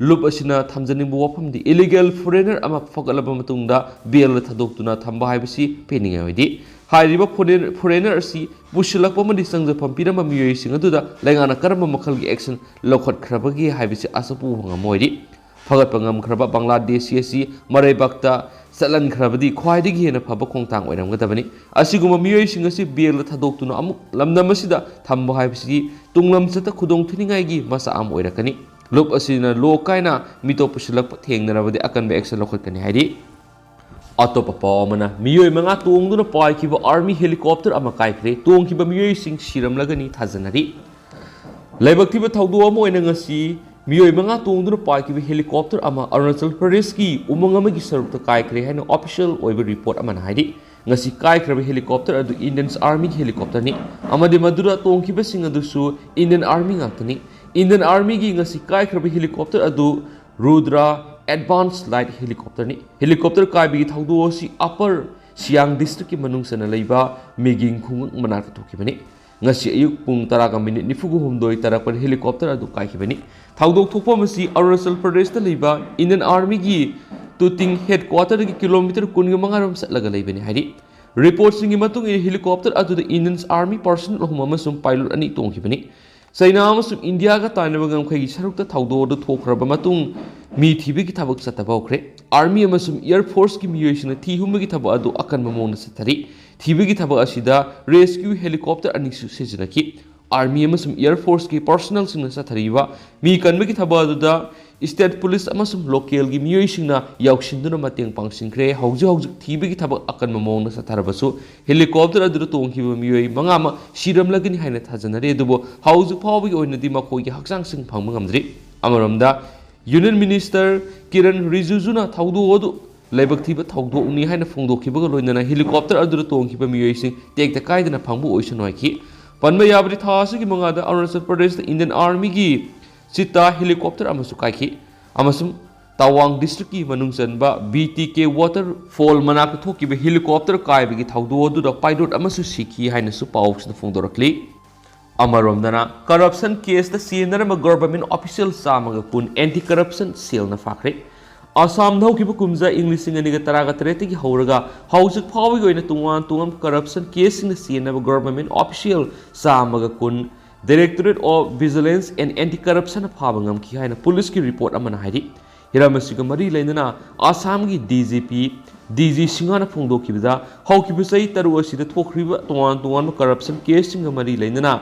ꯂꯨꯞ ꯑꯁꯤꯅ ꯊꯝꯖꯅꯤꯡꯕ ꯋꯥꯐꯝꯗꯤ, illegal foreigner ꯑꯃ ꯐꯒꯠꯂꯕ ꯃꯇꯨꯡꯗ ꯕꯦꯜꯗ ꯊꯥꯗꯣꯛꯇꯨꯅ ꯊꯝꯕ ꯍꯥꯏꯕꯁꯤ ꯄꯦꯟꯅꯤꯡꯉꯥꯏ ꯑꯣꯏꯗꯦ꯫ ꯍꯥꯏꯔꯤꯕ foreign-, foreigner ꯑꯁꯤ ꯄꯨꯁꯤꯜꯂꯛꯄ ꯑꯃꯗꯤ ꯆꯪꯖꯐꯝ ꯄꯤꯔꯝꯕ ꯃꯤꯑꯣꯏꯁꯤꯡ ꯑꯗꯨꯗ ꯂꯩꯉꯥꯛꯅ ꯀꯔꯝꯕ ꯃꯈꯜꯒꯤ action ꯂꯧꯈꯠꯈ꯭ꯔꯕꯒꯦ ꯍꯥꯏꯕꯁꯤ ꯑꯁꯥꯄꯨ ꯋꯥꯐꯝ ꯑꯃ ꯑꯣꯏꯔꯤ꯫ ꯐꯒꯠꯄ ꯉꯝꯈ꯭ꯔꯕ ꯕꯪꯒ꯭ꯂꯥꯗꯦꯁꯤ ꯑꯁꯤ ꯃꯔꯩꯕꯥꯛꯇ ꯆꯠꯍꯟꯈ꯭ꯔꯕꯗꯤ ꯈ꯭ꯋꯥꯏꯗꯒꯤ ꯍꯦꯟꯅ ꯐꯕ ꯈꯣꯡꯊꯥꯡ ꯑꯣꯏꯔꯝꯒꯗꯕꯅꯤ꯫ ꯑꯁꯤꯒꯨꯝꯕ ꯃꯤꯑꯣꯏꯁꯤꯡ ꯑꯁꯤ ꯕꯦꯜꯗ ꯊꯥꯗꯣꯛꯇꯨꯅ ꯑꯃꯨꯛ ꯂꯝꯗꯝ ꯑꯁꯤꯗ ꯊꯝꯕ ꯍꯥꯏꯕꯁꯤꯗꯤ ꯇꯨꯡꯂꯝꯆꯠꯇ ꯈꯨꯗꯣꯡ ꯊꯤꯅꯤꯡꯉꯥꯏꯒꯤ ꯃꯆꯥꯛ ꯑꯃ ꯑꯣꯏꯔꯛꯀꯅꯤ꯫ ꯂꯨꯞ ꯑꯁꯤꯅ ꯂꯣ ꯀꯥꯏꯅ ꯃꯤꯇꯣꯞ ꯄꯨꯁꯤꯜꯂꯛꯄ ꯊꯦꯡꯅꯔꯕꯗꯤ ꯑꯀꯟꯕ action ꯂꯧꯈꯠꯀꯅꯤ ꯍꯥꯏꯔꯤ꯫ ꯑꯇꯣꯞꯄ ꯄꯥꯎ ꯑꯃꯅ, ꯃꯤꯑꯣꯏ ꯃꯉꯥ ꯇꯣꯡꯗꯨꯅ ꯄꯥꯏꯈꯤꯕ army helicopter ꯑꯃ ꯀꯥꯏꯈ꯭ꯔꯦ꯫ ꯇꯣꯡꯈꯤꯕ ꯃꯤꯑꯣꯏꯁꯤꯡ ꯁꯤꯔꯝꯂꯒꯅꯤ ꯊꯥꯖꯅꯔꯤ꯫ ꯂꯥꯏꯕꯛ ꯊꯤꯕ ꯊꯧꯗꯣꯛ ꯑꯃ ꯑꯣꯏꯅ ꯉꯁꯤ ꯃꯤꯑꯣꯏ ꯃꯉꯥ ꯇꯣꯡꯗꯨꯅ ꯄꯥꯏꯈꯤꯕ helicopter ꯑꯃ ꯑꯔꯨꯅꯥꯆꯜ ꯄ꯭ꯔꯗꯦꯁꯀꯤ ꯎꯃꯪ ꯑꯃꯒꯤ ꯁꯔꯨꯛꯇ ꯀꯥꯏꯈ꯭ꯔꯦ ꯍꯥꯏꯅ official ꯑꯣꯏꯕ report ꯑꯃꯅ ꯍꯥꯏꯔꯤ꯫ ꯉꯁꯤ ꯀꯥꯏꯈ꯭ꯔꯕ helicopter ꯑꯗꯨ Indian Armyꯒꯤ helicopterꯅꯤ ꯑꯃꯗꯤ ꯃꯗꯨꯗ ꯇꯣꯡꯈꯤꯕꯁꯤꯡ ꯑꯗꯨꯁꯨ Indian Army ꯉꯥꯛꯇꯅꯤ꯫ Indian Armyꯒꯤ ꯉꯁꯤ ꯀꯥꯏꯈ꯭ꯔꯕ helicopter ꯑꯗꯨ Rudra Advanced Light Helicopterꯅꯤ꯫ Helicopter ꯀꯥꯏꯕꯒꯤ ꯊꯧꯗꯣꯛ ꯑꯁꯤ Upper Siang Districtꯀꯤ ꯃꯅꯨꯡ ꯆꯟꯅ ꯂꯩꯕ ꯃꯤꯒꯤꯡ ꯈꯨꯡꯒꯪ ꯃꯅꯥꯛꯇ ꯊꯣꯛꯈꯤꯕꯅꯤ꯫ ꯉꯁꯤ ꯑꯌꯨꯛ ꯄꯨꯡ ꯇꯔꯥꯒ ꯃꯤꯅꯤꯠ ꯅꯤꯐꯨꯒ ꯍꯨꯝꯗꯣꯏ ꯇꯥꯔꯛꯄꯗ helicopter ꯑꯗꯨ ꯀꯥꯏꯈꯤꯕꯅꯤ꯫ ꯊꯧꯗꯣꯛ ꯊꯣꯛꯐꯝ ꯑꯁꯤ ꯑꯔꯨꯅꯥꯆꯜ ꯄ꯭ꯔꯗꯦꯁꯇ ꯂꯩꯕ Indian Armyꯒꯤ ꯇꯨꯇꯤꯡ headquarterꯗꯒꯤ kilometre ꯀꯨꯟꯒ ꯃꯉꯥ ꯔꯣꯝ ꯆꯠꯂꯒ ꯂꯩꯕꯅꯤ ꯍꯥꯏꯔꯤ꯫ Reportꯁꯤꯡꯒꯤ ꯃꯇꯨꯡ ꯏꯟꯅ, helicopter ꯑꯗꯨꯗ Indian Army personnel ꯑꯍꯨꯝ ꯑꯃꯁꯨꯡ pilot ꯑꯅꯤ ꯇꯣꯡꯈꯤꯕꯅꯤ꯫ ꯆꯩꯅꯥ ꯑꯃꯁꯨꯡ ꯏꯟꯗꯤꯌꯥꯒ ꯇꯥꯏꯅꯕ ꯉꯝꯈꯩꯒꯤ ꯁꯔꯨꯛꯇ ꯊꯧꯗꯣꯛ ꯑꯗꯨ ꯊꯣꯛꯈ꯭ꯔꯕ ꯃꯇꯨꯡ, ꯃꯤ ꯊꯤꯕꯒꯤ ꯊꯕꯛ ꯆꯠꯊꯕ ꯍꯧꯈ꯭ꯔꯦ꯫ Army ꯑꯃꯁꯨꯡ Air Forceꯀꯤ ꯃꯤꯑꯣꯏꯁꯤꯡꯅ ꯊꯤ ꯍꯨꯝꯕꯒꯤ ꯊꯕꯛ ꯑꯗꯨ ꯑꯀꯟꯕ ꯃꯑꯣꯡꯗ ꯆꯠꯊꯔꯤ꯫ ꯊꯤꯕꯒꯤ ꯊꯕꯛ ꯑꯁꯤꯗ rescue helicopter ꯑꯅꯤꯁꯨ ꯁꯤꯖꯤꯟꯅꯈꯤ꯫ Army ꯑꯃꯁꯨꯡ Air Forceꯀꯤ personnelꯁꯤꯡꯅ ꯆꯠꯊꯔꯤꯕ ꯃꯤ ꯀꯟꯕꯒꯤ ꯊꯕꯛ ꯑꯗꯨꯗ state police ꯑꯃꯁꯨꯡ localꯒꯤ ꯃꯤꯑꯣꯏꯁꯤꯡꯅ ꯌꯥꯎꯁꯤꯟꯗꯨꯅ ꯃꯇꯦꯡ ꯄꯥꯡꯁꯤꯟꯈ꯭ꯔꯦ꯫ ꯍꯧꯖꯤꯛ ꯍꯧꯖꯤꯛ ꯊꯤꯕꯒꯤ ꯊꯕꯛ ꯑꯀꯟꯕ ꯃꯑꯣꯡꯗ ꯆꯠꯊꯔꯕꯁꯨ, helicopter ꯑꯗꯨꯗ ꯇꯣꯡꯈꯤꯕ ꯃꯤꯑꯣꯏ ꯃꯉꯥ ꯑꯃ ꯁꯤꯔꯝꯂꯒꯅꯤ ꯍꯥꯏꯅ ꯊꯥꯖꯅꯔꯤ, ꯑꯗꯨꯕꯨ ꯍꯧꯖꯤꯛ ꯐꯥꯎꯕꯒꯤ ꯑꯣꯏꯅꯗꯤ ꯃꯈꯣꯏꯒꯤ ꯍꯛꯆꯥꯡꯁꯤꯡ ꯐꯪꯕ ꯉꯝꯗ꯭ꯔꯤ꯫ ꯑꯃꯔꯣꯝꯗ, Union Minister Kiren Rijijuna ꯊꯧꯗꯣꯛ ꯑꯗꯨ ꯂꯥꯏꯕꯛ ꯊꯤꯕ ꯊꯧꯗꯣꯛꯅꯤ ꯍꯥꯏꯅ ꯐꯣꯡꯗꯣꯛꯈꯤꯕꯒ ꯂꯣꯏꯅꯅ helicopter ꯑꯗꯨꯗ ꯇꯣꯡꯈꯤꯕ ꯃꯤꯑꯣꯏꯁꯤꯡ ꯇꯦꯛꯇ ꯀꯥꯏꯗꯅ ꯐꯪꯕ ꯑꯣꯏꯁꯅꯨ ꯍꯥꯏꯈꯤ꯫ ꯄꯟꯕ ꯌꯥꯕꯗꯤ, ꯊꯥ ꯑꯁꯤꯒꯤ ꯃꯉꯥꯗ ꯑꯔꯨꯅꯥꯆꯜ ꯄ꯭ꯔꯗꯦꯁꯇ Indian Armyꯒꯤ ꯆꯤꯇꯥ ꯍꯦꯂꯤꯀꯣꯞꯇꯔ ꯑꯃꯁꯨ ꯀꯥꯏꯈꯤ꯫ ꯑꯃꯁꯨꯡ ꯇꯥꯋꯥꯡ ꯗꯤꯁꯇ꯭ꯔꯤꯛꯀꯤ ꯃꯅꯨꯡ ꯆꯟꯕ ꯕꯤ ꯇꯤ ꯀꯦ ꯋꯥꯇꯔ ꯐꯣꯜ ꯃꯅꯥꯛꯇ ꯊꯣꯛꯈꯤꯕ ꯍꯦꯂꯤꯀꯣꯞꯇꯔ ꯀꯥꯏꯕꯒꯤ ꯊꯧꯗꯣꯛ ꯑꯗꯨꯗ ꯄꯥꯏꯂꯣꯠ ꯑꯃꯁꯨ ꯁꯤꯈꯤ ꯍꯥꯏꯅꯁꯨ ꯄꯥꯎꯁꯤꯗ ꯐꯣꯡꯗꯣꯔꯛꯂꯤ꯫ ꯑꯃꯔꯣꯝꯗꯅ, ꯀꯔꯞꯁꯟ ꯀꯦꯁꯇ ꯆꯦꯟꯅꯔꯝꯕ ꯒꯣꯚꯔꯟꯃꯦꯟꯠ ꯑꯣꯐꯤꯁꯤꯌꯦꯜ ꯆꯥꯝꯃꯒ ꯀꯨꯟ ꯑꯦꯟꯇꯤ ꯀꯔꯞꯁꯟ ꯁꯦꯜꯅ ꯐꯥꯈ꯭ꯔꯦ꯫ ꯑꯁꯥꯝꯗ ꯍꯧꯈꯤꯕ ꯀꯨꯝꯖꯥ ꯏꯪ ꯂꯤꯁꯤꯡ ꯑꯅꯤꯒ ꯇꯔꯥꯒ ꯇꯔꯦꯠꯇꯒꯤ ꯍꯧꯔꯒ ꯍꯧꯖꯤꯛ ꯐꯥꯎꯕꯒꯤ ꯑꯣꯏꯅ ꯇꯣꯉꯥꯟ ꯇꯣꯉꯥꯟꯕ ꯀꯔꯞꯁꯟ ꯀꯦꯁꯁꯤꯡꯗ ꯆꯦꯟꯅꯕ ꯒꯣꯚꯔꯟꯃꯦꯟꯠ ꯑꯣꯐꯤꯁꯤꯌꯦꯜ ꯆꯥꯝꯃꯒ ꯀꯨꯟ Directorate of Vigilance and Anti-Corruption ꯐꯥꯕ ꯉꯝꯈꯤ ꯍꯥꯏꯅ ꯄꯨꯂꯤꯁꯀꯤ ꯔꯤꯄꯣꯔꯠ ꯑꯃꯅ ꯍꯥꯏꯔꯤ꯫ ꯍꯤꯔꯝ ꯑꯁꯤꯒ ꯃꯔꯤ ꯂꯩꯅꯅ ꯑꯁꯥꯝꯒꯤ D G P, D G ꯁꯤꯡꯍꯅ ꯐꯣꯡꯗꯣꯛꯈꯤꯕꯗ, ꯍꯧꯈꯤꯕ ꯆꯍꯤ ꯇꯔꯨꯛ ꯑꯁꯤꯗ ꯊꯣꯛꯈ꯭ꯔꯤꯕ ꯇꯣꯉꯥꯟ ꯇꯣꯉꯥꯟꯕ ꯀꯔꯞꯁꯟ ꯀꯦꯁꯁꯤꯡꯒ ꯃꯔꯤ ꯂꯩꯅꯅ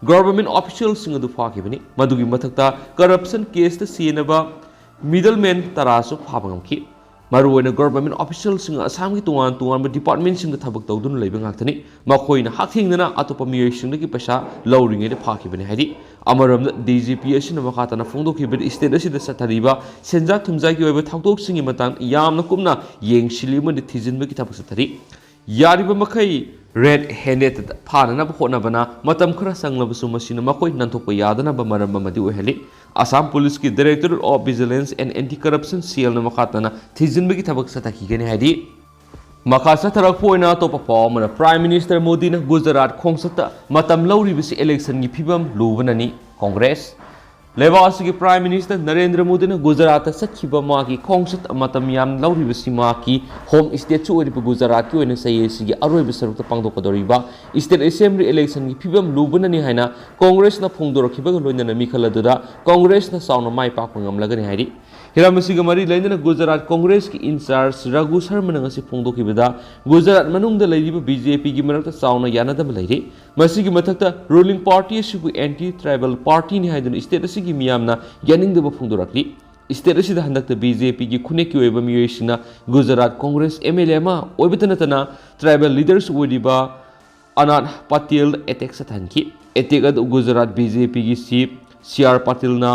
ꯒꯣꯚꯔꯟꯃꯦꯟꯠ ꯑꯣꯐꯤꯁꯤꯌꯦꯜꯁꯤꯡ ꯑꯗꯨ ꯐꯥꯈꯤꯕꯅꯤ꯫ ꯃꯗꯨꯒꯤ ꯃꯊꯛꯇ ꯀꯔꯞꯁꯟ ꯀꯦꯁꯇ ꯆꯦꯟꯅꯕ ꯃꯤꯗꯜꯃꯦꯟ ꯇꯔꯥꯁꯨ ꯐꯥꯕ ꯉꯝꯈꯤ꯫ ꯃꯔꯨꯑꯣꯏꯅ ꯒꯣꯚꯔꯟꯃꯦꯟꯠ ꯑꯣꯐꯤꯁꯤꯌꯦꯜꯁꯤꯡ ꯑꯁꯥꯝꯒꯤ ꯇꯣꯉꯥꯟ ꯇꯣꯉꯥꯟꯕ ꯗꯤꯄꯥꯔꯠꯃꯦꯟꯠꯁꯤꯡꯗ ꯊꯕꯛ ꯇꯧꯗꯨꯅ ꯂꯩꯕ ꯉꯥꯛꯇꯅꯤ꯫ ꯃꯈꯣꯏꯅ ꯍꯛꯊꯦꯡꯅꯅ ꯑꯇꯣꯞꯄ ꯃꯤꯑꯣꯏꯁꯤꯡꯗꯒꯤ ꯄꯩꯁꯥ ꯂꯧꯔꯤꯉꯩꯗ ꯐꯥꯈꯤꯕꯅꯤ ꯍꯥꯏꯔꯤ꯫ ꯑꯃꯔꯣꯝꯗ, ꯗꯤ ꯖꯤ ꯄꯤ ꯑꯁꯤꯅ ꯃꯈꯥ ꯇꯥꯅ ꯐꯣꯡꯗꯣꯛꯈꯤꯕꯗ, ꯁ꯭ꯇꯦꯠ ꯑꯁꯤꯗ ꯆꯠꯊꯔꯤꯕ ꯁꯦꯟꯖꯥ ꯊꯨꯝꯖꯥꯒꯤ ꯑꯣꯏꯕ ꯊꯧꯗꯣꯛꯁꯤꯡꯒꯤ ꯃꯇꯥꯡꯗ ꯌꯥꯝꯅ ꯀꯨꯞꯅ ꯌꯦꯡꯁꯤꯜꯂꯤ ꯑꯃꯗꯤ ꯊꯤꯖꯤꯟꯕꯒꯤ ꯊꯕꯛ ꯆꯠꯊꯔꯤ꯫ ꯌꯥꯔꯤꯕ ꯃꯈꯩ ꯔꯦꯗ ꯍꯦꯟꯗꯦꯗ ꯐꯥꯅꯅꯕ ꯍꯣꯠꯅꯕꯅ ꯃꯇꯝ ꯈꯔ ꯆꯪꯂꯕꯁꯨ, ꯃꯁꯤꯅ ꯃꯈꯣꯏ ꯅꯥꯟꯊꯣꯛꯄ ꯌꯥꯗꯅꯕ ꯃꯔꯝ ꯑꯃꯗꯤ ꯑꯣꯏꯍꯜꯂꯤ꯫ ꯑꯁꯥꯝ ꯄꯨꯂꯤꯁꯀꯤ Directorate of Vigilance and Anti-Corruption ꯁꯦꯜꯅ ꯃꯈꯥ ꯇꯥꯅ ꯊꯤꯖꯤꯟꯕꯒꯤ ꯊꯕꯛ ꯆꯠꯊꯈꯤꯒꯅꯤ ꯍꯥꯏꯔꯤ꯫ ꯃꯈꯥ ꯆꯠꯊꯔꯛꯄ ꯑꯣꯏꯅ ꯑꯇꯣꯞꯄ ꯄꯥꯎ ꯑꯃꯅ, ꯄ꯭ꯔꯥꯏꯝ ꯃꯤꯅꯤꯁꯇꯔ ꯃꯣꯗꯤꯅ ꯒꯨꯖꯔꯥꯠ ꯈꯣꯡꯆꯠꯇ ꯃꯇꯝ ꯂꯧꯔꯤꯕꯁꯤ ꯏꯂꯦꯛꯁꯟꯒꯤ ꯐꯤꯕꯝ ꯂꯨꯕꯅꯅꯤ, ꯀꯣꯡꯒ꯭ꯔꯦꯁ꯫ ꯂꯩꯕꯥꯛ ꯑꯁꯤꯒꯤ ꯄ꯭ꯔꯥꯏꯝ ꯃꯤꯅꯤꯁꯇꯔ ꯅꯔꯦꯟꯗ꯭ꯔ ꯃꯣꯗꯤꯅ ꯒꯨꯖꯔꯥꯠꯇ ꯆꯠꯈꯤꯕ ꯃꯥꯒꯤ ꯈꯣꯡꯆꯠ ꯃꯇꯝ ꯌꯥꯝꯅ ꯂꯧꯔꯤꯕꯁꯤ ꯃꯍꯥꯛꯀꯤ ꯍꯣꯝ ꯁ꯭ꯇꯦꯠꯁꯨ ꯑꯣꯏꯔꯤꯕ ꯒꯨꯖꯔꯥꯠꯀꯤ ꯑꯣꯏꯅ ꯆꯍꯤ ꯑꯁꯤꯒꯤ ꯑꯔꯣꯏꯕ ꯁꯔꯨꯛꯇ ꯄꯥꯡꯊꯣꯛꯀꯗꯧꯔꯤꯕ ꯁ꯭ꯇꯦꯠ ꯑꯦꯁꯦꯝꯕ꯭ꯂꯤ ꯏꯂꯦꯛꯁꯟꯒꯤ ꯐꯤꯕꯝ ꯂꯨꯕꯅꯅꯤ ꯍꯥꯏꯅ ꯀꯣꯡꯒ꯭ꯔꯦꯁꯅ ꯐꯣꯡꯗꯣꯔꯛꯈꯤꯕꯒ ꯂꯣꯏꯅꯅ ꯃꯤꯈꯜ ꯑꯗꯨꯗ ꯀꯣꯡꯒ꯭ꯔꯦꯁꯅ ꯆꯥꯎꯅ ꯃꯥꯏ ꯄꯥꯛꯄ ꯉꯝꯂꯒꯅꯤ ꯍꯥꯏꯔꯤ꯫ ꯍꯤꯔꯝ ꯑꯁꯤꯒ ꯃꯔꯤ ꯂꯩꯅꯅ ꯒꯨꯖꯔꯥꯠ ꯀꯣꯡꯒ꯭ꯔꯦꯁꯀꯤ ꯏꯟꯆꯥꯔꯖ ꯔꯘꯨ ꯁꯔꯃꯅ ꯉꯁꯤ ꯐꯣꯡꯗꯣꯛꯈꯤꯕꯗ, ꯒꯨꯖꯔꯥꯠ ꯃꯅꯨꯡꯗ ꯂꯩꯔꯤꯕ ꯕꯤ ꯖꯦ ꯄꯤꯒꯤ ꯃꯔꯛꯇ ꯆꯥꯎꯅ ꯌꯥꯅꯗꯕ ꯂꯩꯔꯤ꯫ ꯃꯁꯤꯒꯤ ꯃꯊꯛꯇ, ꯔꯨꯂꯤꯡ ꯄꯥꯔꯇꯤ ꯑꯁꯤꯕꯨ ꯑꯦꯟꯇꯤ ꯇ꯭ꯔꯥꯏꯕꯦꯜ ꯄꯥꯔꯇꯤꯅꯤ ꯍꯥꯏꯗꯨꯅ ꯁ꯭ꯇꯦꯠ ꯑꯁꯤꯒꯤ ꯃꯤꯌꯥꯝꯅ ꯌꯥꯅꯤꯡꯗꯕ ꯐꯣꯡꯗꯣꯔꯛꯂꯤ꯫ ꯁ꯭ꯇꯦꯠ ꯑꯁꯤꯗ ꯍꯟꯗꯛꯇ ꯕꯤ ꯖꯦ ꯄꯤꯒꯤ ꯈꯨꯟꯅꯦꯛꯀꯤ ꯑꯣꯏꯕ ꯃꯤꯑꯣꯏꯁꯤꯡꯅ ꯒꯨꯖꯔꯥꯠ ꯀꯣꯡꯒ꯭ꯔꯦꯁ ꯑꯦꯝ ꯑꯦꯜ ꯑꯦ ꯑꯃ ꯑꯣꯏꯕꯇ ꯅꯠꯇꯅ ꯇ꯭ꯔꯥꯏꯕꯦꯜ ꯂꯤꯗꯔꯁꯨ ꯑꯣꯏꯔꯤꯕ ꯑꯅꯥꯟ ꯄꯇꯦꯜ ꯑꯦꯇꯦꯛ ꯆꯠꯊꯍꯟꯈꯤ꯫ ꯑꯦꯇꯦꯛ ꯑꯗꯨ ꯒꯨꯖꯔꯥꯠ ꯕꯤ ꯖꯦ ꯄꯤꯒꯤ ꯆꯤꯐ ꯁꯤ ꯑꯥꯔ ꯄꯇꯦꯜꯅ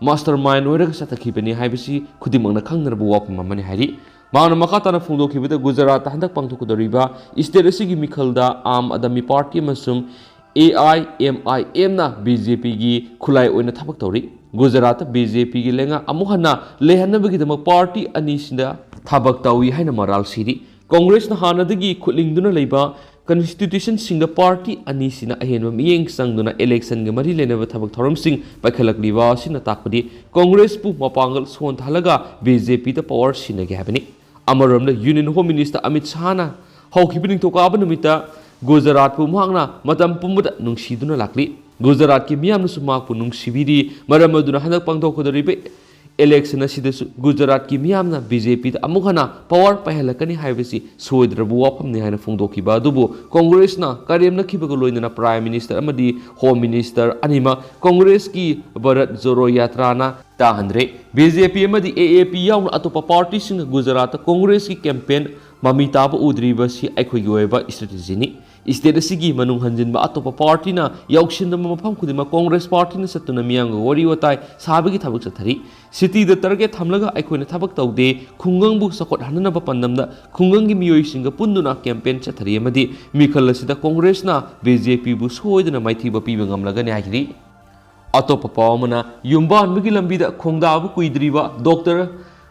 ꯃꯥꯁꯇꯔ ꯃꯥꯏꯟ ꯑꯣꯏꯔꯒ ꯆꯠꯊꯈꯤꯕꯅꯤ ꯍꯥꯏꯕꯁꯤ ꯈꯨꯗꯤꯡꯃꯛꯅ ꯈꯪꯅꯔꯕ ꯋꯥꯐꯝ ꯑꯃꯅꯤ ꯍꯥꯏꯔꯤ꯫ ꯃꯍꯥꯛꯅ ꯃꯈꯥ ꯇꯥꯅ ꯐꯣꯡꯗꯣꯛꯈꯤꯕꯗ, ꯒꯨꯖꯔꯥꯠꯇ ꯍꯟꯗꯛ ꯄꯥꯡꯊꯣꯛꯀꯗꯧꯔꯤꯕ ꯁ꯭ꯇꯦꯠ ꯑꯁꯤꯒꯤ ꯃꯤꯈꯜꯗ ꯑꯥꯝ ꯑꯥꯗꯃꯤ ꯄꯥꯔꯇꯤ ꯑꯃꯁꯨꯡ ꯑꯦ ꯑꯥꯏ ꯑꯦꯝ ꯑꯥꯏ ꯑꯦꯝꯅ ꯕꯤ ꯖꯦ ꯄꯤꯒꯤ ꯈꯨꯠꯂꯥꯏ ꯑꯣꯏꯅ ꯊꯕꯛ ꯇꯧꯔꯤ꯫ ꯒꯨꯖꯔꯥꯠꯇ ꯕꯤ ꯖꯦ ꯄꯤꯒꯤ ꯂꯩꯉꯥꯛ ꯑꯃꯨꯛ ꯍꯟꯅ ꯂꯩꯍꯟꯅꯕꯒꯤꯗꯃꯛ ꯄꯥꯔꯇꯤ ꯑꯅꯤꯁꯤꯗ ꯊꯕꯛ ꯇꯧꯏ ꯍꯥꯏꯅ ꯃꯔꯥꯜ ꯁꯤꯔꯤ꯫ ꯀꯣꯡꯒ꯭ꯔꯦꯁꯅ ꯍꯥꯟꯅꯗꯒꯤ ꯈꯨꯠꯂꯤꯡꯗꯨꯅ ꯂꯩꯕ ꯀꯟꯁꯇꯤꯇ꯭ꯌꯨꯁꯟꯁꯤꯡꯗ ꯄꯥꯔꯇꯤ ꯑꯅꯤꯁꯤꯅ ꯑꯍꯦꯟꯕ ꯃꯤꯠꯌꯦꯡ ꯆꯪꯗꯨꯅ ꯏꯂꯦꯛꯁꯟꯒ ꯃꯔꯤ ꯂꯩꯅꯕ ꯊꯕꯛ ꯊꯧꯔꯝꯁꯤꯡ ꯄꯥꯏꯈꯠꯂꯛꯂꯤꯕ ꯑꯁꯤꯅ ꯇꯥꯛꯄꯗꯤ ꯀꯣꯡꯒ꯭ꯔꯦꯁꯄꯨ ꯃꯄꯥꯡꯒꯜ ꯁꯣꯟꯊꯍꯜꯂꯒ ꯕꯤ ꯖꯦ ꯄꯤꯗ ꯄꯋꯥꯔ ꯁꯤꯟꯅꯒꯦ ꯍꯥꯏꯕꯅꯤ꯫ ꯑꯃꯔꯣꯝꯗ ꯌꯨꯅꯤꯌꯟ ꯍꯣꯝ ꯃꯤꯅꯤꯁꯇꯔ ꯑꯃꯤꯠ ꯁꯥꯍꯅ ꯍꯧꯈꯤꯕ ꯅꯤꯡꯊꯧꯀꯥꯕ ꯅꯨꯃꯤꯠꯇ ꯒꯨꯖꯔꯥꯠꯄꯨ ꯃꯍꯥꯛꯅ ꯃꯇꯝ ꯄꯨꯝꯕꯗ ꯅꯨꯡꯁꯤꯗꯨꯅ ꯂꯥꯛꯂꯤ꯫ ꯒꯨꯖꯔꯥꯠꯀꯤ ꯃꯤꯌꯥꯝꯅꯁꯨ ꯃꯍꯥꯛꯄꯨ ꯅꯨꯡꯁꯤꯕꯤꯔꯤ꯫ ꯃꯔꯝ ꯑꯗꯨꯅ ꯍꯟꯗꯛ ꯄꯥꯡꯊꯣꯛꯀꯗꯧꯔꯤꯕ ꯏꯂꯦꯛꯁꯟ ꯑꯁꯤꯗꯁꯨ ꯒꯨꯖꯔꯥꯠꯀꯤ ꯃꯤꯌꯥꯝꯅ ꯕꯤ ꯖꯦ ꯄꯤꯗ ꯑꯃꯨꯛ ꯍꯟꯅ ꯄꯋꯥꯔ ꯄꯥꯏꯍꯜꯂꯛꯀꯅꯤ ꯍꯥꯏꯕꯁꯤ ꯁꯣꯏꯗ꯭ꯔꯕ ꯋꯥꯐꯝꯅꯤ ꯍꯥꯏꯅ ꯐꯣꯡꯗꯣꯛꯈꯤꯕ ꯑꯗꯨꯕꯨ ꯀꯣꯡꯒ꯭ꯔꯦꯁꯅ ꯀꯔꯦꯝꯅꯈꯤꯕꯒ ꯂꯣꯏꯅꯅ ꯄ꯭ꯔꯥꯏꯝ ꯃꯤꯅꯤꯁꯇꯔ ꯑꯃꯗꯤ ꯍꯣꯝ ꯃꯤꯅꯤꯁꯇꯔ ꯑꯅꯤꯃꯛ ꯀꯣꯡꯒ꯭ꯔꯦꯁꯀꯤ ꯚꯥꯔꯠ ꯖꯣꯔꯣ ꯌꯥꯇ꯭ꯔꯥꯅ ꯇꯥꯍꯟꯗ꯭ꯔꯦ꯫ ꯕꯤ ꯖꯦ ꯄꯤ ꯑꯃꯗꯤ ꯑꯦ ꯑꯦ ꯄꯤ ꯌꯥꯎꯅ ꯑꯇꯣꯞꯄ ꯄꯥꯔꯇꯤꯁꯤꯡꯅ ꯒꯨꯖꯔꯥꯠꯇ ꯀꯣꯡꯒ꯭ꯔꯦꯁꯀꯤ ꯀꯦꯝꯄꯦꯟ ꯃꯃꯤ ꯇꯥꯕ ꯎꯗ꯭ꯔꯤꯕꯁꯤ ꯑꯩꯈꯣꯏꯒꯤ ꯑꯣꯏꯕ ꯏꯁꯇ꯭ꯔꯦꯇꯦꯖꯤꯅꯤ꯫ ꯏꯁꯇꯦꯠ ꯑꯁꯤꯒꯤ ꯃꯅꯨꯡ ꯍꯟꯖꯤꯟꯕ ꯑꯇꯣꯞꯄ ꯄꯥꯔꯇꯤꯅ ꯌꯥꯎꯁꯤꯟꯗꯕ ꯃꯐꯝ ꯈꯨꯗꯤꯡꯃꯛ ꯀꯣꯡꯒ꯭ꯔꯦꯁ ꯄꯥꯔꯇꯤꯅ ꯆꯠꯇꯨꯅ ꯃꯤꯌꯥꯝꯒ ꯋꯥꯔꯤ ꯋꯥꯇꯥꯏ ꯁꯥꯕꯒꯤ ꯊꯕꯛ ꯆꯠꯊꯔꯤ꯫ ꯁꯤꯇꯤꯗ ꯇꯥꯔꯒꯦꯠ ꯊꯝꯂꯒ ꯑꯩꯈꯣꯏꯅ ꯊꯕꯛ ꯇꯧꯗꯦ꯫ ꯈꯨꯡꯒꯪꯕꯨ ꯆꯥꯎꯈꯠꯍꯟꯅꯅꯕ ꯄꯥꯟꯗꯝꯗ ꯈꯨꯡꯒꯪꯒꯤ ꯃꯤꯑꯣꯏꯁꯤꯡꯒ ꯄꯨꯟꯗꯨꯅ ꯀꯦꯝꯄꯦꯟ ꯆꯠꯊꯔꯤ ꯑꯃꯗꯤ ꯃꯤꯈꯜ ꯑꯁꯤꯗ ꯀꯣꯡꯒ꯭ꯔꯦꯁꯅ ꯕꯤ ꯖꯦ ꯄꯤꯕꯨ ꯁꯣꯏꯗꯅ ꯃꯥꯏꯊꯤꯕ ꯄꯤꯕ ꯉꯝꯂꯒꯅꯤ ꯍꯥꯏꯈꯤꯔꯤ꯫ ꯑꯇꯣꯞꯄ ꯄꯥꯎ ꯑꯃꯅ, ꯌꯨꯝꯕꯥꯟꯕꯒꯤ ꯂꯝꯕꯤꯗ ꯈꯣꯡꯗꯥꯕ ꯀꯨꯏꯗ꯭ꯔꯤꯕ ꯗꯣꯛꯇꯔ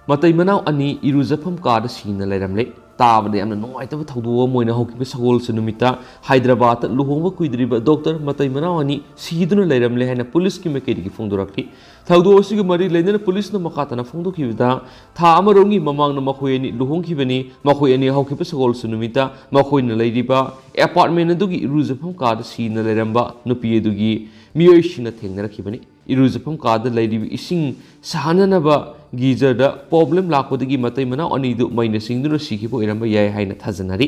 ꯃꯇꯩ ꯃꯅꯥꯎ ꯑꯅꯤ ꯏꯔꯨꯖꯐꯝ ꯀꯥꯗ ꯁꯤꯅ ꯂꯩꯔꯝꯂꯦ꯫ ꯇꯥꯕꯗ ꯌꯥꯝꯅ ꯅꯨꯡꯉꯥꯏꯇꯕ ꯊꯧꯗꯣꯛ ꯑꯃ ꯑꯣꯏꯅ ꯍꯧꯈꯤꯕ ꯁꯒꯣꯜꯁꯦꯟ ꯅꯨꯃꯤꯠꯇ ꯍꯥꯏꯗ꯭ꯔꯕꯥꯗꯇ ꯂꯨꯍꯣꯡꯕ ꯀꯨꯏꯗ꯭ꯔꯤꯕ ꯗꯣꯛꯇꯔ ꯃꯇꯩ ꯃꯅꯥꯎ ꯑꯅꯤ ꯁꯤꯗꯨꯅ ꯂꯩꯔꯝꯂꯦ ꯍꯥꯏꯅ ꯄꯨꯂꯤꯁꯀꯤ ꯃꯥꯏꯀꯩꯗꯒꯤ ꯐꯣꯡꯗꯣꯔꯛꯂꯤ꯫ ꯊꯧꯗꯣꯛ ꯑꯁꯤꯒ ꯃꯔꯤ ꯂꯩꯅꯅ ꯄꯨꯂꯤꯁꯅ ꯃꯈꯥ ꯇꯥꯅ ꯐꯣꯡꯗꯣꯛꯈꯤꯕꯗ, ꯊꯥ ꯑꯃꯔꯣꯝꯒꯤ ꯃꯃꯥꯡꯗ ꯃꯈꯣꯏ ꯑꯅꯤ ꯂꯨꯍꯣꯡꯈꯤꯕꯅꯤ꯫ ꯃꯈꯣꯏ ꯑꯅꯤ ꯍꯧꯈꯤꯕ ꯁꯒꯣꯜꯁꯦꯟ ꯅꯨꯃꯤꯠꯇ ꯃꯈꯣꯏꯅ ꯂꯩꯔꯤꯕ ꯑꯦꯄꯥꯔꯠꯃꯦꯟ ꯑꯗꯨꯒꯤ ꯏꯔꯨꯖꯐꯝ ꯀꯥꯗ ꯁꯤꯅ ꯂꯩꯔꯝꯕ ꯅꯨꯄꯤ ꯑꯗꯨꯒꯤ ꯃꯤꯑꯣꯏꯁꯤꯡꯅ ꯊꯦꯡꯅꯔꯛꯈꯤꯕꯅꯤ꯫ ꯏꯔꯨꯖꯐꯝ ꯀꯥꯗ ꯂꯩꯔꯤꯕ ꯏꯁꯤꯡ ꯁꯥꯍꯟꯅꯅꯕ ꯒꯤꯖꯔꯗ ꯄ꯭ꯔꯣꯕ꯭ꯂꯦꯝ ꯂꯥꯛꯄꯗꯒꯤ ꯃꯇꯩ ꯃꯅꯥꯎ ꯑꯅꯤꯗꯨ ꯃꯩꯅ ꯆꯤꯡꯗꯨꯅ ꯁꯤꯈꯤꯕ ꯑꯣꯏꯔꯝꯕ ꯌꯥꯏ ꯍꯥꯏꯅ ꯊꯥꯖꯅꯔꯤ꯫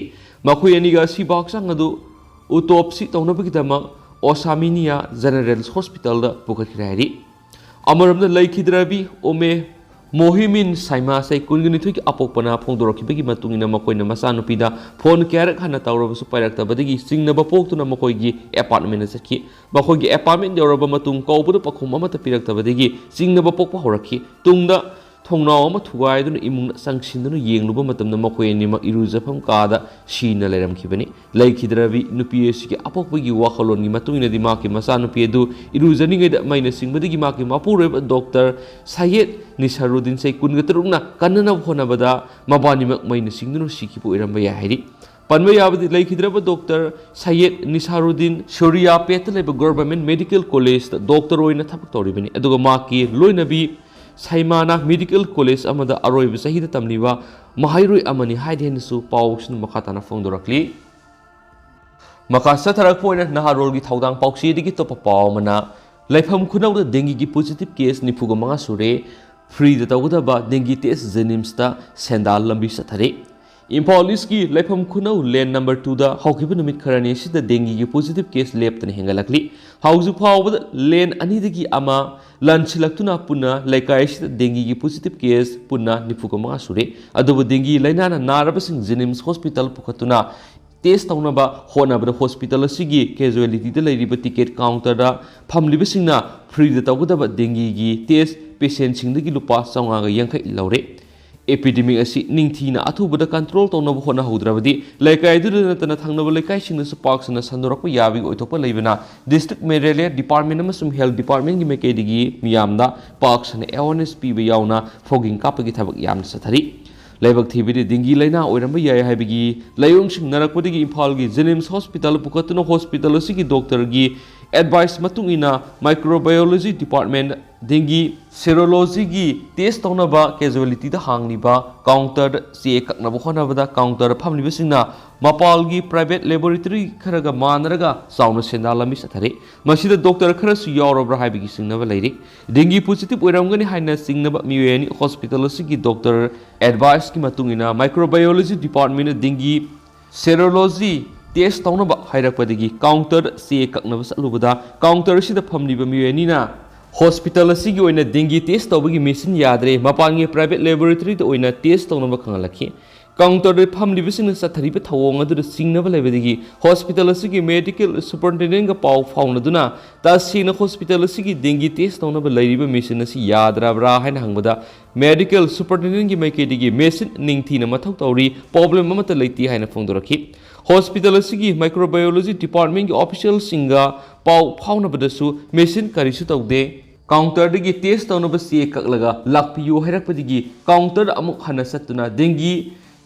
ꯃꯈꯣꯏ ꯑꯅꯤꯒꯤ ꯑꯁꯤꯕ ꯍꯛꯆꯥꯡ ꯑꯗꯨ autopsy ꯇꯧꯅꯕꯒꯤꯗꯃꯛ ꯑꯣꯁꯥꯃꯤꯅꯤꯌꯥ ꯖꯦꯅꯔꯦꯜ ꯍꯣꯁꯄꯤꯇꯥꯜꯗ ꯄꯨꯈꯠꯈ꯭ꯔꯦ ꯍꯥꯏꯔꯤ꯫ ꯑꯃꯔꯣꯝꯗ ꯂꯩꯈꯤꯗ꯭ꯔꯕꯤ ꯑꯣꯃꯦ ꯃꯣꯍꯤꯃꯤꯟ ꯁꯥꯏꯃꯥ ꯆꯍꯤ ꯀꯨꯟꯒ ꯅꯤꯊꯣꯏꯒꯤ ꯑꯄꯣꯛꯄꯅ ꯐꯣꯡꯗꯣꯔꯛꯈꯤꯕꯒꯤ ꯃꯇꯨꯡ ꯏꯟꯅ ꯃꯈꯣꯏꯅ ꯃꯆꯥꯅꯨꯄꯤꯗ ꯐꯣꯟ ꯀꯌꯥꯔꯛ ꯍꯟꯅ ꯇꯧꯔꯕꯁꯨ ꯄꯥꯏꯔꯛꯇꯕꯗꯒꯤ ꯆꯤꯡꯅꯕ ꯄꯣꯛꯇꯨꯅ ꯃꯈꯣꯏꯒꯤ ꯑꯦꯄꯥꯔꯠꯃꯦꯟꯗ ꯆꯠꯈꯤ꯫ ꯃꯈꯣꯏꯒꯤ ꯑꯦꯄꯥꯔꯠꯃꯦꯟ ꯌꯧꯔꯕ ꯃꯇꯨꯡ ꯀꯧꯕꯗ ꯄꯥꯎꯈꯨꯝ ꯑꯃꯠꯇ ꯄꯤꯔꯛꯇꯕꯗꯒꯤ ꯆꯤꯡꯅꯕ ꯄꯣꯛꯄ ꯍꯧꯔꯛꯈꯤ꯫ ꯇꯨꯡꯗ ꯊꯣꯡꯅꯥꯎ ꯑꯃ ꯊꯨꯒꯥꯏꯗꯨꯅ ꯏꯃꯨꯡꯗ ꯆꯪꯁꯤꯟꯗꯨꯅ ꯌꯦꯡꯂꯨꯕ ꯃꯇꯝꯗ ꯃꯈꯣꯏ ꯑꯅꯤꯃꯛ ꯏꯔꯨꯖꯐꯝ ꯀꯥꯗ ꯁꯤꯅ ꯂꯩꯔꯝꯈꯤꯕꯅꯤ꯫ ꯂꯩꯈꯤꯗ꯭ꯔꯕꯤ ꯅꯨꯄꯤ ꯑꯁꯤꯒꯤ ꯑꯄꯣꯛꯄꯒꯤ ꯋꯥꯈꯜꯂꯣꯟꯒꯤ ꯃꯇꯨꯡ ꯏꯟꯅꯗꯤ ꯃꯍꯥꯛꯀꯤ ꯃꯆꯥꯅꯨꯄꯤ ꯑꯗꯨ ꯏꯔꯨꯖꯅꯤꯡꯉꯩꯗ ꯃꯩꯅ ꯆꯤꯡꯕꯗꯒꯤ ꯃꯍꯥꯛꯀꯤ ꯃꯄꯨꯔꯣꯏꯕ ꯗꯣꯛꯇꯔ ꯁꯌꯦꯗ ꯅꯤꯁꯥꯔꯨꯗꯤꯟ ꯆꯍꯤ ꯀꯨꯟꯒ ꯇꯔꯨꯛꯅ ꯀꯟꯅꯅꯕ ꯍꯣꯠꯅꯕꯗ ꯃꯕꯥꯅꯤꯃꯛ ꯃꯩꯅ ꯆꯤꯡꯗꯨꯅ ꯁꯤꯈꯤꯕ ꯑꯣꯏꯔꯝꯕ ꯌꯥꯏ ꯍꯥꯏꯔꯤ꯫ ꯄꯟꯕ ꯌꯥꯕꯗꯤ ꯂꯩꯈꯤꯗ꯭ꯔꯕ ꯗꯣꯛꯇꯔ ꯁꯌꯦꯗ ꯅꯤꯁꯥꯔꯨꯗꯤꯟ ꯁꯨꯔꯤꯌꯥꯄꯦꯠꯇ ꯂꯩꯕ ꯒꯣꯔꯚꯔꯃꯦꯟ ꯃꯦꯗꯤꯀꯦꯜ ꯀꯣꯂꯦꯖꯇ ꯗꯣꯛꯇꯔ ꯑꯣꯏꯅ ꯊꯕꯛ ꯇꯧꯔꯤꯕꯅꯤ, ꯑꯗꯨꯒ ꯃꯍꯥꯛꯀꯤ ꯂꯣꯏꯅꯕꯤ ꯁꯩꯃꯥꯅ ꯃꯦꯗꯤꯀꯦꯜ ꯀꯣꯂꯦꯖ ꯑꯃꯗ ꯑꯔꯣꯏꯕ ꯆꯍꯤꯗ ꯇꯝꯂꯤꯕ ꯃꯍꯩꯔꯣꯏ ꯑꯃꯅꯤ ꯍꯥꯏꯗꯤ ꯍꯥꯏꯅꯁꯨ ꯄꯥꯎꯁꯤꯅ ꯃꯈꯥ ꯇꯥꯅ ꯐꯣꯡꯗꯣꯔꯛꯂꯤ꯫ ꯃꯈꯥ ꯆꯠꯊꯔꯛꯄ ꯑꯣꯏꯅ ꯅꯍꯥꯔꯣꯜꯒꯤ ꯊꯧꯗꯥꯡ ꯄꯥꯎꯆꯦꯗꯒꯤ ꯑꯇꯣꯞꯄ ꯄꯥꯎ ꯑꯃꯅ, ꯂꯩꯐꯝ ꯈꯨꯅꯧꯗ ꯗꯦꯡꯒꯤꯒꯤ ꯄꯣꯖꯤꯇꯤꯚ ꯀꯦꯁ ꯅꯤꯐꯨꯒ ꯃꯉꯥ ꯁꯨꯔꯦ꯫ ꯐ꯭ꯔꯤꯗ ꯇꯧꯒꯗꯕ ꯗꯦꯡꯒꯤ ꯇꯦꯁ ꯖꯦꯅꯤꯝꯁꯇ ꯁꯦꯟꯗꯥꯜ ꯂꯝꯕꯤ ꯆꯠꯊꯔꯤ꯫ ꯏꯝꯐꯥꯜ ꯏꯁꯀꯤ ꯂꯩꯐꯝ ꯈꯨꯅꯧ ꯂꯦꯟ ꯅꯝꯕꯔ ꯇꯨꯗ ꯍꯧꯈꯤꯕ ꯅꯨꯃꯤꯠ ꯈꯔꯅꯤ ꯑꯁꯤꯗ ꯗꯦꯡꯒꯤꯒꯤ ꯄꯣꯖꯤꯇꯤꯚ ꯀꯦꯁ ꯂꯦꯞꯇꯅ ꯍꯦꯟꯒꯠꯂꯛꯂꯤ꯫ ꯍꯧꯖꯤꯛ ꯐꯥꯎꯕꯗ ꯂꯦꯟ ꯑꯅꯤꯗꯒꯤ ꯑꯃ ꯂꯟꯁꯤꯜꯂꯛꯇꯨꯅ ꯄꯨꯟꯅ ꯂꯩꯀꯥꯏ ꯑꯁꯤꯗ ꯗꯦꯡꯒꯤꯒꯤ ꯄꯣꯖꯤꯇꯤꯚ ꯀꯦꯁ ꯄꯨꯟꯅ ꯅꯤꯐꯨꯒ ꯃꯉꯥ ꯁꯨꯔꯦ꯫ ꯑꯗꯨꯕꯨ ꯗꯦꯡꯒꯤ ꯂꯥꯏꯅꯥꯅ ꯅꯥꯔꯕꯁꯤꯡ ꯖꯦꯅꯤꯝꯁ ꯍꯣꯁꯄꯤꯇꯥꯜ ꯄꯨꯈꯠꯇꯨꯅ ꯇꯦꯁ ꯇꯧꯅꯕ ꯍꯣꯠꯅꯕꯗ ꯍꯣꯁꯄꯤꯇꯥꯜ ꯑꯁꯤꯒꯤ ꯀꯦꯖꯨꯋꯦꯂꯤꯇꯤꯗ ꯂꯩꯔꯤꯕ ꯇꯤꯀꯦꯠ ꯀꯥꯎꯟꯇꯔꯗ ꯐꯝꯂꯤꯕꯁꯤꯡꯅ ꯐ꯭ꯔꯤꯗ ꯇꯧꯒꯗꯕ ꯗꯦꯡꯒꯤꯒꯤ ꯇꯦꯁ ꯄꯦꯁꯦꯟꯁꯤꯡꯗꯒꯤ ꯂꯨꯄꯥ ꯆꯥꯝꯃꯉꯥꯒ ꯌꯥꯡꯈꯩ ꯂꯧꯔꯦ꯫ ꯑꯦꯄꯤꯗꯦꯃꯤꯛ ꯑꯁꯤ ꯅꯤꯡꯊꯤꯅ ꯑꯊꯨꯕꯗ ꯀꯟꯇ꯭ꯔꯣꯜ ꯇꯧꯅꯕ ꯍꯣꯠꯅꯍꯧꯗ꯭ꯔꯕꯗꯤ ꯂꯩꯀꯥꯏ ꯑꯗꯨꯗ ꯅꯠꯇꯅ ꯊꯪꯅꯕ ꯂꯩꯀꯥꯏꯁꯤꯡꯗꯁꯨ ꯄꯥꯛ ꯁꯟꯅ ꯁꯟꯗꯣꯔꯛꯄ ꯌꯥꯕꯒꯤ ꯑꯣꯏꯊꯣꯛꯄ ꯂꯩꯕꯅ ꯗꯤꯁꯇ꯭ꯔꯤꯛ ꯃꯦꯂꯦꯔꯤꯌꯥ ꯗꯤꯄꯥꯔꯠꯃꯦꯟ ꯑꯃꯁꯨꯡ ꯍꯦꯜꯊ ꯗꯤꯄꯥꯔꯠꯃꯦꯟꯒꯤ ꯃꯥꯏꯀꯩꯗꯒꯤ ꯃꯤꯌꯥꯝꯗ ꯄꯥꯛ ꯁꯟꯅ ꯑꯦꯋꯥꯔꯅꯦꯁ ꯄꯤꯕ ꯌꯥꯎꯅ ꯐꯣꯒꯤꯡ ꯀꯥꯞꯄꯒꯤ ꯊꯕꯛ ꯌꯥꯝꯅ ꯆꯠꯊꯔꯤ꯫ ꯂꯥꯏꯕꯛ ꯊꯤꯕꯗꯤ ꯗꯦꯡꯒꯤ ꯂꯥꯏꯅꯥ ꯑꯣꯏꯔꯝꯕ ꯌꯥꯏ ꯍꯥꯏꯕꯒꯤ ꯂꯥꯏꯑꯣꯡꯁꯤꯡ ꯅꯥꯔꯛꯄꯗꯒꯤ ꯏꯝꯐꯥꯜꯒꯤ ꯖꯦꯅꯤꯝꯁ ꯍꯣꯁꯄꯤꯇꯥꯜ ꯄꯨꯈꯠꯇꯨꯅ ꯍꯣꯁꯄꯤꯇꯥꯜ ꯑꯁꯤꯒꯤ ꯗꯣꯛꯇꯔꯒꯤ ꯑꯦꯗꯚꯥꯏꯁ ꯃꯇꯨꯡ ꯏꯟꯅ ꯃꯥꯏꯀ꯭ꯔꯣꯕꯥꯏꯑꯣꯂꯣꯖꯤ ꯗꯤꯄꯥꯔꯠꯃꯦꯟ ꯗꯦꯡꯒꯤ ꯁꯦꯔꯣꯂꯣꯖꯤꯒꯤ ꯇꯦꯁ ꯇꯧꯅꯕ ꯀꯦꯖꯨꯋꯦꯂꯤꯇꯤꯗ ꯍꯥꯡꯂꯤꯕ ꯀꯥꯎꯟꯇꯔꯗ ꯆꯦ ꯀꯛꯅꯕ ꯍꯣꯠꯅꯕꯗ ꯀꯥꯎꯟꯇꯔꯗ ꯐꯝꯂꯤꯕꯁꯤꯡꯅ ꯃꯄꯥꯜꯒꯤ ꯄ꯭ꯔꯥꯏꯚꯦꯠ ꯂꯦꯕꯣꯔꯦꯇꯔꯤ ꯈꯔꯒ ꯃꯥꯟꯅꯔꯒ ꯆꯥꯎꯅ ꯁꯦꯟꯗꯥꯜ ꯂꯝꯕꯤ ꯆꯠꯊꯔꯤ꯫ ꯃꯁꯤꯗ ꯗꯣꯛꯇꯔ ꯈꯔꯁꯨ ꯌꯥꯎꯔꯕ꯭ꯔꯥ ꯍꯥꯏꯕꯒꯤ ꯆꯤꯡꯅꯕ ꯂꯩꯔꯤ꯫ ꯗꯦꯡꯒꯤ ꯄꯣꯖꯤꯇꯤꯚ ꯑꯣꯏꯔꯝꯒꯅꯤ ꯍꯥꯏꯅ ꯆꯤꯡꯅꯕ ꯃꯤꯑꯣꯏ ꯑꯅꯤ ꯍꯣꯁꯄꯤꯇꯥꯜ ꯑꯁꯤꯒꯤ ꯗꯣꯛꯇꯔ ꯑꯦꯗꯚꯥꯏꯁꯀꯤ ꯃꯇꯨꯡ ꯏꯟꯅ ꯃꯥꯏꯀ꯭ꯔꯣꯕꯥꯏꯑꯣꯂꯣꯖꯤ ꯗꯤꯄꯥꯔꯠꯃꯦꯟꯅ ꯗꯦꯡꯒꯤ ꯁꯦꯔꯣꯂꯣꯖꯤ ꯇꯦꯁ ꯇꯧꯅꯕ ꯍꯥꯏꯔꯛꯄꯗꯒꯤ ꯀꯥꯎꯟꯇꯔ ꯆꯦ ꯀꯛꯅꯕ ꯆꯠꯂꯨꯕꯗ ꯀꯥꯎꯟꯇꯔ ꯑꯁꯤꯗ ꯐꯝꯂꯤꯕ ꯃꯤꯑꯣꯏ ꯑꯅꯤꯅ ꯍꯣꯁꯄꯤꯇꯥꯜ ꯑꯁꯤꯒꯤ ꯑꯣꯏꯅ ꯗꯦꯡꯒꯤ ꯇꯦꯁ ꯇꯧꯕꯒꯤ ꯃꯦꯁꯤꯟ ꯌꯥꯗ꯭ꯔꯦ, ꯃꯄꯥꯟꯒꯤ ꯄ꯭ꯔꯥꯏꯚꯦꯠ ꯂꯦꯕꯣꯔꯦꯇꯔꯤꯗ ꯑꯣꯏꯅ ꯇꯦꯁ ꯇꯧꯅꯕ ꯈꯪꯍꯜꯂꯛꯈꯤ꯫ ꯀꯥꯎꯟꯇꯔꯗ ꯐꯝꯂꯤꯕꯁꯤꯡꯅ ꯆꯠꯊꯔꯤꯕ ꯊꯧꯑꯣꯡ ꯑꯗꯨꯗ ꯆꯤꯡꯅꯕ ꯂꯩꯕꯗꯒꯤ ꯍꯣꯁꯄꯤꯇꯥꯜ ꯑꯁꯤꯒꯤ ꯃꯦꯗꯤꯀꯦꯜ ꯁꯨꯄꯔꯤꯟꯇꯦꯟꯗꯦꯟꯒ ꯄꯥꯎ ꯐꯥꯎꯅꯗꯨꯅ ꯇꯁꯦꯡꯅ ꯍꯣꯁꯄꯤꯇꯥꯜ ꯑꯁꯤꯒꯤ ꯗꯦꯡꯒꯤ ꯇꯦꯁ ꯇꯧꯅꯕ ꯂꯩꯔꯤꯕ ꯃꯦꯁꯤꯟ ꯑꯁꯤ ꯌꯥꯗ꯭ꯔꯕ꯭ꯔꯥ ꯍꯥꯏꯅ ꯍꯪꯕꯗ ꯃꯦꯗꯤꯀꯦꯜ ꯁꯨꯄꯔꯤꯟꯇꯦꯟꯗꯦꯟꯒꯤ ꯃꯥꯏꯀꯩꯗꯒꯤ ꯃꯦꯁꯤꯟ ꯅꯤꯡꯊꯤꯅ ꯃꯊꯧ ꯇꯧꯔꯤ, ꯄ꯭ꯔꯣꯕ꯭ꯂꯦꯝ ꯑꯃꯠꯇ ꯂꯩꯇꯦ ꯍꯥꯏꯅ ꯐꯣꯡꯗꯣꯔꯛꯈꯤ꯫ ꯍꯣꯁꯄꯤꯇꯥꯜ ꯑꯁꯤꯒꯤ ꯃꯥꯏꯀ꯭ꯔꯣꯕꯥꯏꯑꯣꯂꯣꯖꯤ ꯗꯤꯄꯥꯔꯠꯃꯦꯟꯒꯤ ꯑꯣꯐꯤꯁꯤꯌꯦꯜꯁꯤꯡꯒ ꯄꯥꯎ ꯐꯥꯎꯅꯕꯗꯁꯨ ꯃꯦꯁꯤꯟ ꯀꯔꯤꯁꯨ ꯇꯧꯗꯦ꯫ ꯀꯥꯎꯟꯇꯔꯗꯒꯤ ꯇꯦꯁ ꯇꯧꯅꯕ ꯆꯦ ꯀꯛꯂꯒ ꯂꯥꯛꯄꯤꯌꯨ ꯍꯥꯏꯔꯛꯄꯗꯒꯤ ꯀꯥꯎꯟꯇꯔꯗ ꯑꯃꯨꯛ ꯍꯟꯅ ꯆꯠꯇꯨꯅ ꯗꯦꯡꯒꯤ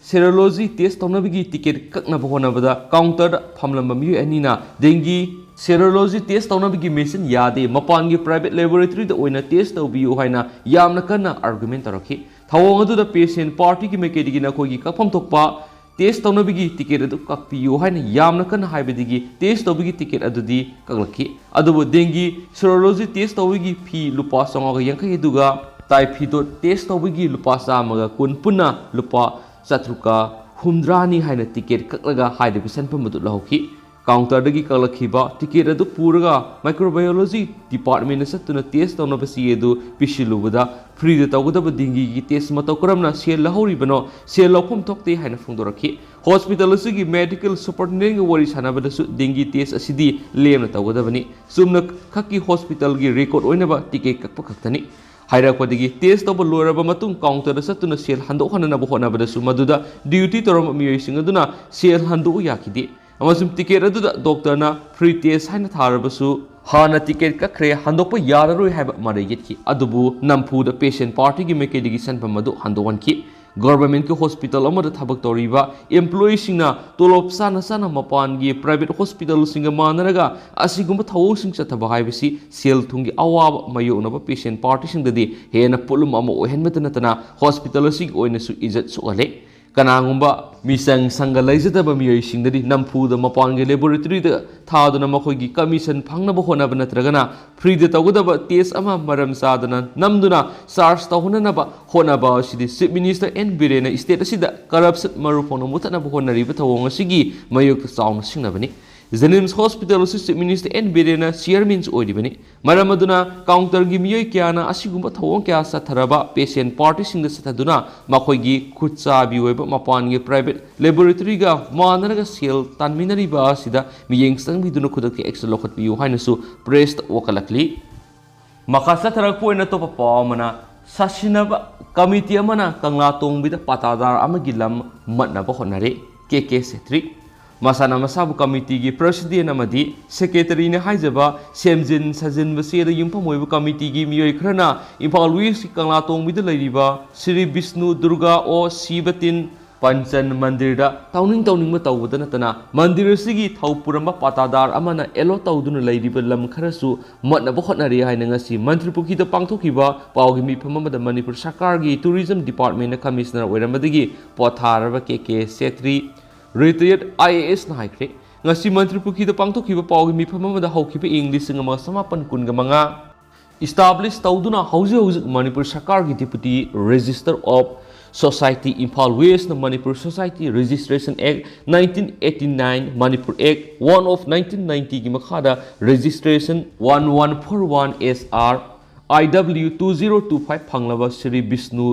ꯁꯦꯔꯣꯂꯣꯖꯤ ꯇꯦꯁ ꯇꯧꯅꯕꯒꯤ ꯇꯤꯀꯦꯠ ꯀꯛꯅꯕ ꯍꯣꯠꯅꯕꯗ ꯀꯥꯎꯟꯇꯔꯗ ꯐꯝꯂꯝꯕ ꯃꯤꯑꯣꯏ ꯑꯅꯤꯅ ꯗꯦꯡꯒꯤ ꯁꯦꯔꯣꯂꯣꯖꯤ ꯇꯦꯁ ꯇꯧꯅꯕꯒꯤ ꯃꯦꯁꯤꯟ ꯌꯥꯗꯦ, ꯃꯄꯥꯟꯒꯤ ꯄ꯭ꯔꯥꯏꯚꯦꯠ ꯂꯦꯕꯣꯔꯦꯇꯔꯤꯗ ꯑꯣꯏꯅ ꯇꯦꯁ ꯇꯧꯕꯤꯌꯨ ꯍꯥꯏꯅ ꯌꯥꯝꯅ ꯀꯟꯅ ꯑꯥꯔꯒꯨꯃꯦꯟ ꯇꯧꯔꯛꯈꯤ꯫ ꯊꯧꯑꯣꯡ ꯑꯗꯨꯗ ꯄꯦꯁꯦꯟ ꯄꯥꯔꯇꯤꯒꯤ ꯃꯥꯏꯀꯩꯗꯒꯤ ꯅꯈꯣꯏꯒꯤ ꯀꯛꯐꯝ ꯊꯣꯛꯄ ꯇꯦꯁ ꯇꯧꯅꯕꯒꯤ ꯇꯤꯀꯦꯠ ꯑꯗꯨ ꯀꯛꯄꯤꯌꯨ ꯍꯥꯏꯅ ꯌꯥꯝꯅ ꯀꯟꯅ ꯍꯥꯏꯕꯗꯒꯤ ꯇꯦꯁ ꯇꯧꯕꯒꯤ ꯇꯤꯀꯦꯠ ꯑꯗꯨꯗꯤ ꯀꯛꯂꯛꯈꯤ꯫ ꯑꯗꯨꯕꯨ ꯗꯦꯡꯒꯤ ꯁꯦꯔꯣꯂꯣꯖꯤ ꯇꯦꯁ ꯇꯧꯕꯒꯤ ꯐꯤ ꯂꯨꯄꯥ ꯆꯥꯝꯃꯉꯥꯒ ꯌꯥꯡꯈꯩ ꯑꯗꯨꯒ ꯇꯥꯏꯐꯤꯗꯣꯠ ꯇꯦꯁ ꯇꯧꯕꯒꯤ ꯂꯨꯄꯥ ꯆꯥꯝꯃꯒ ꯀꯨꯟ ꯄꯨꯟꯅ ꯂꯨꯄꯥ ꯆꯥꯇ꯭ꯔꯨꯛꯀ ꯍꯨꯝꯗ꯭ꯔꯥꯅꯤ ꯍꯥꯏꯅ ꯇꯤꯀꯦꯠ ꯀꯛꯂꯒ ꯍꯥꯏꯔꯤꯕ ꯁꯦꯟꯐꯝ ꯑꯗꯨ ꯂꯧꯍꯧꯈꯤ꯫ ꯀꯥꯎꯟꯇꯔꯗꯒꯤ ꯀꯛꯂꯛꯈꯤꯕ ꯇꯤꯀꯦꯠ ꯑꯗꯨ ꯄꯨꯔꯒ ꯃꯥꯏꯀ꯭ꯔꯣꯕꯥꯏꯑꯣꯂꯣꯖꯤ ꯗꯤꯄꯥꯔꯠꯃꯦꯟꯗ ꯆꯠꯇꯨꯅ ꯇꯦꯁ ꯇꯧꯅꯕ ꯆꯦ ꯑꯗꯨ ꯄꯤꯁꯤꯜꯂꯨꯕꯗ ꯐ꯭ꯔꯤꯗ ꯇꯧꯒꯗꯕ ꯗꯦꯡꯒꯤꯒꯤ ꯇꯦꯁ ꯃꯇꯧ ꯀꯔꯝꯅ ꯁꯦꯜ ꯂꯧꯍꯧꯔꯤꯕꯅꯣ, ꯁꯦꯜ ꯂꯧꯐꯝ ꯊꯣꯛꯇꯦ ꯍꯥꯏꯅ ꯐꯣꯡꯗꯣꯔꯛꯈꯤ꯫ ꯍꯣꯁꯄꯤꯇꯥꯜ ꯑꯁꯤꯒꯤ ꯃꯦꯗꯤꯀꯦꯜ ꯁꯨꯄꯔꯤꯟꯇꯦꯟꯗꯦꯟꯒ ꯋꯥꯔꯤ ꯁꯥꯟꯅꯕꯗꯁꯨ ꯗꯦꯡꯒꯤ ꯇꯦꯁ ꯑꯁꯤꯗꯤ ꯂꯦꯝꯅ ꯇꯧꯒꯗꯕꯅꯤ, ꯆꯨꯝꯅ ꯈꯛꯀꯤ ꯍꯣꯁꯄꯤꯇꯥꯜꯒꯤ ꯔꯦꯀꯣꯔꯗ ꯑꯣꯏꯅꯕ ꯇꯤꯀꯦꯠ ꯀꯛꯄ ꯈꯛꯇꯅꯤ ꯍꯥꯏꯔꯛꯄꯗꯒꯤ ꯇꯦꯁ ꯇꯧꯕ ꯂꯣꯏꯔꯕ ꯃꯇꯨꯡ ꯀꯥꯎꯟꯇꯔꯗ ꯆꯠꯇꯨꯅ ꯁꯦꯜ ꯍꯟꯗꯣꯛꯍꯟꯅꯅꯕ ꯍꯣꯠꯅꯕꯗꯁꯨ ꯃꯗꯨꯗ ꯗ꯭ꯌꯨꯇꯤ ꯇꯧꯔꯝꯕ ꯃꯤꯑꯣꯏꯁꯤꯡ ꯑꯗꯨꯅ ꯁꯦꯜ ꯍꯟꯗꯣꯛꯎ ꯌꯥꯈꯤꯗꯦ꯫ ꯑꯃꯁꯨꯡ ꯇꯤꯀꯦꯠ ꯑꯗꯨꯗ ꯗꯣꯛꯇꯔꯅ ꯐ꯭ꯔꯤ ꯇꯦꯁ ꯍꯥꯏꯅ ꯊꯥꯔꯕꯁꯨ ꯍꯥꯟꯅ ꯇꯤꯀꯦꯠ ꯀꯛꯈ꯭ꯔꯦ, ꯍꯟꯗꯣꯛꯄ ꯌꯥꯔꯔꯣꯏ ꯍꯥꯏꯕ ꯃꯔꯩ ꯌꯦꯠꯈꯤ꯫ ꯑꯗꯨꯕꯨ ꯅꯝꯐꯨꯗ ꯄꯦꯁꯦꯟ ꯄꯥꯔꯇꯤꯒꯤ ꯃꯥꯏꯀꯩꯗꯒꯤ ꯁꯦꯟꯐꯝ ꯑꯗꯨ ꯍꯟꯗꯣꯛꯍꯟꯈꯤ꯫ ꯒꯚꯔꯟꯃꯦꯟꯠꯀꯤ ꯍꯣꯁꯄꯤꯇꯥꯜ ꯑꯃꯗ ꯊꯕꯛ ꯇꯧꯔꯤꯕ ꯑꯦꯝꯄ꯭ꯂꯣꯌꯤꯁꯤꯡꯅ ꯇꯣꯂꯣꯞ ꯆꯥꯅ ꯆꯥꯅ ꯃꯄꯥꯟꯒꯤ ꯄ꯭ꯔꯥꯏꯚꯦꯠ ꯍꯣꯁꯄꯤꯇꯥꯜꯁꯤꯡꯒ ꯃꯥꯟꯅꯔꯒ ꯑꯁꯤꯒꯨꯝꯕ ꯊꯧꯑꯣꯡꯁꯤꯡ ꯆꯠꯊꯕ ꯍꯥꯏꯕꯁꯤ ꯁꯦꯜ ꯊꯨꯝꯒꯤ ꯑꯋꯥꯕ ꯃꯥꯌꯣꯛꯅꯕ ꯄꯦꯁꯦꯟ ꯄꯥꯔꯇꯤꯁꯤꯡꯗꯗꯤ ꯍꯦꯟꯅ ꯄꯣꯠꯂꯨꯝ ꯑꯃ ꯑꯣꯏꯍꯟꯕꯇ ꯅꯠꯇꯅ ꯍꯣꯁꯄꯤꯇꯥꯜ ꯑꯁꯤꯒꯤ ꯑꯣꯏꯅꯁꯨ ꯏꯖꯠ ꯁꯣꯛꯍꯜꯂꯦ꯫ ꯀꯅꯥꯒꯨꯝꯕ ꯃꯤꯆꯪ ꯁꯪꯒ ꯂꯩꯖꯗꯕ ꯃꯤꯑꯣꯏꯁꯤꯡꯗꯗꯤ ꯅꯝꯐꯨꯗ ꯃꯄꯥꯟꯒꯤ ꯂꯦꯕꯣꯔꯦꯇꯔꯤꯗ ꯊꯥꯗꯨꯅ ꯃꯈꯣꯏꯒꯤ ꯀꯃꯤꯁꯟ ꯐꯪꯅꯕ ꯍꯣꯠꯅꯕ ꯅꯠꯇ꯭ꯔꯒꯅ ꯐ꯭ꯔꯤꯗ ꯇꯧꯒꯗꯕ ꯇꯦꯁ ꯑꯃ ꯃꯔꯝ ꯆꯥꯗꯅ ꯅꯝꯗꯨꯅ ꯆꯥꯔꯖ ꯇꯧꯍꯟꯅꯅꯕ ꯍꯣꯠꯅꯕ ꯑꯁꯤꯗꯤ ꯆꯤꯐ ꯃꯤꯅꯤꯁꯇꯔ ꯑꯦꯟ ꯕꯤꯔꯦꯟꯅ ꯁ꯭ꯇꯦꯠ ꯑꯁꯤꯗ ꯀꯔꯞꯁꯟ ꯃꯔꯨ ꯐꯪꯅ ꯃꯨꯊꯠꯅꯕ ꯍꯣꯠꯅꯔꯤꯕ ꯊꯧꯑꯣꯡ ꯑꯁꯤꯒꯤ ꯃꯥꯌꯣꯛꯇ ꯆꯥꯎꯅ ꯁꯤꯡꯅꯕꯅꯤ꯫ ꯖꯦꯅꯤꯝꯁ ꯍꯣꯁꯄꯤꯇꯥꯜ ꯑꯁꯤ ꯆꯤꯐ ꯃꯤꯅꯤꯁꯇꯔ ꯑꯦꯟ ꯕꯤꯔꯦꯟꯅ ꯆꯤꯌꯔꯃꯦꯟꯁꯨ ꯑꯣꯏꯔꯤꯕꯅꯤ꯫ ꯃꯔꯝ ꯑꯗꯨꯅ ꯀꯥꯎꯟꯇꯔꯒꯤ ꯃꯤꯑꯣꯏ ꯀꯌꯥꯅ ꯑꯁꯤꯒꯨꯝꯕ ꯊꯧꯑꯣꯡ ꯀꯌꯥ ꯆꯠꯊꯔꯕ ꯄꯦꯁꯦꯟ ꯄꯥꯔꯇꯤꯁꯤꯡꯗ ꯆꯠꯊꯗꯨꯅ ꯃꯈꯣꯏꯒꯤ ꯈꯨꯠ ꯆꯥꯕꯤ ꯑꯣꯏꯕ ꯃꯄꯥꯟꯒꯤ ꯄ꯭ꯔꯥꯏꯚꯦꯠ ꯂꯦꯕꯣꯔꯦꯇꯔꯤꯒ ꯃꯥꯟꯅꯔꯒ ꯁꯦꯜ ꯇꯥꯟꯃꯤꯟꯅꯔꯤꯕ ꯑꯁꯤꯗ ꯃꯤꯠꯌꯦꯡ ꯆꯪꯕꯤꯗꯨꯅ ꯈꯨꯗꯛꯀꯤ ꯑꯦꯛꯁꯟ ꯂꯧꯈꯠꯄꯤꯌꯨ ꯍꯥꯏꯅꯁꯨ ꯄ꯭ꯔꯦꯁꯇ ꯋꯥꯀꯠꯂꯛꯂꯤ꯫ ꯃꯈꯥ ꯆꯠꯊꯔꯛꯄ ꯑꯣꯏꯅ ꯑꯇꯣꯞꯄ ꯄꯥꯎ ꯑꯃꯅ, ꯁꯥꯁꯤꯟꯅꯕ ꯀꯃꯤꯇꯤ ꯑꯃꯅ ꯀꯪꯂꯥ ꯇꯣꯡꯕꯤꯗ ꯄꯥꯇꯥꯗꯥꯔ ꯑꯃꯒꯤ ꯂꯝ ꯃꯠꯅꯕ ꯍꯣꯠꯅꯔꯦ꯫ ꯀꯦ ꯀꯦ ꯁꯦꯇ꯭ꯔꯤ꯫ ꯃꯁꯥꯅ ꯃꯁꯥꯕꯨ ꯀꯃꯤꯇꯤꯒꯤ ꯄ꯭ꯔꯁꯤꯗꯦꯟ ꯑꯃꯗꯤ ꯁꯦꯀ꯭ꯔꯦꯇꯔꯤꯅꯤ ꯍꯥꯏꯖꯕ ꯁꯦꯝꯖꯤꯟ ꯁꯥꯖꯤꯟꯕ ꯆꯦꯗ ꯌꯨꯝꯐꯝ ꯑꯣꯏꯕ ꯀꯃꯤꯇꯤꯒꯤ ꯃꯤꯑꯣꯏ ꯈꯔꯅ ꯏꯝꯐꯥꯜ ꯋꯦꯁꯀꯤ ꯀꯪꯂꯥ ꯇꯣꯡꯕꯤꯗ ꯂꯩꯔꯤꯕ ꯁ꯭ꯔꯤ ꯕꯤꯁꯅꯨ ꯗꯨꯔꯒꯥ ꯑꯣ ꯁꯤꯕ ꯇꯤꯟ ꯄꯟꯆꯟ ꯃꯟꯗꯤꯔꯗ ꯇꯧꯅꯤꯡ ꯇꯧꯅꯤꯡꯕ ꯇꯧꯕꯗ ꯅꯠꯇꯅ ꯃꯟꯗꯤꯔ ꯑꯁꯤꯒꯤ ꯊꯧ ꯄꯨꯔꯝꯕ ꯄꯥꯇꯥꯗꯥꯔ ꯑꯃꯅ ꯑꯦꯂꯣ ꯇꯧꯗꯨꯅ ꯂꯩꯔꯤꯕ ꯂꯝ ꯈꯔꯁꯨ ꯃꯠꯅꯕ ꯍꯣꯠꯅꯔꯤ ꯍꯥꯏꯅ ꯉꯁꯤ ꯃꯟꯇ꯭ꯔꯤ ꯄꯨꯈ꯭ꯔꯤꯗ ꯄꯥꯡꯊꯣꯛꯈꯤꯕ ꯄꯥꯎꯒꯤ ꯃꯤꯐꯝ ꯑꯃꯗ ꯃꯅꯤꯄꯨꯔ ꯁꯔꯀꯥꯔꯒꯤ ꯇꯨꯔꯤꯖꯝ ꯗꯤꯄꯥꯔꯠꯃꯦꯟꯅ ꯀꯃꯤꯁꯅꯔ ꯑꯣꯏꯔꯝꯕꯗꯒꯤ ꯄꯣꯊꯥꯔꯕ ꯀꯦ ꯀꯦ ꯁꯦꯇ꯭ꯔꯤ, ꯔꯤꯇꯥꯌꯔꯗ ꯑꯥꯏ ꯑꯦ ꯑꯦꯁꯅ ꯍꯥꯏꯈ꯭ꯔꯦ꯫ ꯉꯁꯤ ꯃꯟꯇ꯭ꯔꯤ ꯄꯨꯈ꯭ꯔꯤꯗ ꯄꯥꯡꯊꯣꯛꯈꯤꯕ ꯄꯥꯎꯒꯤ ꯃꯤꯐꯝ ꯑꯃꯗ ꯍꯧꯈꯤꯕ ꯏꯪ ꯂꯤꯁꯤꯡ ꯑꯃ ꯆꯃꯥꯄꯟ ꯀꯨꯟꯒ ꯃꯉꯥ establish ꯇꯧꯗꯨꯅ ꯍꯧꯖꯤꯛ ꯍꯧꯖꯤꯛ ꯃꯅꯤꯄꯨꯔ ꯁꯔꯀꯥꯔꯒꯤ Deputy Registrar of Society, Imphal West ꯅ Manipur Society Registration Act nineteen eighty nine, Manipur Act one of nineteen ninety ꯒꯤ ꯃꯈꯥꯗ registration one one four one S R I W two zero two five ꯐꯪꯂꯕ ꯁ꯭ꯔꯤ ꯕꯤꯁꯅꯨ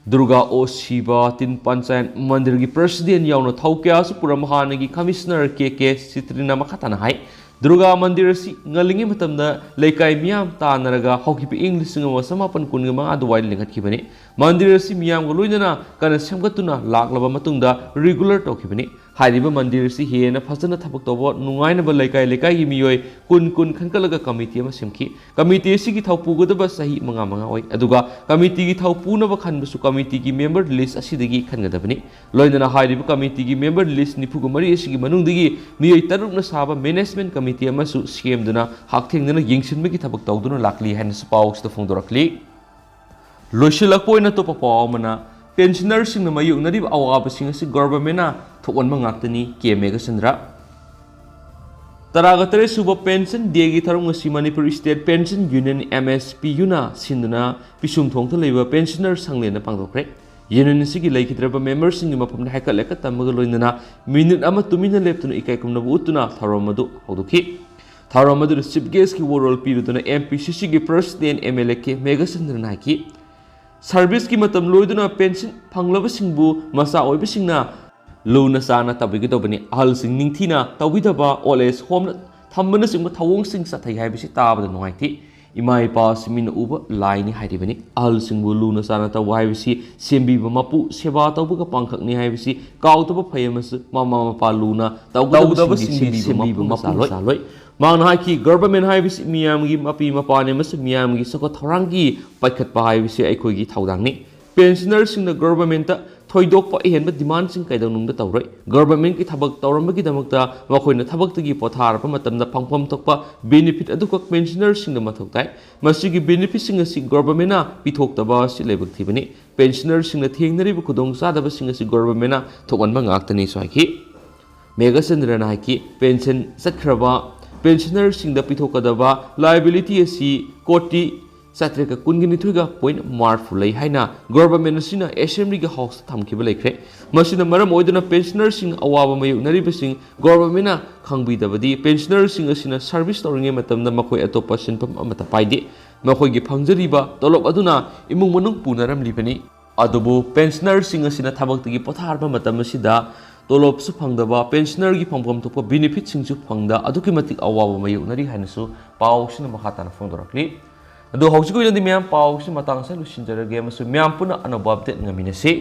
ꯗꯨꯔꯒꯥ ꯑꯣ ꯁꯤꯕ ꯇꯤꯟ panchayat ꯃꯟꯗꯤꯔꯒꯤ president ꯌꯥꯎꯅ ꯊꯧ ꯀꯌꯥꯁꯨ ꯄꯨꯔꯝꯕ ꯍꯥꯟꯅꯒꯤ ꯀꯃꯤꯁꯅꯔ ꯀꯦ ꯀꯦ ꯁꯤꯇ꯭ꯔꯤꯅ ꯃꯈꯥ ꯇꯥꯅ ꯍꯥꯏ, ꯗꯨꯔꯒꯥ ꯃꯟꯗꯤꯔ ꯑꯁꯤ ꯉꯜꯂꯤꯉꯩ ꯃꯇꯝꯗ ꯂꯩꯀꯥꯏ ꯃꯤꯌꯥꯝ ꯇꯥꯟꯅꯔꯒ ꯍꯧꯈꯤꯕ ꯏꯪ ꯂꯤꯁꯤꯡ ꯑꯃ ꯆꯃꯥꯄꯟ ꯀꯨꯟꯒ ꯃꯉꯥ ꯑꯗꯨꯋꯥꯏꯗ ꯂꯤꯡꯈꯠꯈꯤꯕꯅꯤ꯫ ꯃꯟꯗꯤꯔ ꯑꯁꯤ ꯃꯤꯌꯥꯝꯒ ꯂꯣꯏꯅꯅ ꯀꯟꯅ ꯁꯦꯝꯒꯠꯇꯨꯅ ꯂꯥꯛꯂꯕ ꯃꯇꯨꯡꯗ regular ꯇꯧꯈꯤꯕꯅꯤ꯫ ꯍꯥꯏꯔꯤꯕ ꯃꯟꯗꯤꯔ ꯑꯁꯤ ꯍꯦꯟꯅ ꯐꯖꯅ ꯊꯕꯛ ꯇꯧꯕ ꯅꯨꯡꯉꯥꯏꯅꯕ ꯂꯩꯀꯥꯏ ꯂꯩꯀꯥꯏꯒꯤ ꯃꯤꯑꯣꯏ ꯀꯨꯟ ꯀꯨꯟ ꯈꯟꯒꯠꯂꯒ ꯀꯃꯤꯇꯤ ꯑꯃ ꯁꯦꯝꯈꯤ꯫ ꯀꯃꯤꯇꯤ ꯑꯁꯤꯒꯤ ꯊꯧ ꯄꯨꯒꯗꯕ ꯆꯍꯤ ꯃꯉꯥ ꯃꯉꯥ ꯑꯣꯏ꯫ ꯑꯗꯨꯒ ꯀꯃꯤꯇꯤꯒꯤ ꯊꯧ ꯄꯨꯅꯕ ꯈꯟꯕꯁꯨ ꯀꯃꯤꯇꯤꯒꯤ member list ꯑꯁꯤꯗꯒꯤ ꯈꯟꯒꯗꯕꯅꯤ꯫ ꯂꯣꯏꯅꯅ ꯍꯥꯏꯔꯤꯕ ꯀꯃꯤꯇꯤꯒꯤ member list ꯅꯤꯐꯨꯒ ꯃꯔꯤ ꯑꯁꯤꯒꯤ ꯃꯅꯨꯡꯗꯒꯤ ꯃꯤꯑꯣꯏ ꯇꯔꯨꯛꯅ ꯁꯥꯕ management committee ꯑꯃꯁꯨ ꯁꯦꯝꯗꯨꯅ ꯍꯛꯊꯦꯡꯅꯅ ꯌꯦꯡꯁꯤꯟꯕꯒꯤ ꯊꯕꯛ ꯇꯧꯗꯨꯅ ꯂꯥꯛꯂꯤ ꯍꯥꯏꯅꯁꯨ ꯄꯥꯎ ꯑꯁꯤꯗ ꯐꯣꯡꯗꯣꯔꯛꯂꯤ꯫ ꯂꯣꯏꯁꯤꯜꯂꯛꯄ ꯑꯣꯏꯅ ꯑꯇꯣꯞꯄ ꯄꯥꯎ ꯑꯃꯅ, ꯄꯦꯟꯁꯅꯔꯁꯤꯡꯅ ꯃꯥꯌꯣꯛꯅꯔꯤꯕ ꯑꯋꯥꯕꯁꯤꯡ ꯑꯁꯤ ꯒꯣꯚꯔꯟꯃꯦꯟꯅ ꯊꯣꯛꯍꯟꯕ ꯉꯥꯛꯇꯅꯤ, ꯀꯦ ꯃꯦꯘꯆꯟꯗ꯭ꯔ꯫ ꯇꯔꯥꯒ ꯇꯔꯦꯠ ꯁꯨꯕ ꯄꯦꯟꯁꯟ ꯗꯦꯒꯤ ꯊꯧꯔꯝ ꯉꯁꯤ Manipur state pension union, M S P ꯌꯨꯅ ꯁꯤꯟꯗꯨꯅ ꯄꯤꯁꯨꯝꯊꯣꯡꯗ ꯂꯩꯕ ꯄꯦꯟꯁꯅꯔ ꯁꯪꯂꯦꯟꯗ ꯄꯥꯡꯊꯣꯛꯈ꯭ꯔꯦ꯫ ꯌꯨꯅꯤꯌꯟ ꯑꯁꯤꯒꯤ ꯂꯩꯈꯤꯗ꯭ꯔꯕ ꯃꯦꯝꯕꯔꯁꯤꯡꯒꯤ ꯃꯐꯝꯗ ꯍꯥꯏꯀꯠ ꯂꯩꯀꯠ ꯇꯝꯕꯒ ꯂꯣꯏꯅꯅ ꯃꯤꯅꯤꯠ ꯑꯃ ꯇꯨꯃꯤꯟꯅ ꯂꯦꯞꯇꯨꯅ ꯏꯀꯥꯏ ꯈꯨꯝꯅꯕ ꯎꯠꯇꯨꯅ ꯊꯧꯔꯝ ꯑꯗꯨ ꯍꯧꯗꯣꯛꯈꯤ꯫ ꯊꯧꯔꯝ ꯑꯗꯨꯗ ꯆꯤꯐ ꯒꯦꯁꯀꯤ ꯋꯥꯔꯣꯜ ꯄꯤꯔꯨꯗꯨꯅ ꯑꯦꯝ ꯄꯤ ꯁꯤ ꯁꯤꯒꯤ president M L A K ꯃꯦꯘꯆꯟꯗ꯭ꯔꯅ ꯍꯥꯏꯈꯤ, ꯁꯔꯚꯤꯁꯀꯤ ꯃꯇꯝ ꯂꯣꯏꯗꯨꯅ ꯄꯦꯟꯁꯤꯟ ꯐꯪꯂꯕꯁꯤꯡꯕꯨ ꯃꯆꯥ ꯑꯣꯏꯕꯁꯤꯡꯅ ꯂꯨꯅ ꯆꯥꯅ ꯇꯧꯕꯤꯒꯗꯧꯕꯅꯤ꯫ ꯑꯍꯜꯁꯤꯡ ꯅꯤꯡꯊꯤꯅ ꯇꯧꯕꯤꯗꯕ, ꯑꯣꯜ ꯑꯦꯖ ꯍꯣꯝꯗ ꯊꯝꯕꯅꯆꯤꯡꯕ ꯊꯧꯑꯣꯡꯁꯤꯡ ꯆꯠꯊꯩ ꯍꯥꯏꯕꯁꯤ ꯇꯥꯕꯗ ꯅꯨꯡꯉꯥꯏꯇꯦ꯫ ꯏꯃꯥ ꯏꯄꯥ ꯑꯁꯤ ꯃꯤꯅ ꯎꯕ ꯂꯥꯏꯅꯤ ꯍꯥꯏꯔꯤꯕꯅꯤ꯫ ꯑꯍꯜꯁꯤꯡꯕꯨ ꯂꯨꯅ ꯆꯥꯅ ꯇꯧꯕ ꯍꯥꯏꯕꯁꯤ ꯁꯦꯝꯕꯤꯕ ꯃꯄꯨ, ꯁꯦꯕꯥ ꯇꯧꯕꯒ ꯄꯥꯡꯈꯛꯅꯤ ꯍꯥꯏꯕꯁꯤ ꯀꯥꯎꯗꯕ ꯐꯩ ꯑꯃꯁꯨꯡ ꯃꯃꯥ ꯃꯄꯥ ꯂꯨꯅ ꯇꯧꯒꯗꯕꯁꯤꯡꯗꯤ ꯁꯦꯝꯕꯤꯕ ꯃꯄꯨ ꯃꯆꯥ ꯂꯣꯏ꯫ ꯃꯍꯥꯛꯅ ꯍꯥꯏꯈꯤ, ꯒꯚꯔꯟꯃꯦꯟ ꯍꯥꯏꯕꯁꯤ ꯃꯤꯌꯥꯝꯒꯤ ꯃꯄꯤ ꯃꯄꯥꯅꯤ ꯑꯃꯁꯨꯡ ꯃꯤꯌꯥꯝꯒꯤ ꯆꯥꯎꯈꯠ ꯊꯧꯔꯥꯡꯒꯤ ꯄꯥꯏꯈꯠꯄ ꯍꯥꯏꯕꯁꯤ ꯑꯩꯈꯣꯏꯒꯤ ꯊꯧꯗꯥꯡꯅꯤ꯫ ꯄꯦꯟꯁꯅꯔꯁꯤꯡꯅ ꯒꯚꯔꯟꯃꯦꯟꯇ ꯊꯣꯏꯗꯣꯛꯄ ꯑꯍꯦꯟꯕ ꯗꯤꯃꯥꯟꯁꯤꯡ ꯀꯩꯗꯧꯅꯨꯡꯗ ꯇꯧꯔꯣꯏ꯫ ꯒꯚꯔꯟꯃꯦꯟꯠꯀꯤ ꯊꯕꯛ ꯇꯧꯔꯝꯕꯒꯤꯗꯃꯛꯇ ꯃꯈꯣꯏꯅ ꯊꯕꯛꯇꯒꯤ ꯄꯣꯊꯥꯔꯕ ꯃꯇꯝꯗ ꯐꯪꯐꯝ ꯊꯣꯛꯄ ꯕꯦꯅꯤꯐꯤꯠ ꯑꯗꯨꯈꯛ ꯄꯦꯟꯁꯅꯔꯁꯤꯡꯗ ꯃꯊꯧ ꯇꯥꯏ꯫ ꯃꯁꯤꯒꯤ ꯕꯦꯅꯤꯐꯤꯠꯁꯤꯡ ꯑꯁꯤ ꯒꯚꯔꯟꯃꯦꯟꯠꯅ ꯄꯤꯊꯣꯛꯇꯕ ꯑꯁꯤ ꯂꯥꯏꯕꯛ ꯊꯤꯕꯅꯤ꯫ ꯄꯦꯟꯁꯅꯔꯁꯤꯡꯅ ꯊꯦꯡꯅꯔꯤꯕ ꯈꯨꯗꯣꯡꯆꯥꯗꯕꯁꯤꯡ ꯑꯁꯤ ꯒꯚꯔꯟꯃꯦꯟꯠꯅ ꯊꯣꯛꯍꯟꯕ ꯉꯥꯛꯇꯅꯤꯁꯨ ꯍꯥꯏꯈꯤ꯫ ꯃꯦꯘꯆꯟꯗ꯭ꯔꯅ ꯍꯥꯏꯈꯤ, ꯄꯦꯟꯁꯟ ꯆꯠꯈ꯭ꯔꯕ ꯄꯦꯟꯁꯅꯔꯁꯤꯡꯗ ꯄꯤꯊꯣꯛꯀꯗꯕ ꯂꯥꯏꯕꯤꯂꯤꯇꯤ ꯑꯁꯤ ꯀꯣꯇꯤ ꯆꯥꯇ꯭ꯔꯦꯠꯀ ꯀꯨꯟꯒ ꯅꯤꯊꯣꯏꯒ ꯄꯣꯏꯟꯠ ꯃꯔꯤꯐꯨ ꯂꯩ ꯍꯥꯏꯅ ꯒꯚꯔꯟꯃꯦꯟꯠ ꯑꯁꯤꯅ ꯑꯦꯁꯦꯝꯕ꯭ꯂꯤꯒꯤ ꯍꯥꯎꯁꯇ ꯊꯝꯈꯤꯕ ꯂꯩꯈ꯭ꯔꯦ꯫ ꯃꯁꯤꯅ ꯃꯔꯝ ꯑꯣꯏꯗꯨꯅ ꯄꯦꯟꯁꯅꯔꯁꯤꯡ ꯑꯋꯥꯕ ꯃꯥꯌꯣꯛꯅꯔꯤꯕꯁꯤꯡ ꯒꯚꯔꯟꯃꯦꯟꯠꯅ ꯈꯪꯕꯤꯗꯕꯗꯤ ꯄꯦꯟꯁꯅꯔꯁꯤꯡ ꯑꯁꯤꯅ ꯁꯔꯚꯤꯁ ꯇꯧꯔꯤꯉꯩ ꯃꯇꯝꯗ ꯃꯈꯣꯏ ꯑꯇꯣꯞꯄ ꯁꯤꯟꯐꯝ ꯑꯃꯠꯇ ꯄꯥꯏꯗꯦ꯫ ꯃꯈꯣꯏꯒꯤ ꯐꯪꯖꯔꯤꯕ ꯇꯣꯂꯣꯞ ꯑꯗꯨꯅ ꯏꯃꯨꯡ ꯃꯅꯨꯡ ꯄꯨꯅꯔꯝꯂꯤꯕꯅꯤ꯫ ꯑꯗꯨꯕꯨ ꯄꯦꯟꯁꯅꯔꯁꯤꯡ ꯑꯁꯤꯅ ꯊꯕꯛꯇꯒꯤ ꯄꯣꯊꯥꯔꯕ ꯃꯇꯝ ꯑꯁꯤꯗ ꯇꯣꯂꯣꯞꯁꯨ ꯐꯪꯗꯕ, ꯄꯦꯟꯁꯅꯔꯒꯤ ꯐꯪꯐꯝ ꯊꯣꯛꯄ ꯕꯦꯅꯤꯐꯤꯠꯁꯤꯡꯁꯨ ꯐꯪꯗ ꯑꯗꯨꯛꯀꯤ ꯃꯇꯤꯛ ꯑꯋꯥꯕ ꯃꯥꯌꯣꯛꯅꯔꯤ ꯍꯥꯏꯅꯁꯨ ꯄꯥꯎ ꯑꯁꯤꯅ ꯃꯈꯥ ꯇꯥꯅ ꯐꯣꯡꯗꯣꯔꯛꯂꯤ꯫ ꯑꯗꯣ ꯍꯧꯖꯤꯛꯀꯤ ꯑꯣꯏꯅꯗꯤ ꯃꯌꯥꯝ ꯄꯥꯎ ꯑꯁꯤ ꯃꯇꯥꯡ ꯑꯁꯤꯗ ꯂꯣꯏꯁꯤꯟꯖꯔꯒꯦ ꯑꯃꯁꯨꯡ ꯃꯌꯥꯝ ꯄꯨꯟꯅ ꯑꯅꯧꯕ ꯑꯞꯗꯦꯠ ꯉꯥꯏꯃꯤꯟꯅꯁꯤ꯫